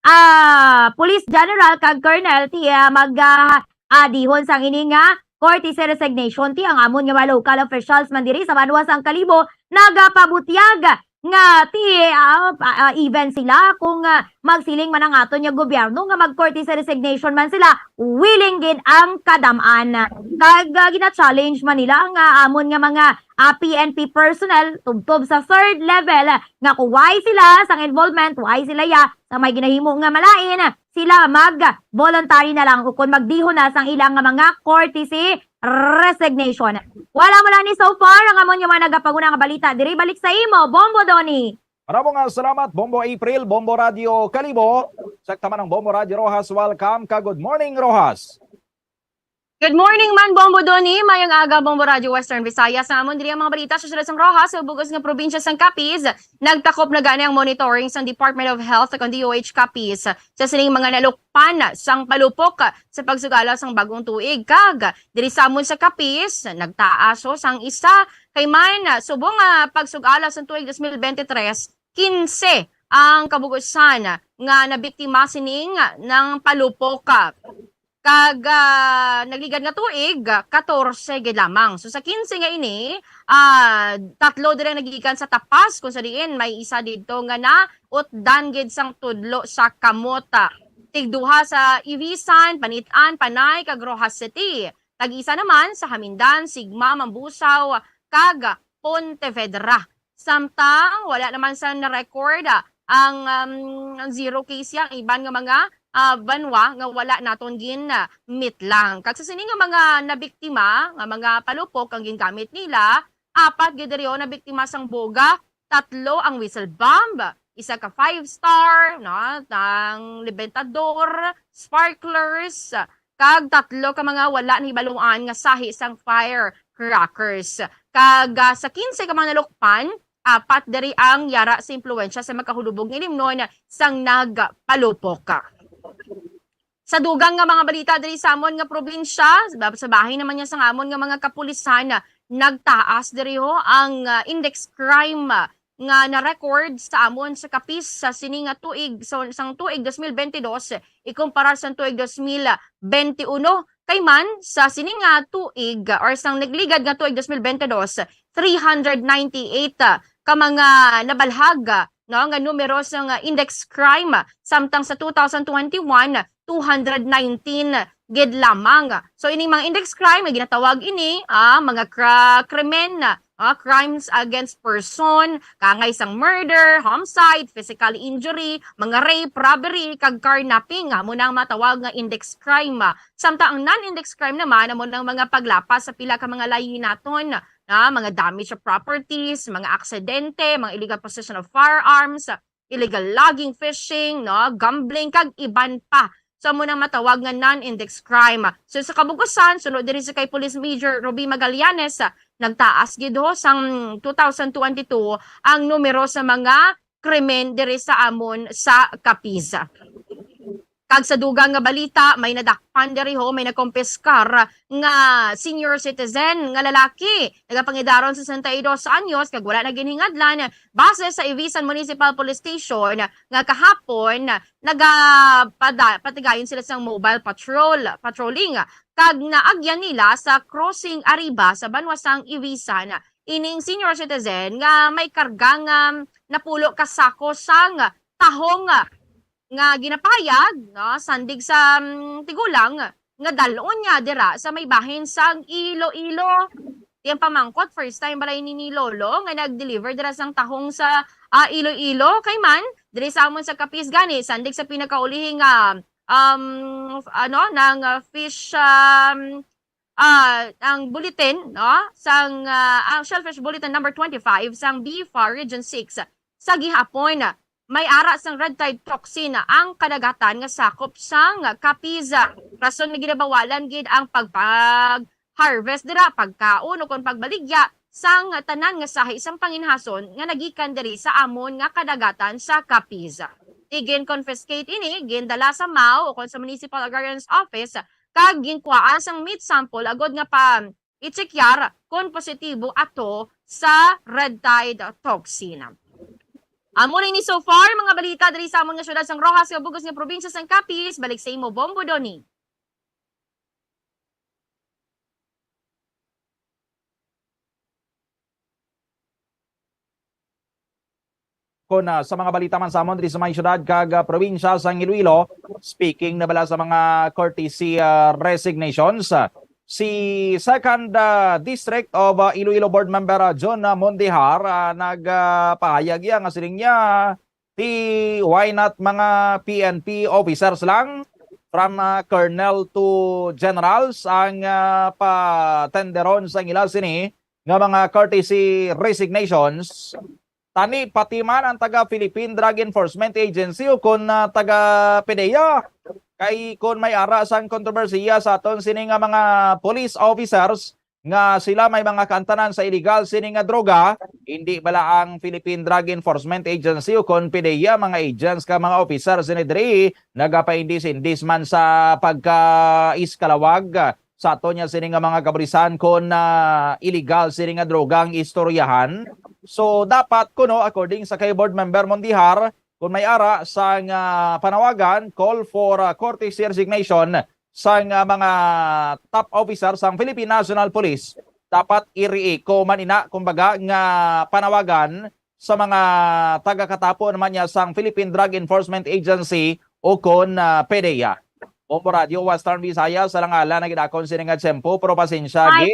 ah, Police General kag Colonel, ti, ah, mag, ah, adihon sang ini nga courtesy resignation, ti, ang amon nga mga local officials man diri sa banwa sang Kalibo nagapabutyag nga ti, ah, ah, ah, even sila kung, ah, magsiling man ang aton nga gobyerno nga mag-courtesy resignation man sila, willing gid ang kadam-an. Kag, ah, gina-challenge man nila nga amon nga mga, ah, P N P personnel tubtob sa third level nga kung why sila sang involvement, why sila ya sa may ginahimo nga malain, sila mag-voluntary na lang ukon magdihon na sang ilang nga mga courtesy resignation. Wala mo lang ni so far ang amon nga mga nagapanguna nga balita diri. Balik sa imo, Bombo Donny. Maramo nga salamat, Bombo April, Bombo Radio Kalibo, sa taman ng Bombo Radio Rojas. Welcome ka. Good morning, Rojas. Good morning man, Bombo Donny. Mayong aga, Bombo Radio Western Visayas. Sa amon diri ang mga balita sa siyudad sang Rojas, sa bug-os nga probinsya sang Capiz. Nagtakop na gani ang monitoring sang Department of Health kag D O H Capiz sa sining mga nalukpan sang palupok sa pagsugala sang bagong tuig. Kag diri sa amon sa Capiz, nagtaas, oh, sang isa kay man subong nga pagsugala sang tuig dos mil bente tres, kinse ang kabugusan nga nabiktima sining nang palupok. Kag, ah, nagligad nga tuig, katorse gid lamang. So, sa kinse nga ini, ah, tatlo diri nagikan sa Tapas, kung sa diin may isa didto nga nautdan gid sang tudlo sa kamot. Tigduha sa Ivisan, Panit-an, Panay, kag Roxas City. Tag-isa naman sa Jamindan, Sigma, Mambusao, kag Pontevedra. Samtang wala naman sa na-record, ah, ang, um, ang zero case ya, ang iban nga mga, ah, banwa nga wala naton gin, ah, mitlang. Kag sa sini nga mga nabiktima nga mga palupok ang gingamit nila, apat gid diri, oh, nabiktima sang boga, tatlo ang whistle bomb, isa ka five star, no, ang libentador, sparklers, kag tatlo ka mga wala nahibaluan nga sahi sang firecrackers. Kag, ah, sa kinse ka mga nalukpan, apat diri ang yara sa impluwensya sa makahulubog nga ilimnon sang nagpalupok. Sa dugang nga mga balita diri sa amon nga probinsya, sa bahin naman niya sa amon nga mga kapulisan, nagtaas diri ho ang, ah, index crime, ah, nga na-record sa amon sa Capiz sa sini nga tuig, sa, sang tuig dos mil bente dos, ikumparar sang tuig dos mil bente uno. Kay man, sa sini nga tuig, or sang nagligad nga tuig dos mil bente dos, three hundred ninety-eight, ah, ka mga nabalhag, ah, no, nga numero sang, ah, index crime, samtang sa two thousand twenty-one, two hundred nineteen gid lamang. So, ining mga index crime nga ginatawag ini, ah, mga kra-, krimen, ah, crimes against person, kaangay sang murder, homicide, physical injury, mga rape, robbery, kag carnapping, amo na ang matawag nga index crime. Samtang ang non-index crime naman, amo nang mga paglapas sa pila ka mga layi naton, na mga damage of properties, mga aksidente, mga illegal possession of firearms, illegal logging, fishing, no, gambling, kag iban pa. So, amo nang matawag nga non-index crime. So, sa kabugusan, sunod diri sa kay Police Major Ruby Magallanes, ah, nagtaas gid ho sang two thousand twenty-two ang numero sa mga krimen diri sa amon sa Capiz. Kag sa dugang nga balita, may nadakpan diri ho, may nakompiskar nga senior citizen nga lalaki, nagapangidaron sesenta y dos anyos, kag wala na ginhingadlan, base sa Ivisan Municipal Police Station, nga kahapon nagapada-, patigayon sila sang mobile patrol, patrolling, kag naagyan nila sa crossing Arriba sa banwa sang Ivisan ining senior citizen nga may karga nga napulo ka sako sang tahong nga ginapahayag, no, sandig sa, mm, tigulang nga dal-on niya dira sa may bahin sang Iloilo. Iyang pamangkot, first time bala ini ni Lolo nga nag-deliver dira sang tahong sa, ah, Iloilo. Kay man, diri sa amon sa Capiz gani, sandig sa pinakaulihi nga, um, f-, ano, nang, ah, fish, um, ah, ang bulletin, no, sang, ah, ang Shellfish Bulletin number twenty-five sang BFAR Region six sa gihapon. May ara sang red tide toxin ang kadagatan nga sakop sang Capiz. Rason nga ginabawalan gid ang pagpag-harvest dira, pagkaon o kon pagbaligya sang tanan nga sahi sang panginhason nga nagikan diri sa amon nga kadagatan sa Capiz. Igin-confiscate ini, gindala sa MAO o kon sa Municipal Agrarian's Office, kag ginkuhaan sang meat sample agod nga pa-itsekyar kon positibo ato sa red tide toxin. Amo na ini so far, mga balita diri sa amon nga syudad sang Roxas nga bug-os nga probinsya sang Capiz. Balik sa imo, Bombo Donny. Kon, ah, sa mga balita man sa amon diri sa may syudad kag, ah, probinsya sang Iloilo, speaking na bala sa mga courtesy, ah, resignations, ah, si Second, ah, District of, ah, Iloilo Board Member, ah, John, ah, Mondihar, ah, nag, ah, pahayag iya nga siling niya, ti why not mga P N P officers lang, from, ah, colonel to generals, ang, ah, patenderon sang ila sini nga mga courtesy resignations. Tani, pati man ang taga Philippine Drug Enforcement Agency o kon, ah, taga PDEA. Kay kon may ara sang kontrobersiya sa aton sini nga mga police officers nga sila may mga kaantanan sa illegal sini nga droga, hindi bala ang Philippine Drug Enforcement Agency o kon PDEA, mga agents ka mga officer sini diri, nagapaindis-indis man sa pagkaiskalawag sa aton niya sini nga mga kabulisan kon, ah, illegal sini nga droga ang istoryahan. So, dapat kuno, according sa kay Board Member Mondihar, kung may ara sang, ah, panawagan, call for, ah, courtesy resignation sang, ah, mga top officer sang Philippine National Police, dapat iri-echo man ina, kumbaga, nga panawagan sa mga taga-katapo naman niya sang Philippine Drug Enforcement Agency o kon, ah, PDEA. Bombo Radio Western Visayas, sa langala na gid akon sini nga tiyempo, pero pasensya, Ay,